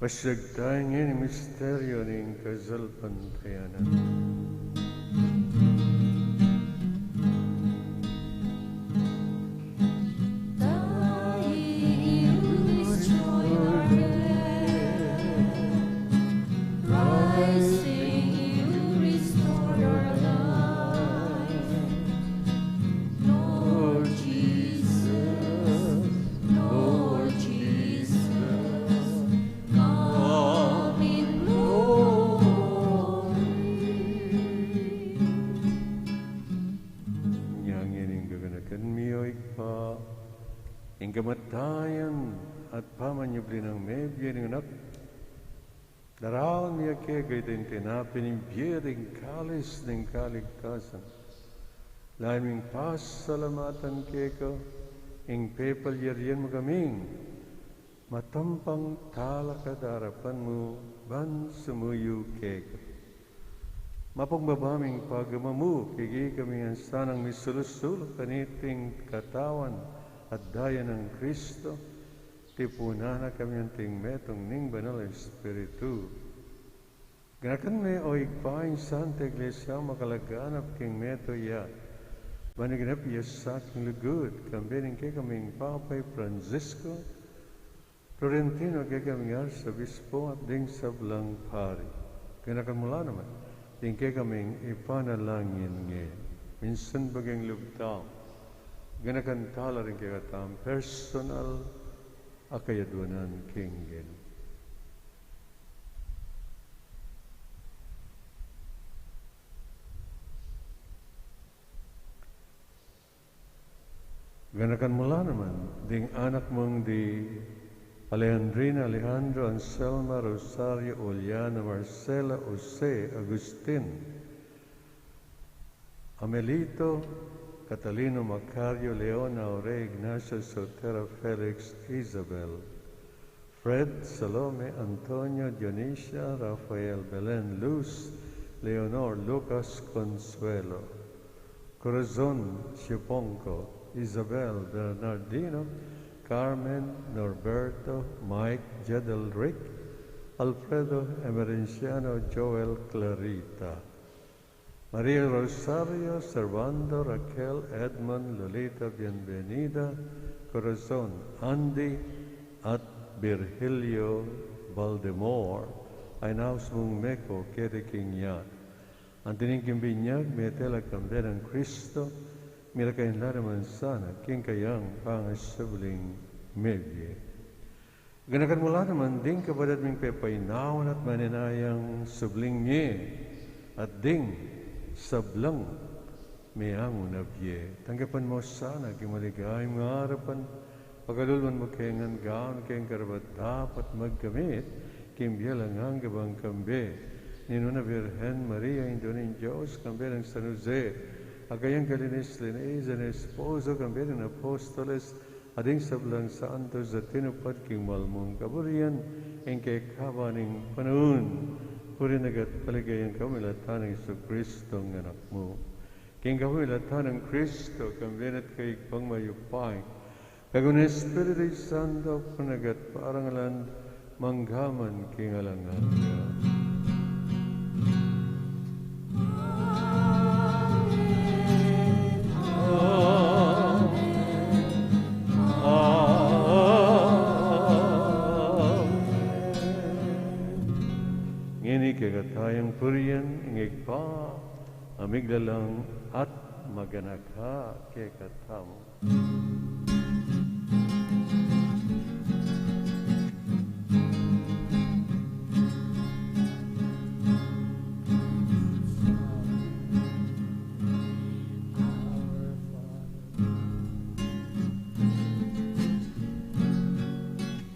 Pasiag taya ngeni ing misteryu ning kasalpantayanan. Rising, you restore our life. Lord Jesus, Lord Jesus, come in glory. Inya ngeni ing gaganakan mi, o Ibpa, ing kamatayan at pamanyubli nang mebie ning Anak, daraun mi keka iting tinape ning bie, ding kalis ning kaligtasan. Lalu ming pasalamatan keka ing pepalyarian mu kaming matampang talakad king arapan mu ban sumuyu keka. Mapakumbaba ming pagmamanu keka, ikami ngan sanang misulu-sulu kaniting katawan at daya nang Kristo, tipunan na kami anting metung ning Banal Espiritu. Ganakan me, o Ibpa, ing Santa Iglesia makalaganap king metung ya, ban iganap ya sa king lugud, kambe ning kekaming Papa i Francisco, Florentino, kekaming Arsobispo, at ding sablang pari. Ganakan mu la naman ding kekaming ipanalangin ngeni. Minsan baging lub tamu, ganakan tala ring kekatamung personal a kayadwanan king Ginu. Ganakan mu la naman ding anak mung di Alejandrina, Alejandro, Anselma, Rosario, Juliana, Marcela, Jose, Agustin, Amelito, Catalino, Macario, Leona, Aure, Ignacio, Sotera, Felix, Isabel, Fred, Salome, Antonio, Dionisia, Rafael, Belen, Luz, Leonor, Lucas, Consuelo, Corazon, Siuponco, Isabel, Bernardino, Carmen, Norberto, Mike, Jedelric, Alfredo, Emerenciano, Joel, Clarita, Maria Rosario, Servando, Raquel, Edmond, Lolita, Bienvenida, Corazon, Andy, at Virgilio Valdemor, a inaus mung meko keti king yatu. Anti ning king binyag, mete la kambe nang Kristo, milakayan la naman sana king kayang pangasubling mebie. Ganakan mu la naman ding kapatad ming pepainawa na at manenayang subling mie, at ding sablang meangu na bie. Tanggapan mu sana king maligayang arapan, pakalulwan mu ke ngan gawan keng karapat-dapat magkamit king bie alang angga bang kambe ning Nuan a Birhen Maria, Indu ning Dios, kambe nang San Jose a kayang kalinis-linisan a esposo, kambe ning apostoles, at ding sablang santos a tinupad king mal mung kaburian king kekaban ning panaun. Purian at paligayan ka king kapamilatan nang Jesucristo a Anak mu. King kapamilatan nang Kristo, kambe na at kaybat mayupaya, kagum ning Espiritu Santo, purian at parangalan, mangga man king alang angga. Amen. Amen. Amen. Ngeni kekatamu yang purian ing Ibpa a miglalang at maganaka kekatamu.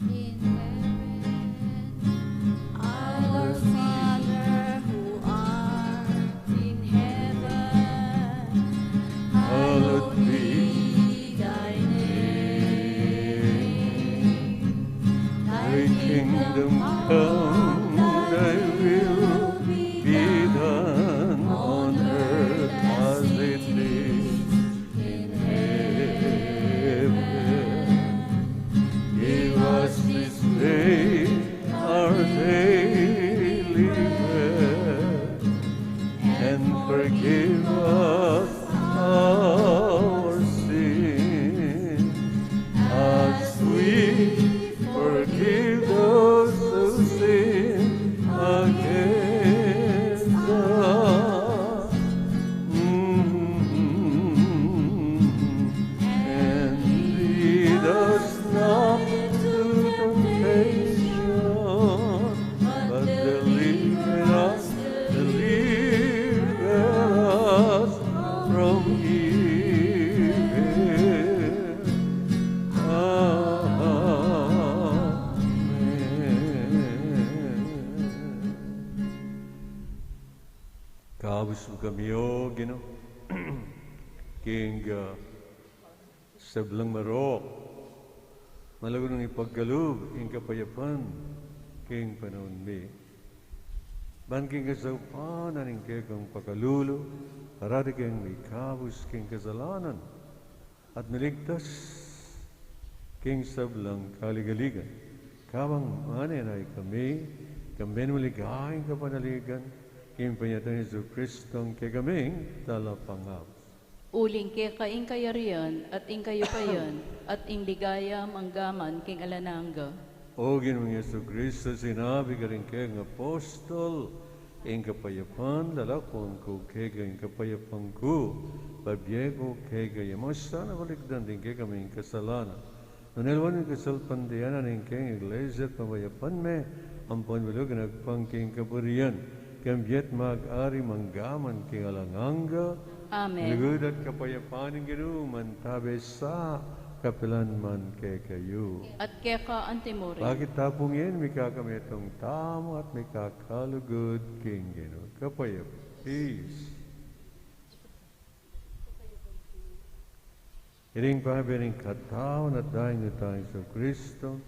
In heaven, our Father who art in heaven, hallowed be thy name. Thy kingdom come, thy will be done on earth as it is in heaven. Give us this day our Ubus mu kami, O Ginu, king, ah, sablang marok, malago nang ipagkalub ing kapayapan king panaun mi. Ban king kasaupan na ning kekang pakalulu, parati keng mikabus king kasalanan, at miligtas king sablang kaligaligan. Kabang manenaya kami, kambe ning maligayang kapanaligan, king panyatang Jesucristo, ing kekaming Talapangabus. Uling keka ing kayarian, at ing kayupayan, at ing ligaya, mangga man king alang angga. O Ginu ming Jesucristo, sinabi mu karing kekang apostol, ing kapayapan lalakwan ku kekayu, ing kapayapan ku bibie ku kekayu. E mu sana balikdan ding kekaming kasalanan, nune lawan me king kasalpantayanan ning kekang Iglesia at pamayapan me, ampon balugan agpang king kapurian, king bie at mag-ari mangga man king alang angga. Amen. Ing lugud at kapayapan ning Ginu mantabe sa kapilan man kekayu. At keka antimurin. Bakit tapu ngeni mikakametung tamu at mikakalugud king Ginu? Kapayap, peace. Iring pabie ning katawan at daya ning Ginu tang Jesucristo,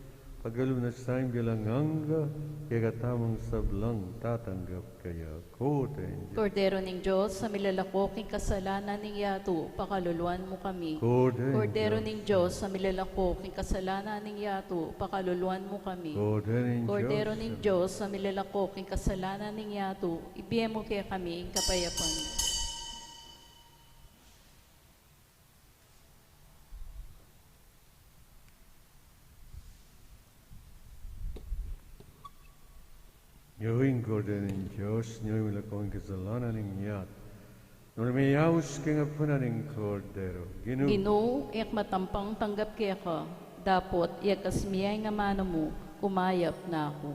pagkalub na sa ing bie alang angga, ing kekatamung sablang tatanggap kaya. Kordero ning Dios. Kordero ning Dios, a milalako king kasalanan ning yatu, pakaluluan mu kami. Kordero ning Dios, a milalako king kasalanan ning yatu, pakaluluan mu kami. Kordero ning Dios, a milalako king kasalanan ning yatu, ibie mu kekami ing kapayapan. Ing Kordero ning Dios, ing milako king kasalanan ning yatu, nune meyaus king apunan ning Kordero. Ginu, Ginu, e ku matampang tanggap keka, dapot iyakas mu ya ing amanu mu, kumayap na ku.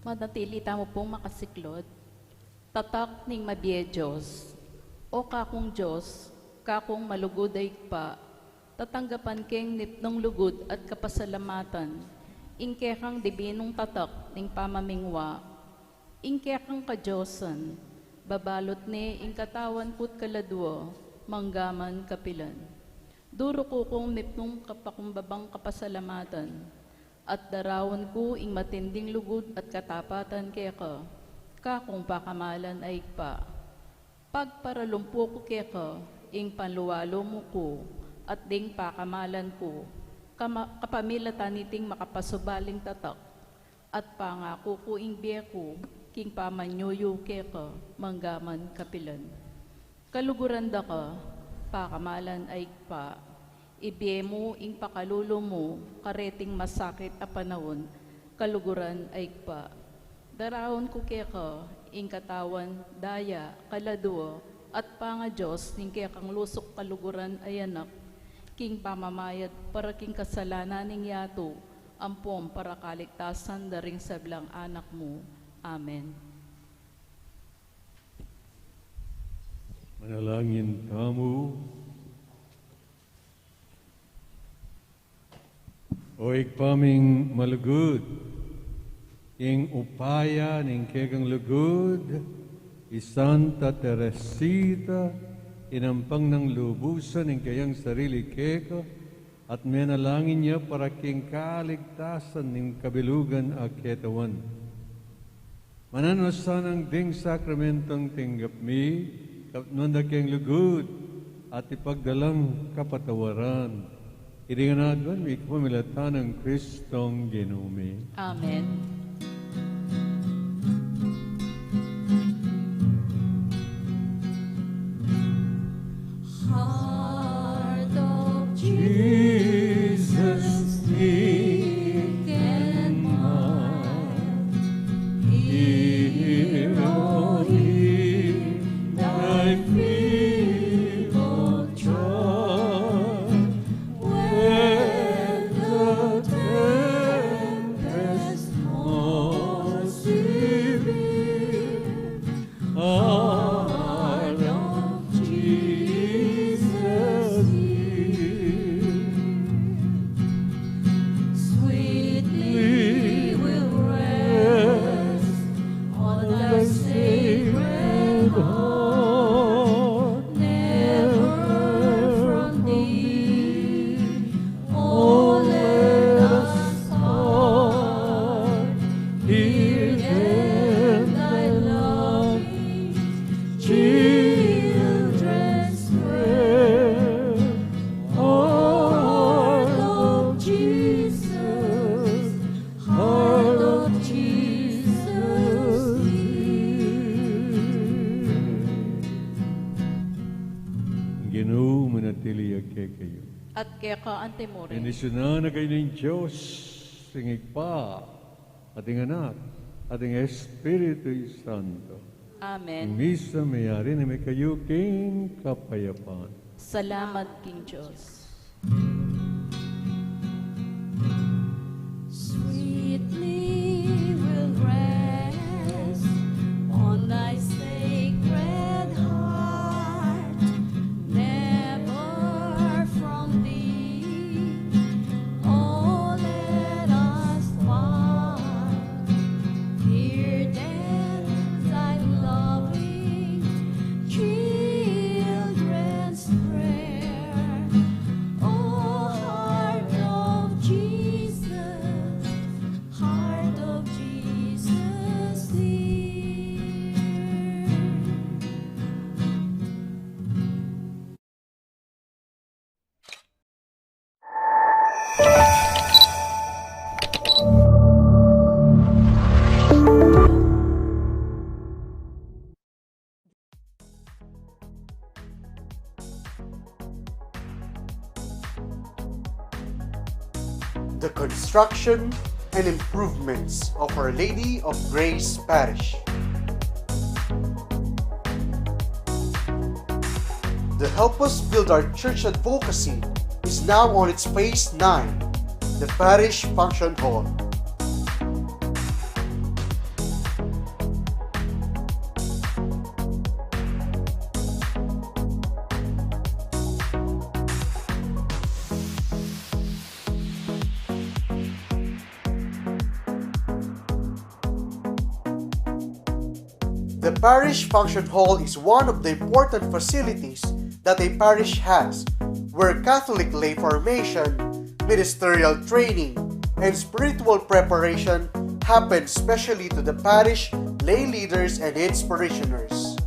Manatili tamu pung makasiklod. Tatak ning mabie Dios. O kakung Dios, kakung malugud a Ibpa, tatanggapan keng mipnung lugud at kapasalamatan ing kekang dibinung tatak ning pamamingwa, ing kekang kadiosan, babalot ne ing katawan ku't kaladua, manggaman kapilan. Duruku kung mipnung kapakumbabang kapasalamatan, at daraun ku ing matinding lugud at katapatan keka, kakung pakamalan a Ibpa. Pagparalumpu ku keka ing panlualumu ku at ding pakamalan ku, kama-, kapamilatan niting makapasubaling tatak, at pangaku ku ing bie ku king pamanyuyu keka, manggaman kapilan. Kaluguran da ka, pakamalan a Ibpa, ibie mu ing pakalulu mu kareting masakit a panaun, kaluguran a Ibpa. Daraun ku keka ing katawan, daya, kaladua, at pangadios ning kekang lusuk kaluguran a Anak, king pamamayad para king kasalanan ning yatu, ampong para kaligtasan da ring sablang anak mu. Amen. Manalangin tamu. O Ibpa ming malugud, ing upaya ning kekang lugud, i Santa Teresita, inampang nang lubusan ing keyang sarili keka, at menalangin ya para king kaligtasan ning kabilugan a ketawan. Mananu sanang ding sakramentong tinggap mi, kapnuan da keng lugud, at ipagdalang kapatawaran. Iti ngan aduan mi kapamilatan nang Kristong Ginu mi. Amen. Heart of Jesus, meek and mild, hear, O Lord, thy feeble child. When the tempest more severe, heart of Jesus, hear. Sweetly we'll rest on thy sacred heart, never from thee, O let us part. Hear then thy loving children's prayer. Heart of Jesus, heart of Jesus, hear. Ginu manatili ya kekayu. At keka antimurin. Bendisyunan na kayu ning Dios, ing Ibpa, at ing Anak, at ing Espiritu Santo. Amen. Ing misa meyari na, makayu king kapayapan. Salamat king Dios. Sweetly we'll rest on thy sacred heart, never from thee, O let us part. Hear then thy loving children's prayer. O heart of Jesus, heart of Jesus, hear. The construction and improvements of Our Lady of Grace Parish. The Help Us Build Our Church advocacy is now on its phase nine, the Parish Function Hall. The parish function hall is one of the important facilities that a parish has, where Catholic lay formation, ministerial training, and spiritual preparation happen specially to the parish lay leaders and its parishioners.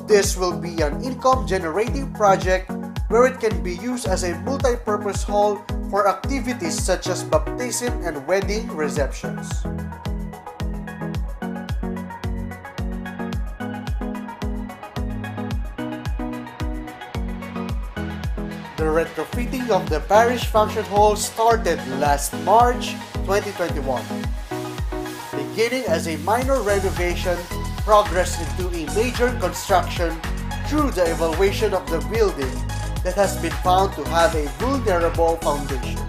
This will be an income-generating project where it can be used as a multi-purpose hall for activities such as baptism and wedding receptions. The retrofitting of the parish function hall started last March twenty twenty-one, beginning as a minor renovation, progressed into a major construction through the evaluation of the building that has been found to have a vulnerable foundation.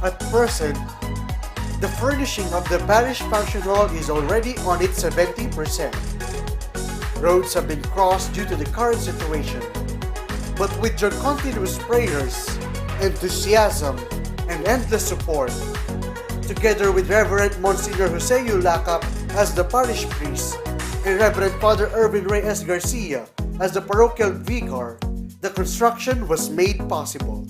At present, the furnishing of the parish function hall is already on its seventy percent. Roads have been crossed due to the current situation, but with your continuous prayers, enthusiasm, and endless support, together with Reverend Monsignor Jose Yulacap as the parish priest and Reverend Father Erwin Reyes Garcia as the parochial vicar, the construction was made possible.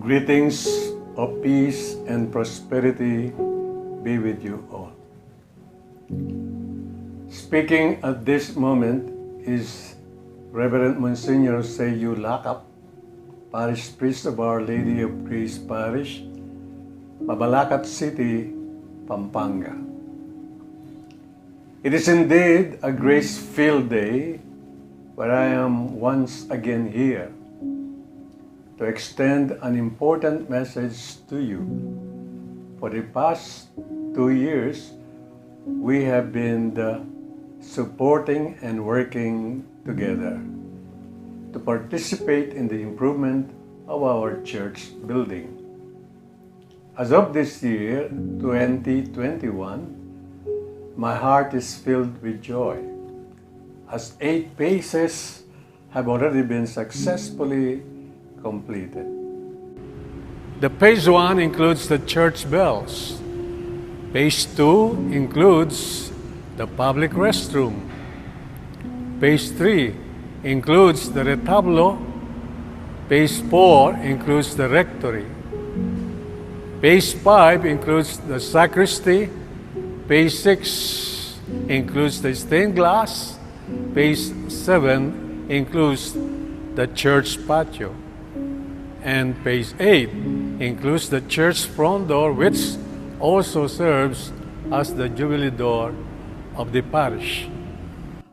Greetings of peace and prosperity be with you all. Speaking at this moment is Reverend Monsignor Seyu Lakap, Parish Priest of Our Lady of Grace Parish, Mabalacat City, Pampanga. It is indeed a grace-filled day where I am once again here to extend an important message to you. For the past two years, we have been, uh, supporting and working together to participate in the improvement of our church building. As of this year, twenty twenty-one, my heart is filled with joy, as eight phases have already been successfully completed. The phase one includes the church bells. Phase two includes the public restroom. Phase three includes the retablo. Phase four includes the rectory. Phase five includes the sacristy. Phase six includes the stained glass. Phase seven includes the church patio. And phase eight includes the church front door, which also serves as the jubilee door of the parish.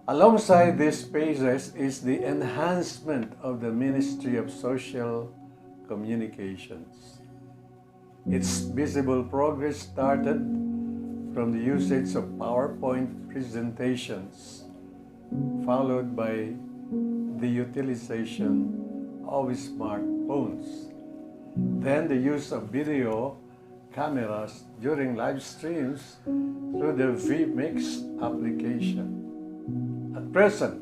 Alongside these phases is the enhancement of the Ministry of Social Communications. Its visible progress started from the usage of PowerPoint presentations, followed by the utilization of smartphones, then the use of video cameras during live streams through the vMix application. At present,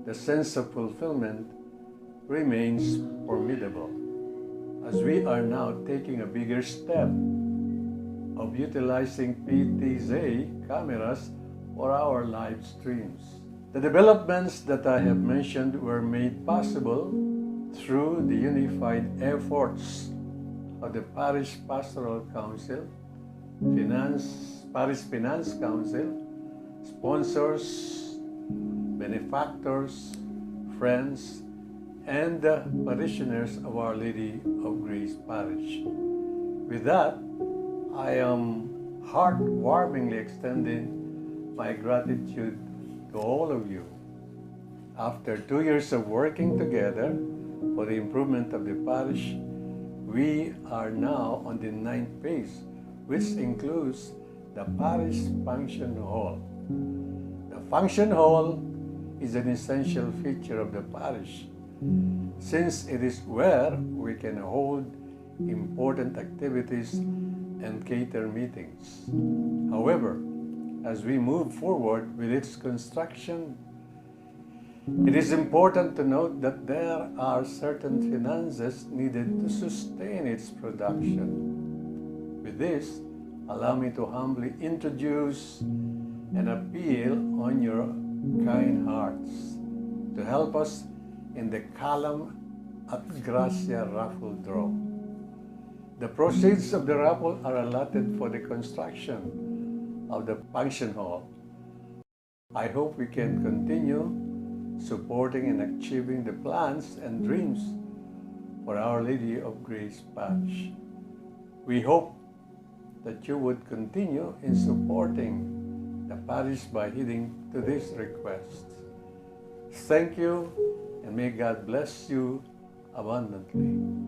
the sense of fulfillment remains formidable, as we are now taking a bigger step of utilizing P T Z cameras for our live streams. The developments that I have mentioned were made possible through the unified efforts of the Parish Pastoral Council, Finance, Parish Finance Council, sponsors, benefactors, friends, and the parishioners of Our Lady of Grace Parish. With that, I am heartwarmingly extending my gratitude to all of you. After two years of working together for the improvement of the parish, we are now on the ninth phase, which includes the parish function hall. The function hall is an essential feature of the parish, since it is where we can hold important activities and cater meetings. However, as we move forward with its construction, it is important to note that there are certain finances needed to sustain its production. With this, allow me to humbly introduce an appeal on your kind hearts to help us in the Calam at Gracia raffle draw. The proceeds of the raffle are allotted for the construction of the function hall. I hope we can continue supporting and achieving the plans and dreams for Our Lady of Grace Parish. We hope that you would continue in supporting the parish by heeding to this request. Thank you, and may God bless you abundantly.